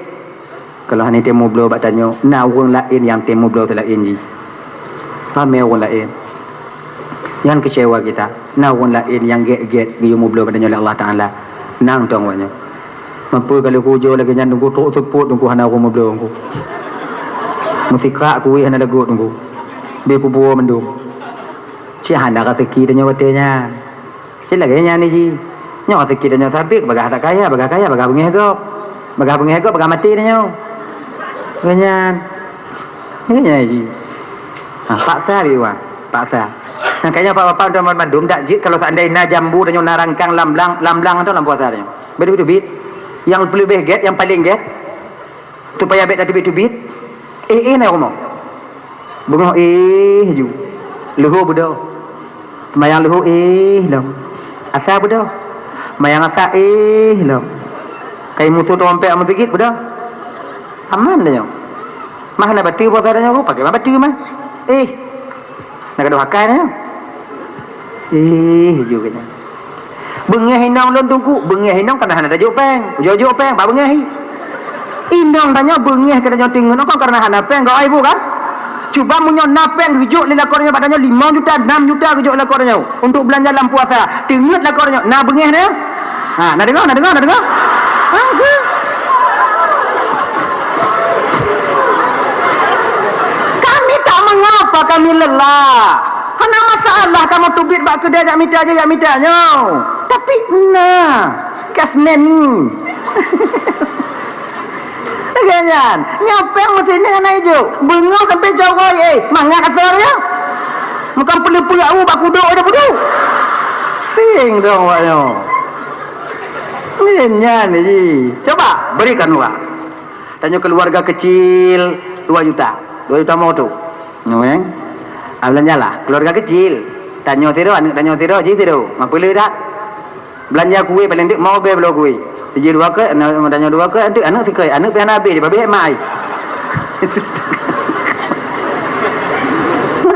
Kalau hana tem mubloe bak tanyoe, na ureueng laén nyang tem mubloe teulaén jih. Ramé ureueng laén. Nyan keucewa kita. Na ureueng laén nyang gèt-gèt geuyue mubloe bak tanyoe lé Allah Taala. Nang tong awaknyoe. Meupeu kalau kujo lagèe nyan Teungku trok seupôt Teungku hana ureueng mubloe Teungku. Meusikrak kuweh hana lagot Teungku. Bèk kubuo mandum. Cit hana raseuki tanyoe watèe nyan. Cit lagèe nyan jih. Nyoe raseuki tanyoe sabé bagah that kaya, bagah kaya, bagah beungèh gob. Bagah beungèh gob, bagah maté tanyoe. Lagèe nyan. Lagèe nyan jih. Ha, paksa biwa, paksa. Makanya bapak-bapak dan mandum dak jeuet kalau seandai na jambu tanyoe na rangkang lam blang, lam blang atau lam puasa tanyoe. Beuteubiet-teubiet. Nyang peuleubèh gèt, nyang paleng gèt. Supaya bèk tateubiet-teubiet. Eh, eh, na rumoh. Beungoh eh ju. Leuhô beudôh. Seumayang leuhô eh lom. Asa beudôh. Seumayang asa eh lom. Kai musoh trompet meuseujid beudôh. Aman tanyoe. Mah na bateue puasa tanyoe, pakai mah bateue mah. Eh. Na gadôh akai nyoe. Ih, ju keunan. Beungèh inong lôn Teungku, beungèh inong kana hana tajok péng. Jok-jok péng, bak beungèh i. Inong tanyoe beungèh keu tanyoe teungeut, kon karena hana péng, gawai bu kan? Cuba meunyoe na péng geujok lé lakoe tanyoe bak tanyoe limong juta, enam juta geujok lakoe tanyoe untuk beulanja lam puasa. Teungeut lakoe tanyoe, na beungèh tanyoe? Ha, na deungoe, na deungoe, na deungoe? Ha, ke? Kami tak mengapa, kami lelah. Hana masalah kamoe teubiet bak keudè jak mita jih, jak mita nyoe. Tapi na cash money. Lagèe nyan, nyoe péng meusinan hana ijok. Beungoh sampoe jawai, eh, mangat asai nyoe. Meukan peuleupeue u bak kudok ada pudok. Sing dong awak nyoe. Nyan, nyan jih. Coba berikan uang. Tanyoe keluarga kecil dua juta. Dua juta mo tu. Nyoe, eh. Ah, belanja lah. Keluarga kecil. Tanyoe sidroe, aneuk tanyoe sidroe, jih sidroe. Mapeulé dak? Belanja kueh paling dik mau be bloe kueh. Jih dua keu, aneuk tanyoe dua keu, aneuk, aneuk sikoi, aneuk pih hana habéh, babeh mai.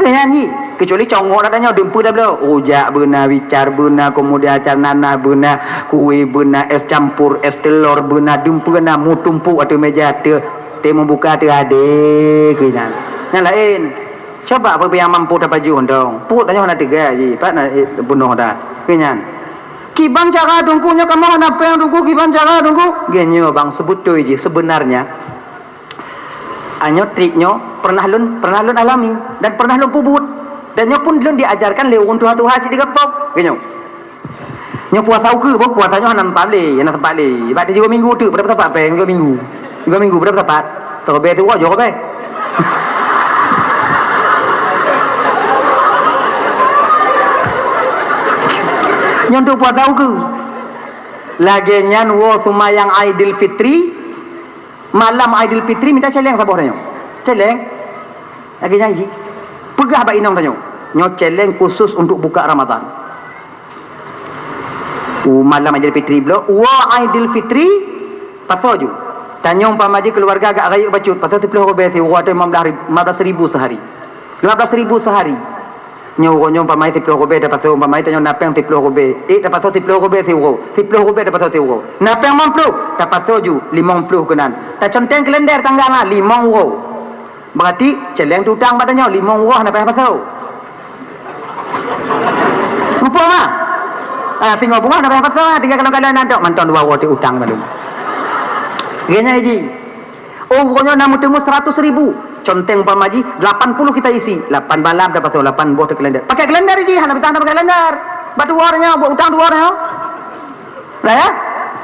Nyan jih. Kecuali congok na tanyoe dumpeue dah bloe. Rujak beuna, bicar beuna, kemudian acar nanah beuna, kueh beuna, es campur, es telor beuna, dumpeue na meutumpok ateueh meja teuh. Teuh meubuka teuh adé keunan. Nyang laén. Coba peue nyang mampu tapajoh dong. Peuet tanyoe hana teuga jih, pat na, eh, bunoh dah. Keunan. Kiban cara Teungku nyoe kamoe hana péng Teungku, kiban cara Teungku. Geuh nyoe bang, sebeutôi jih sebenarnya Anyoe trik nyoe pernah lôn, pernah lôn alami dan pernah lôn peubuet. Dan nyoe pun lôn diajarkan lé ureueng tuha-tuha cit di gampông. Geuh nyoe. Nyoe puasa ukeue, boh puasa nyoe hana sempat lé, hana sempat lé. Bak tiga minggu teuk, pada sapat péng tiga minggu. Tiga minggu pada sapat. Teurobée tu, wah, jok robée. Nyoe untuk puasa ukeue. Lagée nyan woe seumayang Aidil Fitri, malam Aidil Fitri mita céléng saboh tanyoe. Céléng. Lagée nyan jih. Peugah bak inong tanyoe. Nyoe céléng khusus untuk buka Ramadan. U malam Aidil Fitri bloe, woe Aidil Fitri, pasoe ju. Tanyoe umpama jih keuluwarga agak rayeuk bacut, pasoe siplôh rubée siuroe atau lima belas ribu, lima belas ribu sehari. Lima belas ribu sehari. Nyoe uroe nyoe umpama siplôh rubée tapasoe, umpama tanyoe na péng siplôh rubée. Eh, tapasoe siplôh rubée siuroe. Siplôh rubée tapasoe siuroe. Na péng limong ploh, tapasoe ju limong ploh keunan. Taconteng kalender tanggai na limong uroe. Berarti céléng tutang bak tanyoe limong uroe hana payah pasoe. Muphom, ah? Ah, singoh beungoh hana payah pasoe, ah, tinggai kalon-kalon nyan tok, mantong dua uroe teututang baru. Lagée nyan jih. Oh, uroe nyoe na meuteumé seratus ribu. Conteng umpama jih, lapan puluh kita isi. Lapan malam tapasoe, lapan boh teukalender. Pakai kalender jih, hana payah pakai kalender. Bak dua uroe nyoe, buet utang dua uroe nyoe. Nah, ya?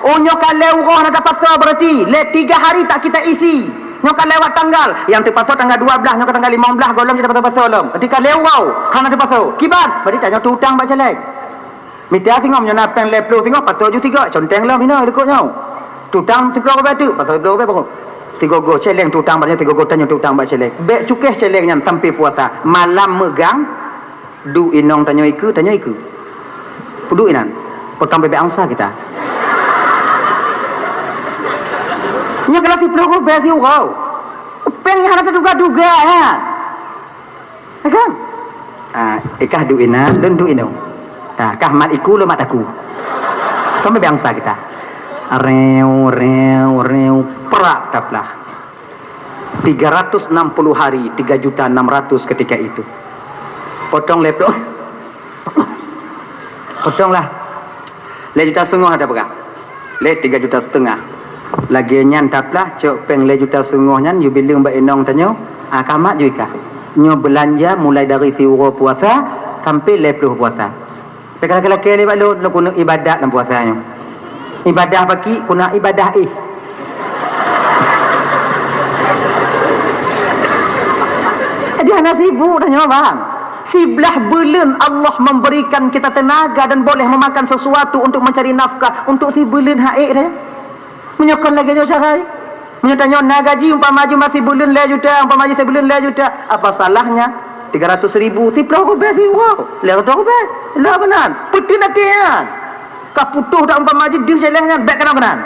Oh, nyoe ka lhée uroe hana tapasoe, berarti lhée tiga hari tak kita isi. Nyoe ka lewat tanggal. Nyang tapasoe tanggal dua belas, nyoe ka tanggal lima belas, gohlom jeuet tapasoe-pasoe lom. Berarti ka lhée uroe hana tapasoe. Kiban? Berarti tanyoe tutang bak céléng. Mita singoh, nyoe na péng lhée ploh singoh, pasoe ju sigoe, conteng lom hinoe likot nyoe. Tutang siplôh rubée teuk, pasoe siplôh rubée baru. Sigoe-goe céléng tutang bak nyoe, sigoe-goe tanyoe tutang bak céléng. Bék cukéh céléng nyan sampai puasa. Malam meugang, duek inong tanyoe ikeue, tanyoe ikeue. Peuduek inan. Potong bebek angsa kita. Nyoe kalau siplôh rubée siuroe. Péng nyang hana teuduga-duga, ha. Ya kan? Ah, ikah duek inan, lôn duek inong. Ah, kah mat iku, lôn mat aku. Kan bebek angsa kita. Reu, reu, reu, prak taplah. Tiga ratus enam puluh hari, tiga juta enam ratus ketika itu. Potong lhée ploh. Potonglah. Lhée juta singoh ada peugah. Lhée tiga juta setengah. Lagée nyan taplah cok péng lhée juta singoh nyan yue bileueng bak inong tanyoe, ah, ka mat ju ikah. Nyoe beulanja mulai dari siuroe puasa sampai lhée ploh puasa. Tapi ka lakée-lakée lé bak lôn, lôn keuneuk ibadat lam puasa nyoe. Ibadah paki, keuneuk ibadah éh. Jadi hana sibuk tanyoe, bang. Siblah buleuen Allah memberikan kita tenaga dan boleh memakan sesuatu untuk mencari nafkah untuk sibeuleuen hak ék tanyoe. Meunyoe kon lagée nyoe cara, meunyoe tanyoe na gaji umpama jih masih buleuen lhée juta, umpama jih sibuleuen lhée juta, apa salahnya tiga ratus ribu, siplôh rubée siuroe, lhée reutôh rubée, lheueh keunan, peuteun até nyan. Ka putôh dak umpama jih deuh céléng nyan, bék kalon keunan.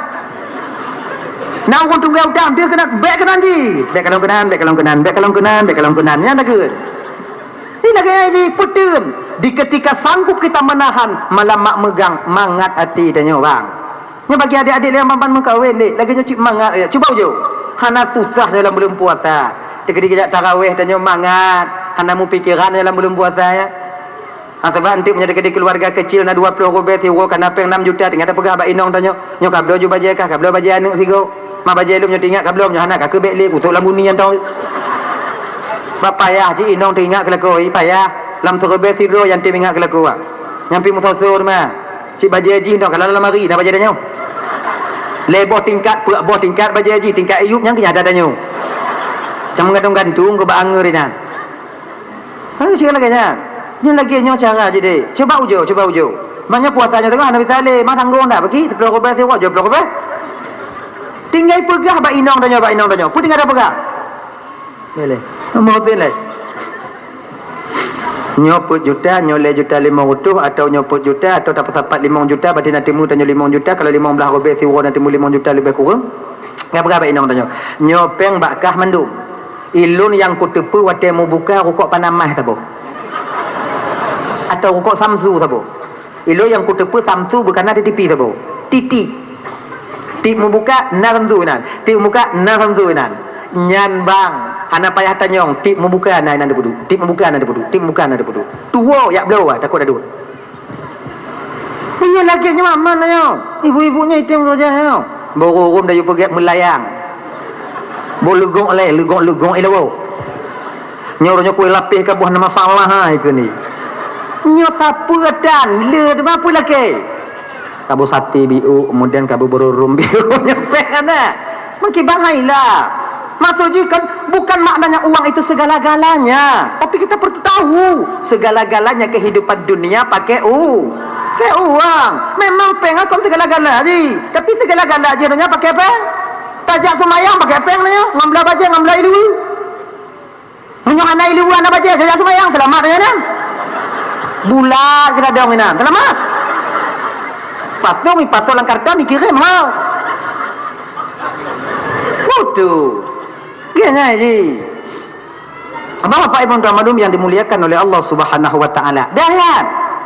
Na ureuëng tunggée utang deuh keunan, bék keunan jih, bék kalon keunan, bék kalon keunan, bék kalon keunan, bék kalon keunan, nyan takheun. Ini lagée nyan jih, peuteun. Di ketika sanggup kita menahan, malam mak meugang, mangat até tanyoe, bang. Nyoe bagi adik-adik lé nyang ban meukawen lé, lagée nyoe cit mangat, ya. Cuba ujoe. Hana susah dalam buleuen puasa. Teukeudi geujak tarawéh tanyoe mangat, hana meupikéran dalam buleuen puasa, ya. Ha, sabab eunteuk meunyoe teukeudi keuluwarga keucil na dua ploh rubée siuroe ka na péng nam juta, tinggai tapeugah bak inong tanyoe, "Nyoe ka bloe ju bajée kah, ka bloe bajée aneuëk sigoe. Ma bajée lôn nyoe teuingat ka bloe, nyoe hana ka keubék lé, kutok lam bumi nyan tong." Bah payah cit inong teuingat keu lakoe, payah. Lam siribée sidroe nyang tem ingat keu lakoe. Nyang pi meusoe-soe teuma. Cit bajée jih nyoe ka lam lamari, na bajée tanyoe. Lhée boh tingkat, peuet boh tingkat bajée jih, tingkat iyup nyang keu nyan ada tanyoe. Cang meugantung-gantung keu bak angeue inan. Ha, cit lagée nyan. Nyan lagée nyoe cara jih deh. Cuba ujoe, cuba ujoe. Meunyoe puasa nyoe teungoh hana bisa lé, ma tanggong dak bagi, siplôh ribée siuroe, jeuet siplôh ribée. Tinggai peugah bak inong tanyoe, bak inong tanyoe. Peue tinggai tapeugah? Boleh. Nombor tin leh. Nyoe peuet juta, nyoe lhée juta limong reutôh, atau nyoe peuet juta, atau tapeusapat limong juta, berarti na timu tanyoe limong juta, kalau limong blaih ribée siuroe na timu limong juta leubeh kureueng. Ka peugah bak inong tanyoe, "Nyoe péng bak kah mandum. Ilôn nyang kuteupeue watée mubuka rukok Panamax saboh. Atau rukok Samsu saboh." Ilôn nyang kuteupeue Samsu beukana di tipi saboh. Titik. Tiep mubuka na Samsu inan. Tiep mubuka na Samsu inan. Nyan bang, hana payah tanyong, tiep mubuka na inan dipeuduek. Tiep mubuka na dipeuduek. Tiep mubuka na dipeuduek. Tuwoe yak bloe, takot adut. Meunyoe lagée nyoe aman nyoe. Ibu-ibu nyoe item saja nyoe. Boh ureuëng dayeuh peugét meulayang. Boh leugok lé, leugok-leugok ilée woe. Nyoe uroe nyoe kue lapéh ka boh na masalah hai keunie. Nyoe sapeue tan, le teuma peue lakée. Kabu sate biuk, kemudian kabu berurum biuk, nyoe péng hana. Meukiban hai lah. Maksud jih kan, bukan maknanya uang itu segala-galanya, tapi kita perlu tahu segala-galanya kehidupan dunia pakai u-, pakai uang. Memang péng kon segala-gala jih, tapi segala-gala jih donya pakai péng. Tajak seumayang pakai péng nyoe, ngon blah bajée, ngon blah ilu. Meunyoe hana ileue hana bajée, tajak seumayang, seulamat nyan. Bulat keudadong inan, seulamat. Pasong, pasong lam karton, dikirém, ha. Beutôi. Geuh nyan jih. Abang, Bapak, Ibu, tuan-tuan yang dimuliakan oleh Allah Subhanahu wa Taala. Dah nyan.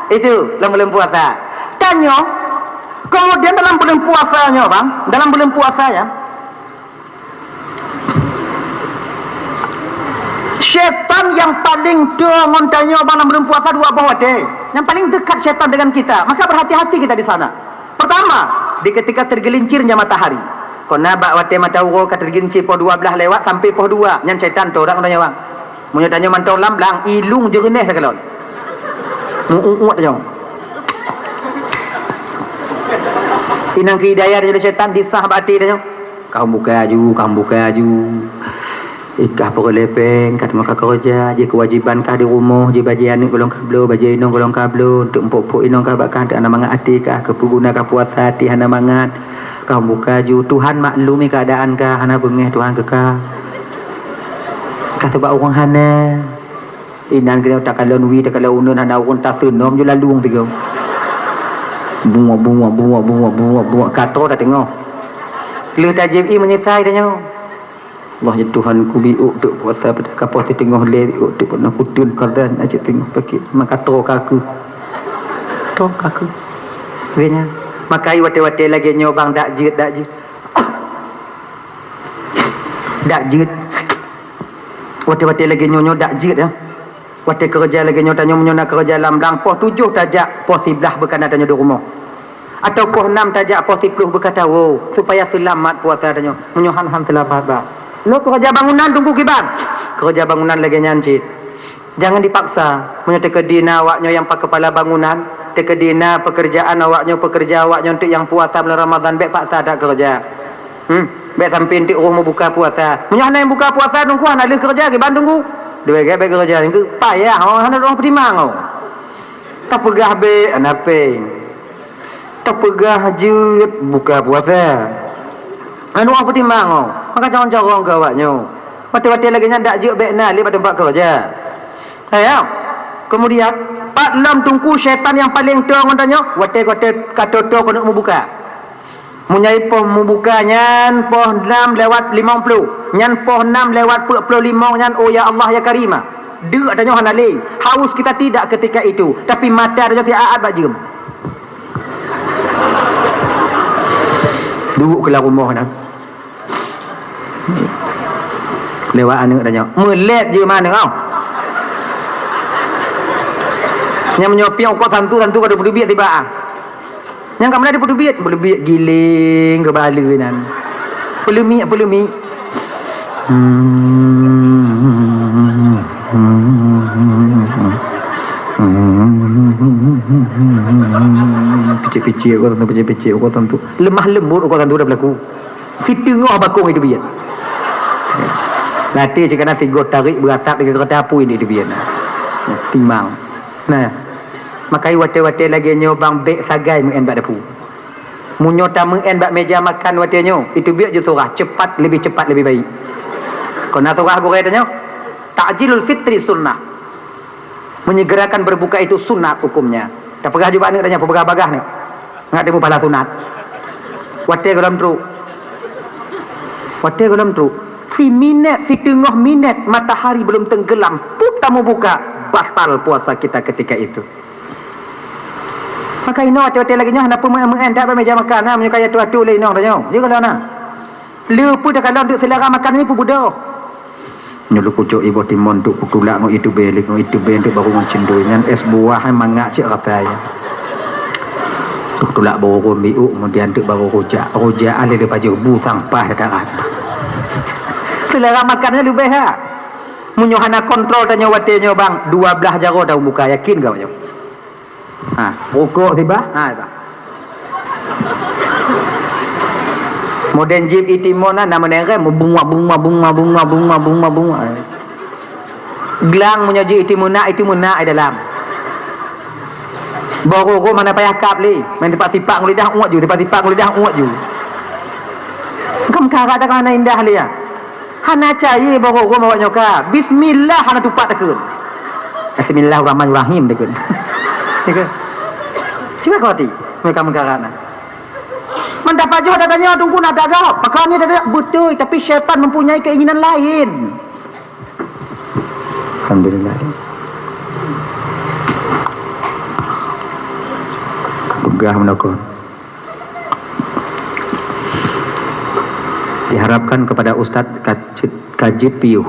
Itu, lam buleuen puasa. Tanyoe, kemudian dalam buleuen puasa nyoe, Bang, dalam buleuen puasa ya, Syaitan nyang paleng toe ngon tanyoe bak lam buleuen puasa dua boh watée. Nyang paleng dekat syaitan dengan kita. Maka berhati-hati kita di sana. Pertama, di ketika tergelincirnya matahari. Kona bak watée mata uroe ka tergelincir poh dua belas lewat sampai poh dua, nyan syaitan toe ngon tanyoe bang. Meunyoe tanyoe mantong lam blang, ilung jeureunéh takalon. Mu-uek tanyoe. Inong keu hidayah dari syaitan disah bak até tanyoe. Ka bukai aju, ka bukai aju. Ikah peureulée péng, ka teuma ka keureuja, jih keuwajéban kah di rumoh, jih bajée aneuëk gohlom ka bloe, bajée inong gohlom ka bloe, untuk mupok-pok inong kah bak kah, untuk hana mangat até kah, keupeuguna kah puasa até hana mangat, ka bukai aju. Tuhan maklumi keuadaan kah, hana beungéh Tuhan keu kah. Ka seubab ureuëng hana. Inan keunoe takalon wie, takalon uneuen, hana ureuëng taseunom ju lalueng sigoe. Bungoe, bungoe, bungoe, bungoe, bungoe, bungoe, ka troh tateungoh. Lheueh tajieb ié meunyeusai tanyoe. Allah ya Tuhan, kubiuk teuk puasa pada kapoh teungoh lé biuk teuk peunoh kuteun kadan aja teungoh pakét maka troh kaku. Troh kaku. Geuh nyan. Maka watée-watée lagée nyoe bang dak jeuet, dak jeuet. Dak jeuet. Watée-watée lagée nyoe nyoe dak jeuet ya. Watée keureuja lagée nyoe tanyoe meunyoe na keureuja lam blang poh tujoh tajak poh siblaih beukana tanyoe di rumoh. Atawa poh nam tajak poh siploh beukata woe supaya seulamat puasa tanyoe. Meunyoe han han seulamat bang. Lo keureuja bangunan tunggu kiban. Keureuja bangunan lagée nyan cit. Jangan dipaksa. Meunyoe teukeudi na awaknyoe nyang pa keupala bangunan, teukeudi na peukeurjaan awaknyoe peukeurja awaknyoe untuk nyang puasa bulan Ramadhan bék paksa that keureuja. Hmm, bék sampai enteuk roh meubuka puasa. Meunyoe hana nyang buka puasa, teungku hana lheueh keureuja, kiban teungku. Dua gét bék keureuja, teungku payah, oh, hana ureuëng peutimang, oh. Tapeugah bék, hana péng. Tapeugah jeuet buka puasa. Hana ureuëng peutimang, oh. Maka carông-carông keu awaknyoe. Watée-watée lagée nyan dak jeuet bék na lé bak teumpat keureuja. Ayah. Kemudian, pat lom teungku syaitan nyang paleng toe ngon tanyoe, watée-watée ka toe-toe keuneuk meubuka. Meunyoe poh meubuka nyan poh nam lewat limong ploh, nyan poh nam lewat peuet ploh limong nyan, oh ya Allah ya Karimah. Deuk tanyoe hana lé, haus kita tidak ketika itu, tapi mata tanyoe siat-at bak jeuem. Duek keu lam rumoh nyan. Lewat aneuëk tanyoe, meulét jeuem aneuëk, oh. Nyang meunyoe pieng ukoe santu-santu ka dipeudubiet tiba ah. Nyang ka meunan dipeudubiet, peudubiet giling keu baleue nan. Peuleumiek, peuleumiek. Picik-picik ukoe tantu, picik-picik ukoe tantu. Lemah lembut ukoe tantu dah berlaku. Siteungoh bakong itu biet. Latih cik kana tigo tarik berasap dengan kereta apui ni itu biet. Timang. Nah. Makai watée-watée lagée nyoe bang bék sagai meu'en bak dapu. Meunyoe tameu'en bak meja makan watée nyoe, itu biet ju surah, cepat, lebih cepat, lebih baik. Kona surah gurée tanyoe, ta'jilul fitri sunnah. Menyegerakan berbuka itu sunat hukumnya. Tapeugah ju bak aneuëk tanyoe, peugah bagah ni. Ngat timu pahala sunat. Watée gohlom trok. Watée gohlom trok. Siminét, siteungoh minét matahari belum tenggelam, pup tamu buka, batal puasa kita ketika itu. Maka inoe watée-watée lagée nyoe hana peue meu'en-meu'en that bak meja makan, ha, meunyoe kaya tu atu lé inoe tanyoe. Jeuet kalau na. Le peue takalon duek seulera makan ni peubeudoh. Nyoe lôn kucok iboh timon untuk kutulak ngon itube, lé ngon itube untuk baru ngon cendoi. Nyan es buah, eh, mangat cit rasa ya. Kutulak baru rom biuk, kemudian untuk baru rujak. Rujak alé le pajoh bu sampah darat. Seulera makan nyan leubeh ha. Meunyoe hana kontrol tanyoe watée nyoe bang, dua blaih jaroe tamubuka, yakin kau nyoe. Ha, rukuk tiba, ha, tiba. Modern jeep itimon na, na modern rem, bunga, bunga, bunga, bunga, bunga, bunga, bunga. Glang meunyoe jeep itimon na, itimon na di dalam. Boh roro mana payah kap lé, main tipak-tipak ngon lidah uet ju, tipak-tipak ngon lidah uet ju. Kam karat dah hana indah lé ya. Hana caya boh roro awak nyoe ka. Bismillah hana tupat takheun. Bismillahirrahmanirrahim takheun. Cuba kau hati, mereka mengkarat na. Mantap pajoh dah tanya tunggu nak tagap. Pakon ni dah betul, tapi syaitan mempunyai keinginan lain. Alhamdulillah. Peugah meunokon. Diharapkan kepada ustaz ka jeuet, ka jeuet piôh.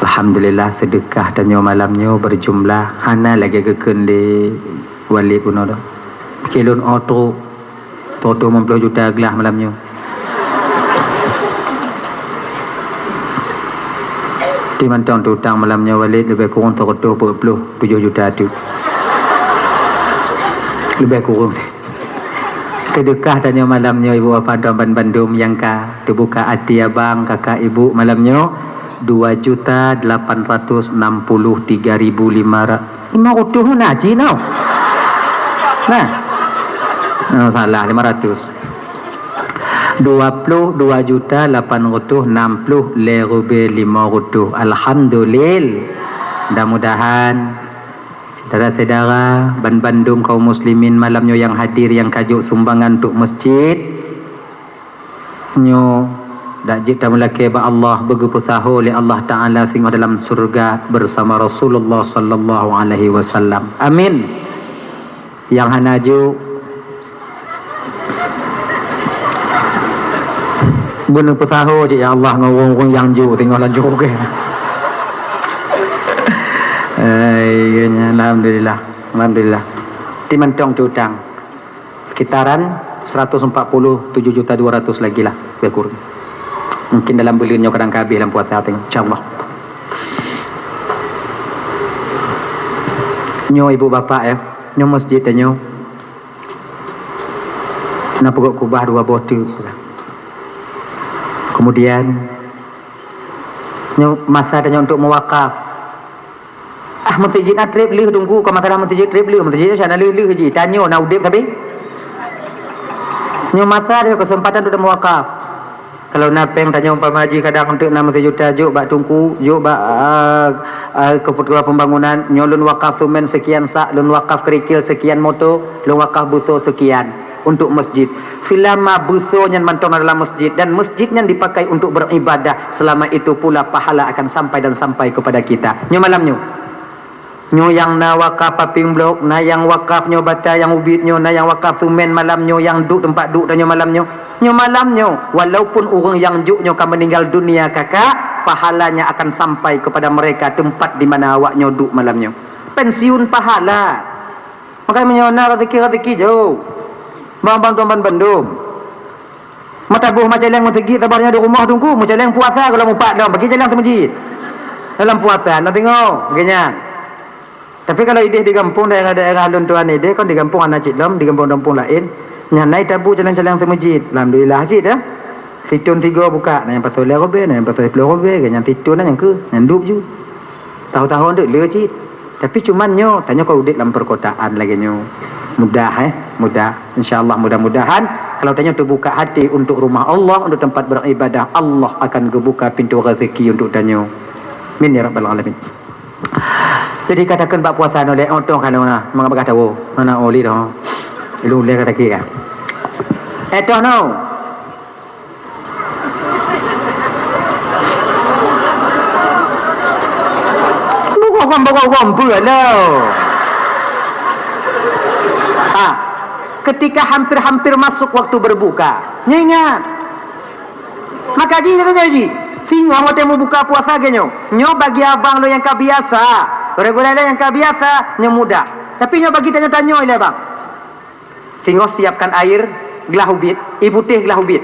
Alhamdulillah, seudeukah tanyoe malam nyoe berjumlah hana lagée geukheun lé Walid bunoe. Kilon oto, oto limong ploh juta glah malam nyoe. Di mantong tutang malam nyoe Walid leubeh kureueng seratus peuet ploh tujoh juta teuk. Leubeh kureueng. Seudeukah tanyoe malam nyoe ibu bapa tuan ban bandum nyang ka teubuka até abang kakak ibu malam nyoe dua juta delapan ratus enam puluh tiga ribu lima ratus. Lima ratus na cit noh. Nah. Oh, salah, lima ratus. Dua puluh dua juta lapan ratus enam puluh lé rubé lima ratus. Alhamdulillah. Mudah-mudahan syedara-syedara ban bandum kaum muslimin malam nyoe nyang hadir nyang ka jok sumbangan untuk masjid, nyoe dak jeuet tameulakée bak Allah, beugeupeusaho lé Allah Taala singoh dalam syurga bersama Rasulullah sallallahu alaihi wasallam. Amin. Nyang hana jok, beuneupeusaho cit ya Allah ngon ureuëng-ureuëng nyang jok singoh lam syurga. Ai, alhamdulillah. Alhamdulillah. Di mantong tutang. Sekitaran seratus empat puluh tujuh juta dua ratus lagi lah, lebih kurang. Mungkin dalam buleuen nyoe kadang ka habéh lam puasa teuh, insyaallah. Nyoe ibu bapak ya, nyoe masjid tanyoe. Na peugot kubah dua boh teuk. Kemudian nyoe masa tanyoe untuk mewakaf. Ah, meuseujid na treb lheueh teungku, kon masalah meuseujid treb lheueh, meuseujid nyoe syedara lheueh-lheueh jih. Tanyoe na udeb sabe. Nyoe masa ada kesempatan untuk mewakaf. Kalau na péng tanyoe umpama jih kadang untuk enam ratus juta jok bak teungku, jok bak, ah, ah, ketua pembangunan, nyoe lôn wakaf semen sekian sak, lôn wakaf kerikil sekian moto, lôn wakaf buso sekian. Untuk masjid. Selama buso nyan mantong na dalam masjid dan masjid nyan dipakai untuk beribadah, selama itu pula pahala akan sampai dan sampai kepada kita. Nyoe malam nyoe. Nyoe nyang na wakaf paving blok, na nyang wakaf nyoe bata nyang ubit nyoe, na nyang wakaf semen malam nyoe, nyang duek teumpat duek tanyoe malam nyoe. Nyoe malam nyoe, walaupun ureuëng nyang jok nyoe ka meninggal dunia kakak, pahalanya akan sampai kepada mereka tempat di mana awak nyoe duek malam nyoe. Pensiun pahala. Makanya meunyoe na rezeki-rezeki jok. Bang-bang tuan ban bandum. Mata boh macaleng meuseujid sabarnya di rumoh teungku, meucaleng puasa kalau mupat dong, bagi caleng seumeujid. Dalam puasa, na tengok, geunya. Tapi kalau ideh di gampông daerah-daerah lôn tuan ideh, kan di gampông hana cit lom, di gampông-gampông laén, nyan na tabu caleng-caleng seumeujid. Alhamdulillah cit ya. Sithon tiga buka, na nyang pasoe lhée rubée, na nyang pasoe siplôh rubée, geunya sithon na nyang keu, nyang dup ju. Tahu-tahu dek le cit. Tapi cuman nyoe, tanyoe ka udeb lam perkotaan lagée nyoe. Mudah eh, mudah. Insya Allah mudah-mudahan kalau tanyoe terbuka hati untuk rumah Allah, untuk tempat beribadah, Allah akan gebuka pintu rezeki untuk tanyoe. Amin ya rabbal alamin. Jadi katakan bak puasa noleh, oh toh kalau na, mangat bagah tahu. Mana oli dah. Lu leh kata kia. Eh toh no. Bukan bukan bukan pula lo. Ah, ketika hampir-hampir masuk waktu berbuka, nyoe ingat. Maka jih kata nyoe jih, singoh watée mubuka puasa ge nyoe. Nyoe bagi abang lo nyang ka biasa. Gula-gula nyang ka biasa, nyoe mudah. Tapi nyoe bagi tanyoe-tanyoe ilée bang. Singoh siapkan air, glah ubit, ié putéh glah ubit.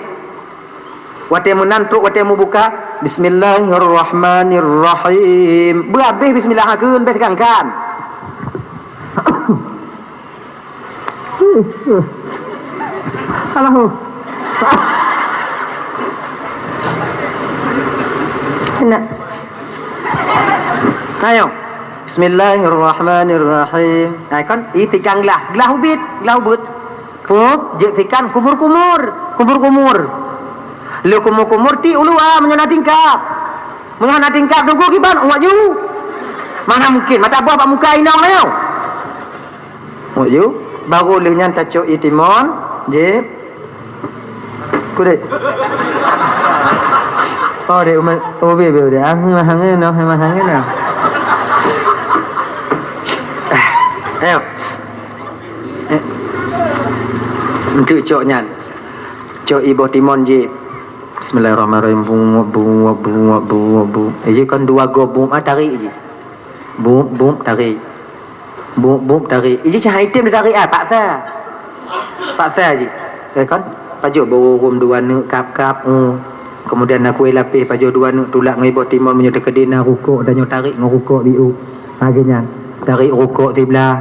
Watée meunan trok watée mubuka, bismillahirrahmanirrahim. Beuhabéh bismillah kheun beh tekankan. Alahu. Enak. Ayo. Bismillahirrahmanirrahim. Nah, kan, i tikang glah. Glah ubit, glah ubit. Pup, jeuet tikan kumur-kumur. Kumur-kumur. Le kumur-kumur ti ulu ah, meunyoe na tingkap. Meunyoe na tingkap tunggu kiban, uwak ju. Mana mungkin, mata buah bak muka inong ayo. Uwak ju, baru lheueh nyan tacok i timon, jép. Kudek. Oh, dek umat, oh, be, be, dek. Ang mah hangen noh, mah hangen noh. Ayo. Eh. Untuk cok nyan. Cok i boh timon jép. Bismillahirrahmanirrahim. Bum, bum, bum, bum, bum. Eh, je kan dua go bum, ah, tarik je. Bum, bum, tarik. Bum, bum, tarik. Iji cahai item ditarik, ah, paksa. Paksa ji. Eh, kan? Pajoh beururum dua neuk kap-kap, oh. Kemudian na kueh lapéh pajoh dua neuk tulak ngon i boh timon meunyoe teukeudi na rukok dan nyoe tarik ngon rukok biu. Ha, geuh nyan. Tarik rukok siblah.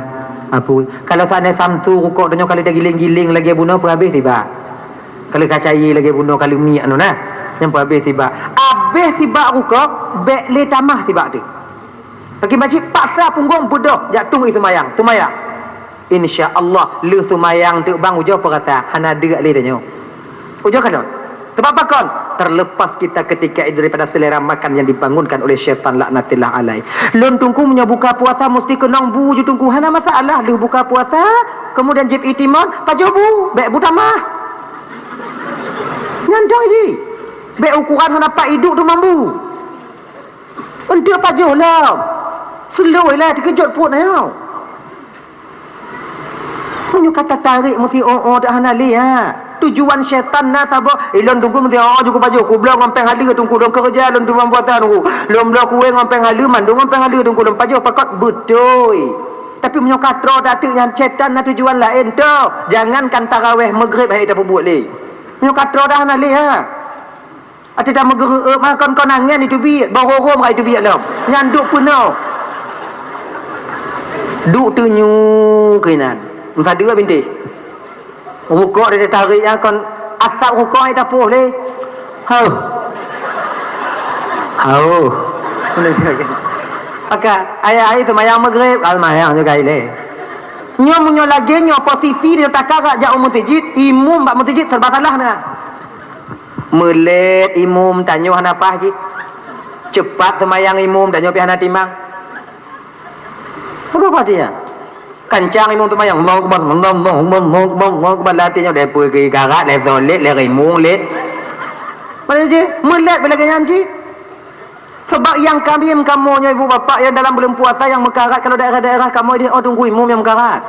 Apui. Kalau saat nyoe samsu rukok dan nyoe kali tagiléng-giléng lagèe bunoe peuhabéh sibak. Kalau kacai lagèe bunoe kali miek anu nah. Nyan peuhabéh sibak. Habéh sibak rukok, bèk lé tamah sibak tu. Lagi majik paksa punggong beudôh jak tueng i seumayang, seumayang. Insya Allah, lheueh seumayang teuk bang ujoe peurasa, hana deuk lé tanyoe. Ujoe ka lôn. Sebab pakon? Terlepas kita ketika itu daripada selera makan yang dibangunkan oleh syaitan laknatillah alaih. Lôn teungku meunyoe buka puasa mesti keunong bu ju teungku, hana masalah. Lheueh buka puasa, kemudian jieb i timon, pajoh bu, bèk bu tamah. Nyan dong ji. Bèk ukuran hana pat iduek tu mambu. Eunteuk pajoh lom. Seulôi lah teukeujot pruet nyoe. Meunyoe ka tatarék meusi o-o dak hana lé, ha. Tujuan syaitan na saboh, eh, lôn teungku meusi o-o ju kupajoh, kubloe ngon péng haleue teungku, lôn keureuja lôn teuma puasa teungku. Lôn bloe kueh ngon péng haleue, mandum ngon péng haleue teungku, lôn pajoh pakot beutôi. Tapi meunyoe ka troh tateuk nyan syaitan na tujuan laén, toh. Jangankan taraweh, Maghrib hai tapeubuet lé. Meunyoe ka troh dak hana lé, ha. Até tameugeureuk mah kon-kon angén itu biet, boh rôm ka itu biet lom. Nyan duek peunoh. Duek teunyu keunan. Meusadeue bintéh. Rukok di tarék nyan kon asap rukok hai tapoh lé. Heuh. Hauh. Maka ayah hai seumayang Maghrib, ka seumayang juga ilée. Nyoe meunyoe lagée nyoe posisi di taka jak u meuseujid, imum bak meuseujid serba salah na. Meulét imum tanyoe hana paih jih. Ceupat seumayang imum tanyoe pih hana timang. Peue pati nyan? Kancang imum seumayang, Allahu Akbar, Allahu Akbar, Allahu Akbar, Allahu Akbar, Allahu Akbar, latih nyoe dai peue keu karat, lé solek, lé rimong, lé. Mana jih? Meulét bak lagée nyan jih. Sebab nyang kami kamoe nyoe ibu bapak nyang dalam buleuen puasa nyang meukarat, kalau daerah-daerah kamoe di oh tunggu imum nyang meukarat.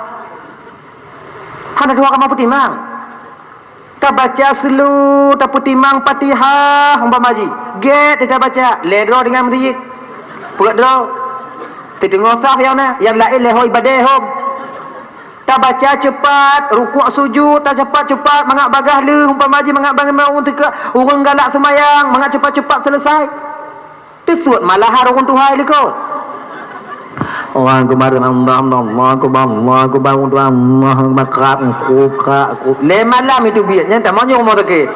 Hana dua kamoe peutimang. Tabaca seulu, tapeutimang Fatihah umpama jih. Gét tabaca, lhée droe deungon meuseujid. Peuet droe. Teuteungoh saf nyang na, nyang laén lhée ho ibadah hom. Tabaca ceupat, rukuk sujud, tacepat-cepat, mangat bagaih lheueh umpama jih mangat bangai ureuëng teuka, ureuëng galak seumayang, mangat cepat-cepat selesai. Teusuet malahan ureuëng tuha likot. Allahu Akbar, Allahu Akbar, Allahu Akbar, Allahu Akbar, Allahu Akbar, krab, krup, krak, krup. Lé malam itu biet nyan, tamong nyoe rumoh sakét.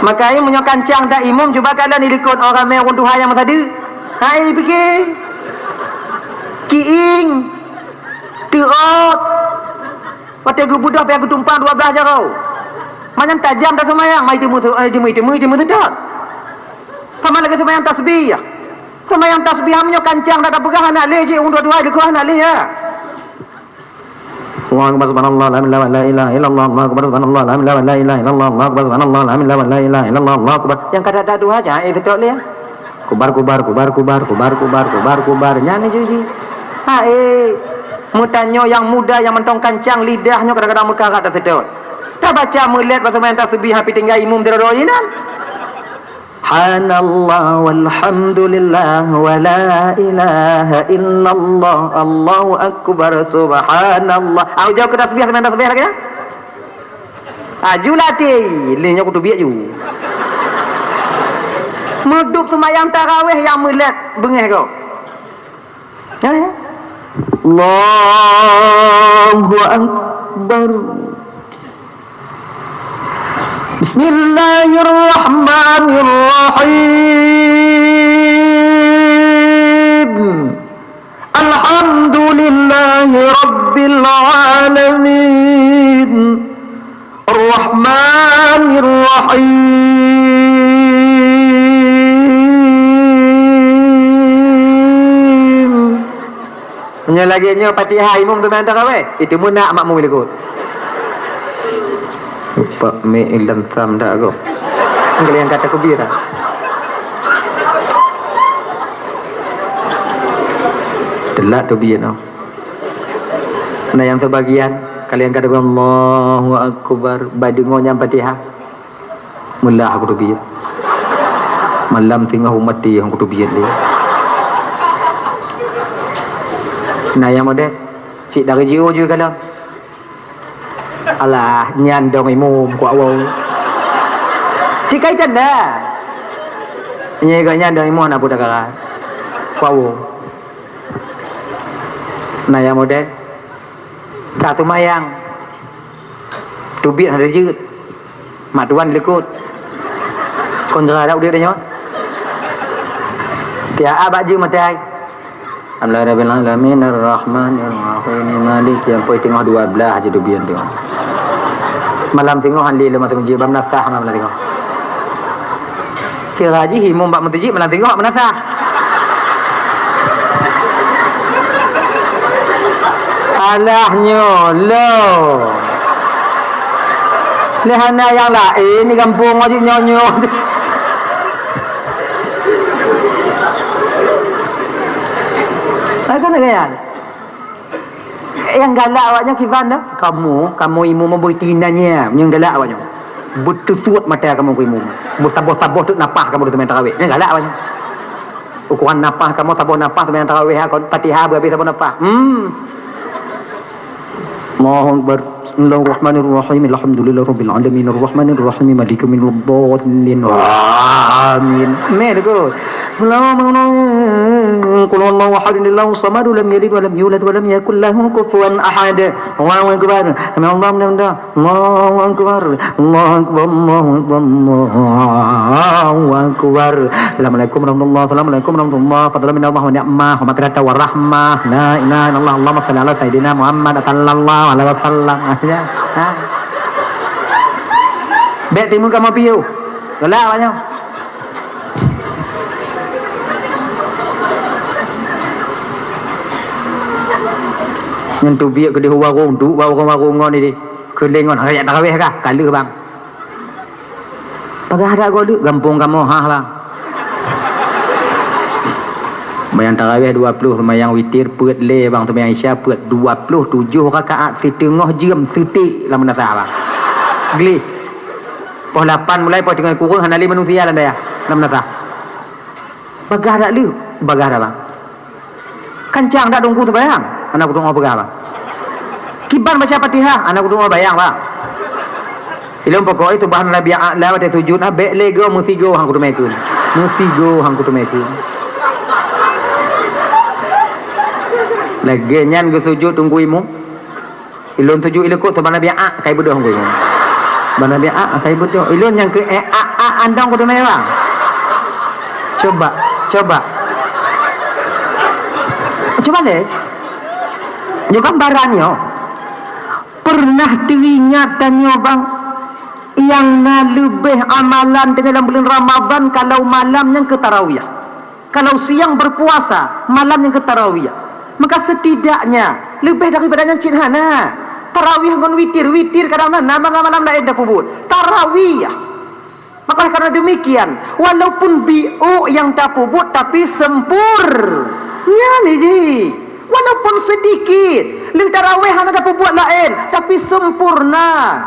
Maka ai meunyoe kancang dak imum, cuba kalon di likot orang ramé ureuëng tuha nyang meusadeue. Hai pike. Kiing. Teuôt. Watée geubeudôh pih geutumpang dua blaih jaroe. Manyang tajam taseumayang, mai teumeu, eh, teumeu, teumeu, teumeu seutôt. Sama lagée seumayang tasbih. Seumayang tasbih meunyoe kancang dak tapeugah hana lé jih, ureuëng dua-dua jih hana lé, ya. Allahu Akbar, subhanallah, la ilaha, la ilaha illallah, Allahu Akbar, subhanallah, la ilaha, la ilaha illallah, Allahu Akbar, subhanallah, la ilaha, la ilaha illallah, Allahu Akbar. Nyang ka dak dua aja, eh, seutôt lé. Kubar, kubar, kubar, kubar. Nyan ni jih. Ha, eh. Meutanyoe nyang muda nyang mantong kancang lidah nyoe kadang-kadang meukarat dak seutôt. Tabaca meulét bak seumayang tasbih, tapi tinggai imum sidroe-droe inan. Subhanallah walhamdulillah wa la ilaha illallah, Allahu akbar, subhanallah. Au jaweueb keu tasbih, seumayang tasbih lagée nyan. Aju latih, lé nyoe kuteubiet ju. Meuduek seumayang tarawéh nyang meulét beungéh gob. Ya, ya. Allahu Akbar. Bismillahirrahmanirrahim. Alhamdulillahi Rabbil Alamin. Ar-Rahmanirrahim. Nyoe lagèe nyoe Fatihah imum teumé tarawih, itu meunak makmum likot. Pak mik ilam sam dak go. Kalian kata kubira. Telat tu biar no. Nah, nyang sebagian kalian kata Allahu Akbar, ba deungo nyang Fatihah. Meulah aku teubiet. Malam singoh umat tiyeh aku teubiet lé. Nah, nyang model cit dari jiôh jih kalon. Alah, nyan dong imum kuak woe. Cit kai tanda. Nyan gobnyan dong imum aneuk budak gara. Kuak woe. Nah, nyang model ka teumayang. Teubiet hana jeuet. Mak tuan likot. Kon geura dak udeb tanyoe. Tiap bak jeuet maté ai. Alhamdulillahirabbil alamin, arrahmanirrahim, maliki yaumid, teungoh dua belas jeuet teubiet tu. Malam singoh han lé lom masa meujeuet, ban meunasah malam singoh. Kira jih imum bak meuseujid malam singoh bak meunasah. Alah nyoe lo. Lé hana nyang laén di gampông aju nyoe-nyoe. Hai, kan gaya. Nyang galak awak nyoe kiban dah. Kamoe, kamoe imum beuti nanya. Nyang galak awak nyoe. Beututuet mata kamoe keu imum. Beusaboh-saboh teuk napah kamoe di teumé tarawih. Nyang galak awak nyoe. Ukuran napah kamoe saboh napah teumé tarawih ha, kon Fatihah beuhabéh saboh napah. Hmm. Allahu Akbar. Bismillahirrahmanirrahim. Alhamdulillahirabbil alamin. Arrahmanirrahim. Maliki yaumiddin. Amin. Meh tu. Bismillahirrahmanirrahim. Qul huwallahu ahad, Allahus samad, lam yalid wa lam yulad wa lam yakul lahu kufuwan ahad. Allahu Akbar. Sami Allahu liman hamidah. Allahu Akbar. Allahu Akbar. Allahu Akbar. Allahu Akbar. Assalamualaikum warahmatullahi. Assalamualaikum warahmatullahi. Fadlan minallah wa ni'mah. Wa maghfiratan wa rahmah. La ilaha illallah. Allahumma shalli ala sayyidina Muhammad sallallahu alaihi wasallam. Ha? Bèk timu kamoe piôh. Galak awak nyoe. Nyan teubiet keudéh u warong, duek bak warong-warong ngon idéh. Keu lé ngon, "Hai, jak tarawih kah?" "Ka lheueh, Bang." "Peugah dak goe leuek gampông kamoe, hah, Bang?" Seumayang tarawih dua ploh, seumayang witir peuet lé, Bang, seumayang isya peuet, dua ploh tujoh rakaat, siteungoh jeuem seuték lam meunasah, Bang. Gleh. Poh lapan mulai, poh teungoh kureueng, hana lé manusia lam dayah, lam meunasah. Bagah dak leuek? Bagah dak, Bang? Kancang dak Teungku seumayang? Hana kudeungoe peugah, Bang. Kiban baca Fatihah? Hana kudeungoe bayang, Bang. Ilôn pokok itu bahan Rabi'ah la watèe sujud, ha, bèk lé goe meusigoe han kuteumé kheun. Meusigoe han kuteumé kheun. Lagèe nyan geusujud Teungku Imum. Ilôn tuju ileukot teuma Nabi Ak kai beudôh ngui. Teuma Nabi Ak kai beudôh. Ilôn nyang keu, eh, ak, ak andong kudu mewah. Coba, coba. Coba lé. Nyoe gambaran nyoe. Pernah teuingat tanyoe bang, nyang na leubeh amalan tanyoe lam buleuen Ramadhan kalau malam nyang keu tarawih. Kalau siang berpuasa, malam nyang keu tarawih. Maka setidaknya, leubeh daripada nyan cit hana. Tarawih ngon witir, witir kadang na, na malam-malam laén tapeubuet. Tarawih. Maka karena demikian, walaupun biôk nyang tapeubuet, tapi sempur-, nyan ji. Walaupun sedikit, lheueh tarawih hana tapeubuet laén, tapi sempurna.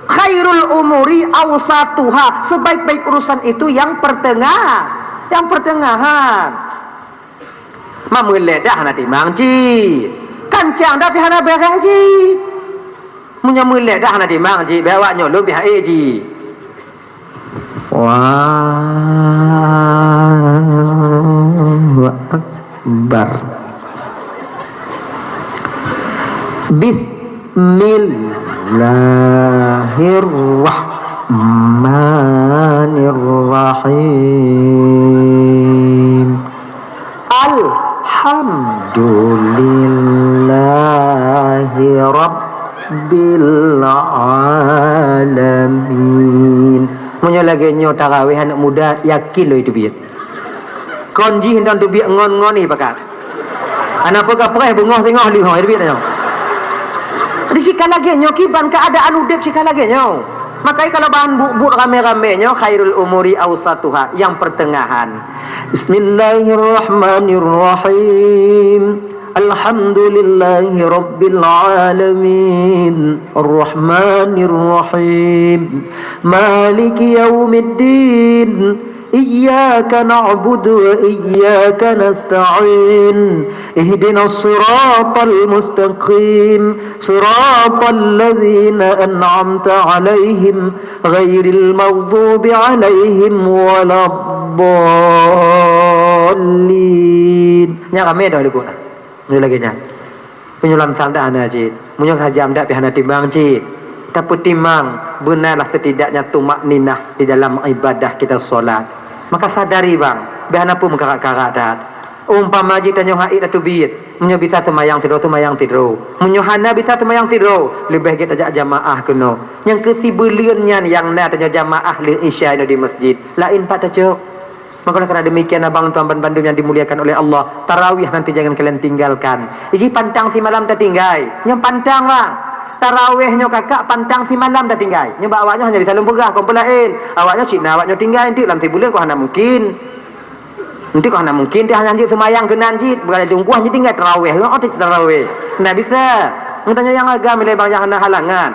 Khairul umuri awsatuha, sebaik-baik urusan itu yang pertengah, yang pertengahan. Ma meulét dah hana timang ji. Kancang dah pi hana béreh ji. Meunyoe meulét dah hana timang ji, bèk awak nyoe lôn pi hai ji. Allahu Akbar. Bismillahirrahmanirrahim. Alhamdulillahi rabbil alamin. Meunyoe lagèe nyoe tarawih aneuk muda, yakin lôn teubiet. Kon jih nyan teubiet ngon-ngon ni pakat. Hana peue ka preh beungoh singoh leuhoe teubiet nyoe. Di sika lagèe nyoe kiban keuadaan udép sika lagèe nyoe. Makanya kalau bahan buet-buet ramé-ramé nyoe khairul umuri ausatuha, yang pertengahan. Bismillahirrahmanirrahim. Alhamdulillahi rabbil alamin. Arrahmanirrahim. Maliki yaumiddin. Iyyaka na'budu wa iyyaka nasta'in. Ihdinas siratal mustaqim. Siratal ladzina an'amta 'alaihim ghairil maghdubi 'alaihim waladdallin. Nyan ramé dah likot. Ni lagèe nyan. Meunyoe lam sanda hana cit, meunyoe hajam dak pih hana timang cit. Tapeutimang, beunalah setidaknya tumakninah di dalam ibadah kita solat. Maka sadari bang, beh hana peue meukarat-karat that. Umpama jih tanyoe hait ateubiet, meunyoe bisa seumayang sidroe, seumayang sidroe. Meunyoe hana bisa seumayang sidroe, leubeh gét tajak jamaah keunoe. Nyang keu sibuleuen nyan nyang na tanyoe jamaah lheueh isya inoe di masjid. Laén pat tacok. Maka oleh karena demikian, abang tuan banmandum yang dimuliakan oleh Allah, tarawih nanti jangan kalian tinggalkan. Iji pantang simalam tatinggai, nyoe pantang lah. Tarawih nyoe kakak pantang simalam tatinggai. Nyoe bak awak nyoe hanya bisa lôn peugah, kon peulaén. Awak nyoe cit na awak nyoe tinggai, enteuk lam sibuleuen kok hana mungkin. Enteuk kok hana mungkin, dia hanya hanjeuet seumayang keunan cit, bukan tungkuah nyoe tinggai tarawih, nyoe otot tarawih. Nah bisa. Ngeutanyong nyang agam ilée bang nyang hana halangan.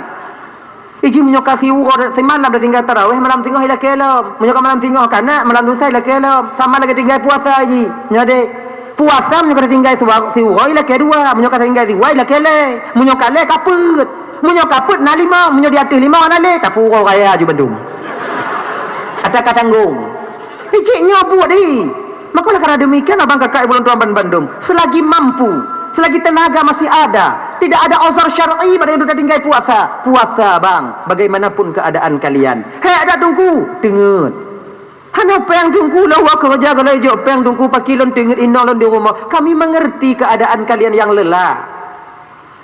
Iji meunyoe ka siuroe simalam tatinggai tarawih, malam singoh ilakée lom. Meunyoe ka malam singoh kana, malam lusa ilakée lom. Sama lagée tinggai puasa iji. Nyoe deh. Puasa meunyoe ka tatinggai siwa-, siuroe ilakée dua. Meunyoe ka tatinggai dua ilakée lhée. Meunyoe ka lhée ka peuet. Meunyoe ka peuet na limong, meunyoe di ateueh limong hana lé, tapeuuroe raya aju bandum. Ata ka tanggong. Icik nyoe buet deh. Maka oleh karena demikian, abang kakak ibu lôn tuan banmandum, selagi mampu, selagi tenaga masih ada, tidak ada uzur syar'i bak droeneuh tatinggai puasa, puasa bang, bagaimanapun keadaan kalian. Hék dak teungku, teungeut. Hana péng teungku, lôn woe keureuja golom ijok péng teungku, pakri lôn teungeut inong lôn di rumoh. Kami mengerti keadaan kalian yang lelah.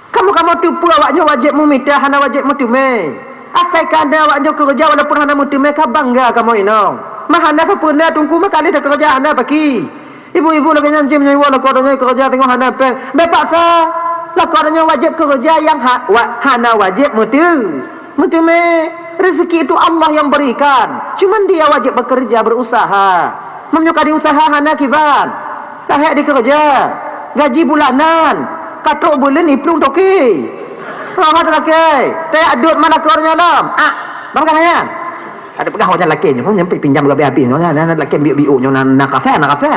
Kamoe-kamoe teupeue awak nyoe wajéb meumita, hana wajéb meuteumé. Asai ka na awak nyoe keureuja walaupun hana meuteumé, ka bangga kamoe inong. Mah hana sapeue na teungku, meukalih takeureuja hana pakri. Ibu-ibu lagée nyan cit meunyoe iwoe lakoe tanyoe keureuja teungoh hana péng, bèk paksa. Lakoe tanyoe wajéb keureuja nyang ha-, wa-, hana wajéb meuteu-, meuteumé. Rezeki itu Allah yang berikan. Cuman dia wajéb bekerja, berusaha. Meunyoe ka diusaha hana kiban. Ka hék dikeureuja. Gaji bulanan. Ka trok buleuen iplueng toke. Hana teulakée. Tajak dot ma lakoe nyoe lom. Ah, bang kan nyan. Ada peugah awak nyan lakée nyoe, nyan pinjam gabée habéh nyoe, nyan, nyan lakée biuk-biuk nyoe, na, na kafé, na kafé.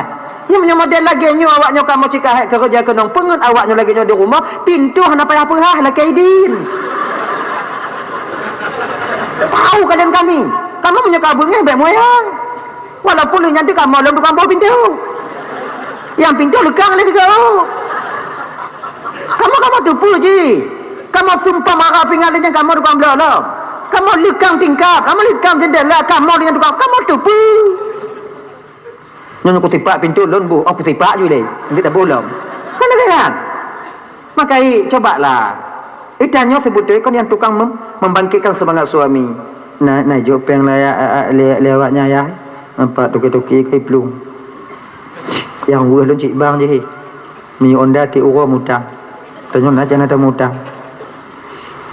Nyoe, nyoe model lagée nyoe awak nyoe kamoe cit ka hék keureuja keunong peungeut awak nyoe lagée nyoe di rumoh, pintoe hana payah peugah lakée idin. Tahu kalian kami. Kamoe meunyoe ka beungéh bèk moyang. Walaupun lheueh nyan teuh kamoe lom tukang boh pintoe. Nyang pintoe leukang lé sigoe. Kamoe, kamoe teupeue jih. Kamoe sumpah mara pingan lé nyan kamoe tukang bloe lom. Kamoe leukang tingkap, kamoe leukang jeundela, kamoe lé nyan tukang, kamoe teupeue. Nyoe kutipak pintoe lôn boh, oh kutipak ju lé. Ndeuk taboh lom. Kan lagée nyan. Maka i, cobalah. Ita nyoe seubeutôi kon nyang tukang mem-, membangkitkan semangat suami. Na, na jok péng lé, lé, lé awak nyan yah. Nampak toke-toke ka iplueng. Nyang weueh lôn cit bang jih. Minyeuk Honda tiep uroe mutang. Tanyoe na cana tamutang.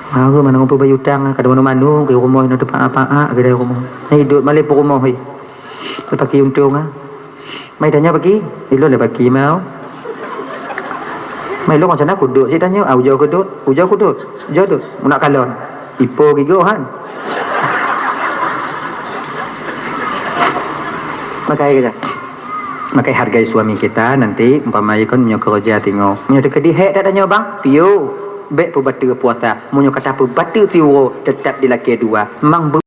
Aku mana ngumpul bayu utang, kada manu-manu ke rumoh na tepak apa-apa ke rumoh. Na hidup malée peurumoh he. Teutaki untông ah. Mai tanya bagi, ilôn le bagi mau. Mai lôn macam aku duduk cit tanya, ah ujoe aku duduk, ujoe aku duduk, ujoe duduk. Nak kalon. Ipo gigoh han. Makai kerja. Makai hargai suami kita nanti, umpama ikon meunyoe kerja tingo. Meunyoe teukeudi hek dak tanya bang, piu. Bek peubateue puasa. Meunyoe kata peubateue siuroe, tetap dilakée dua. Mang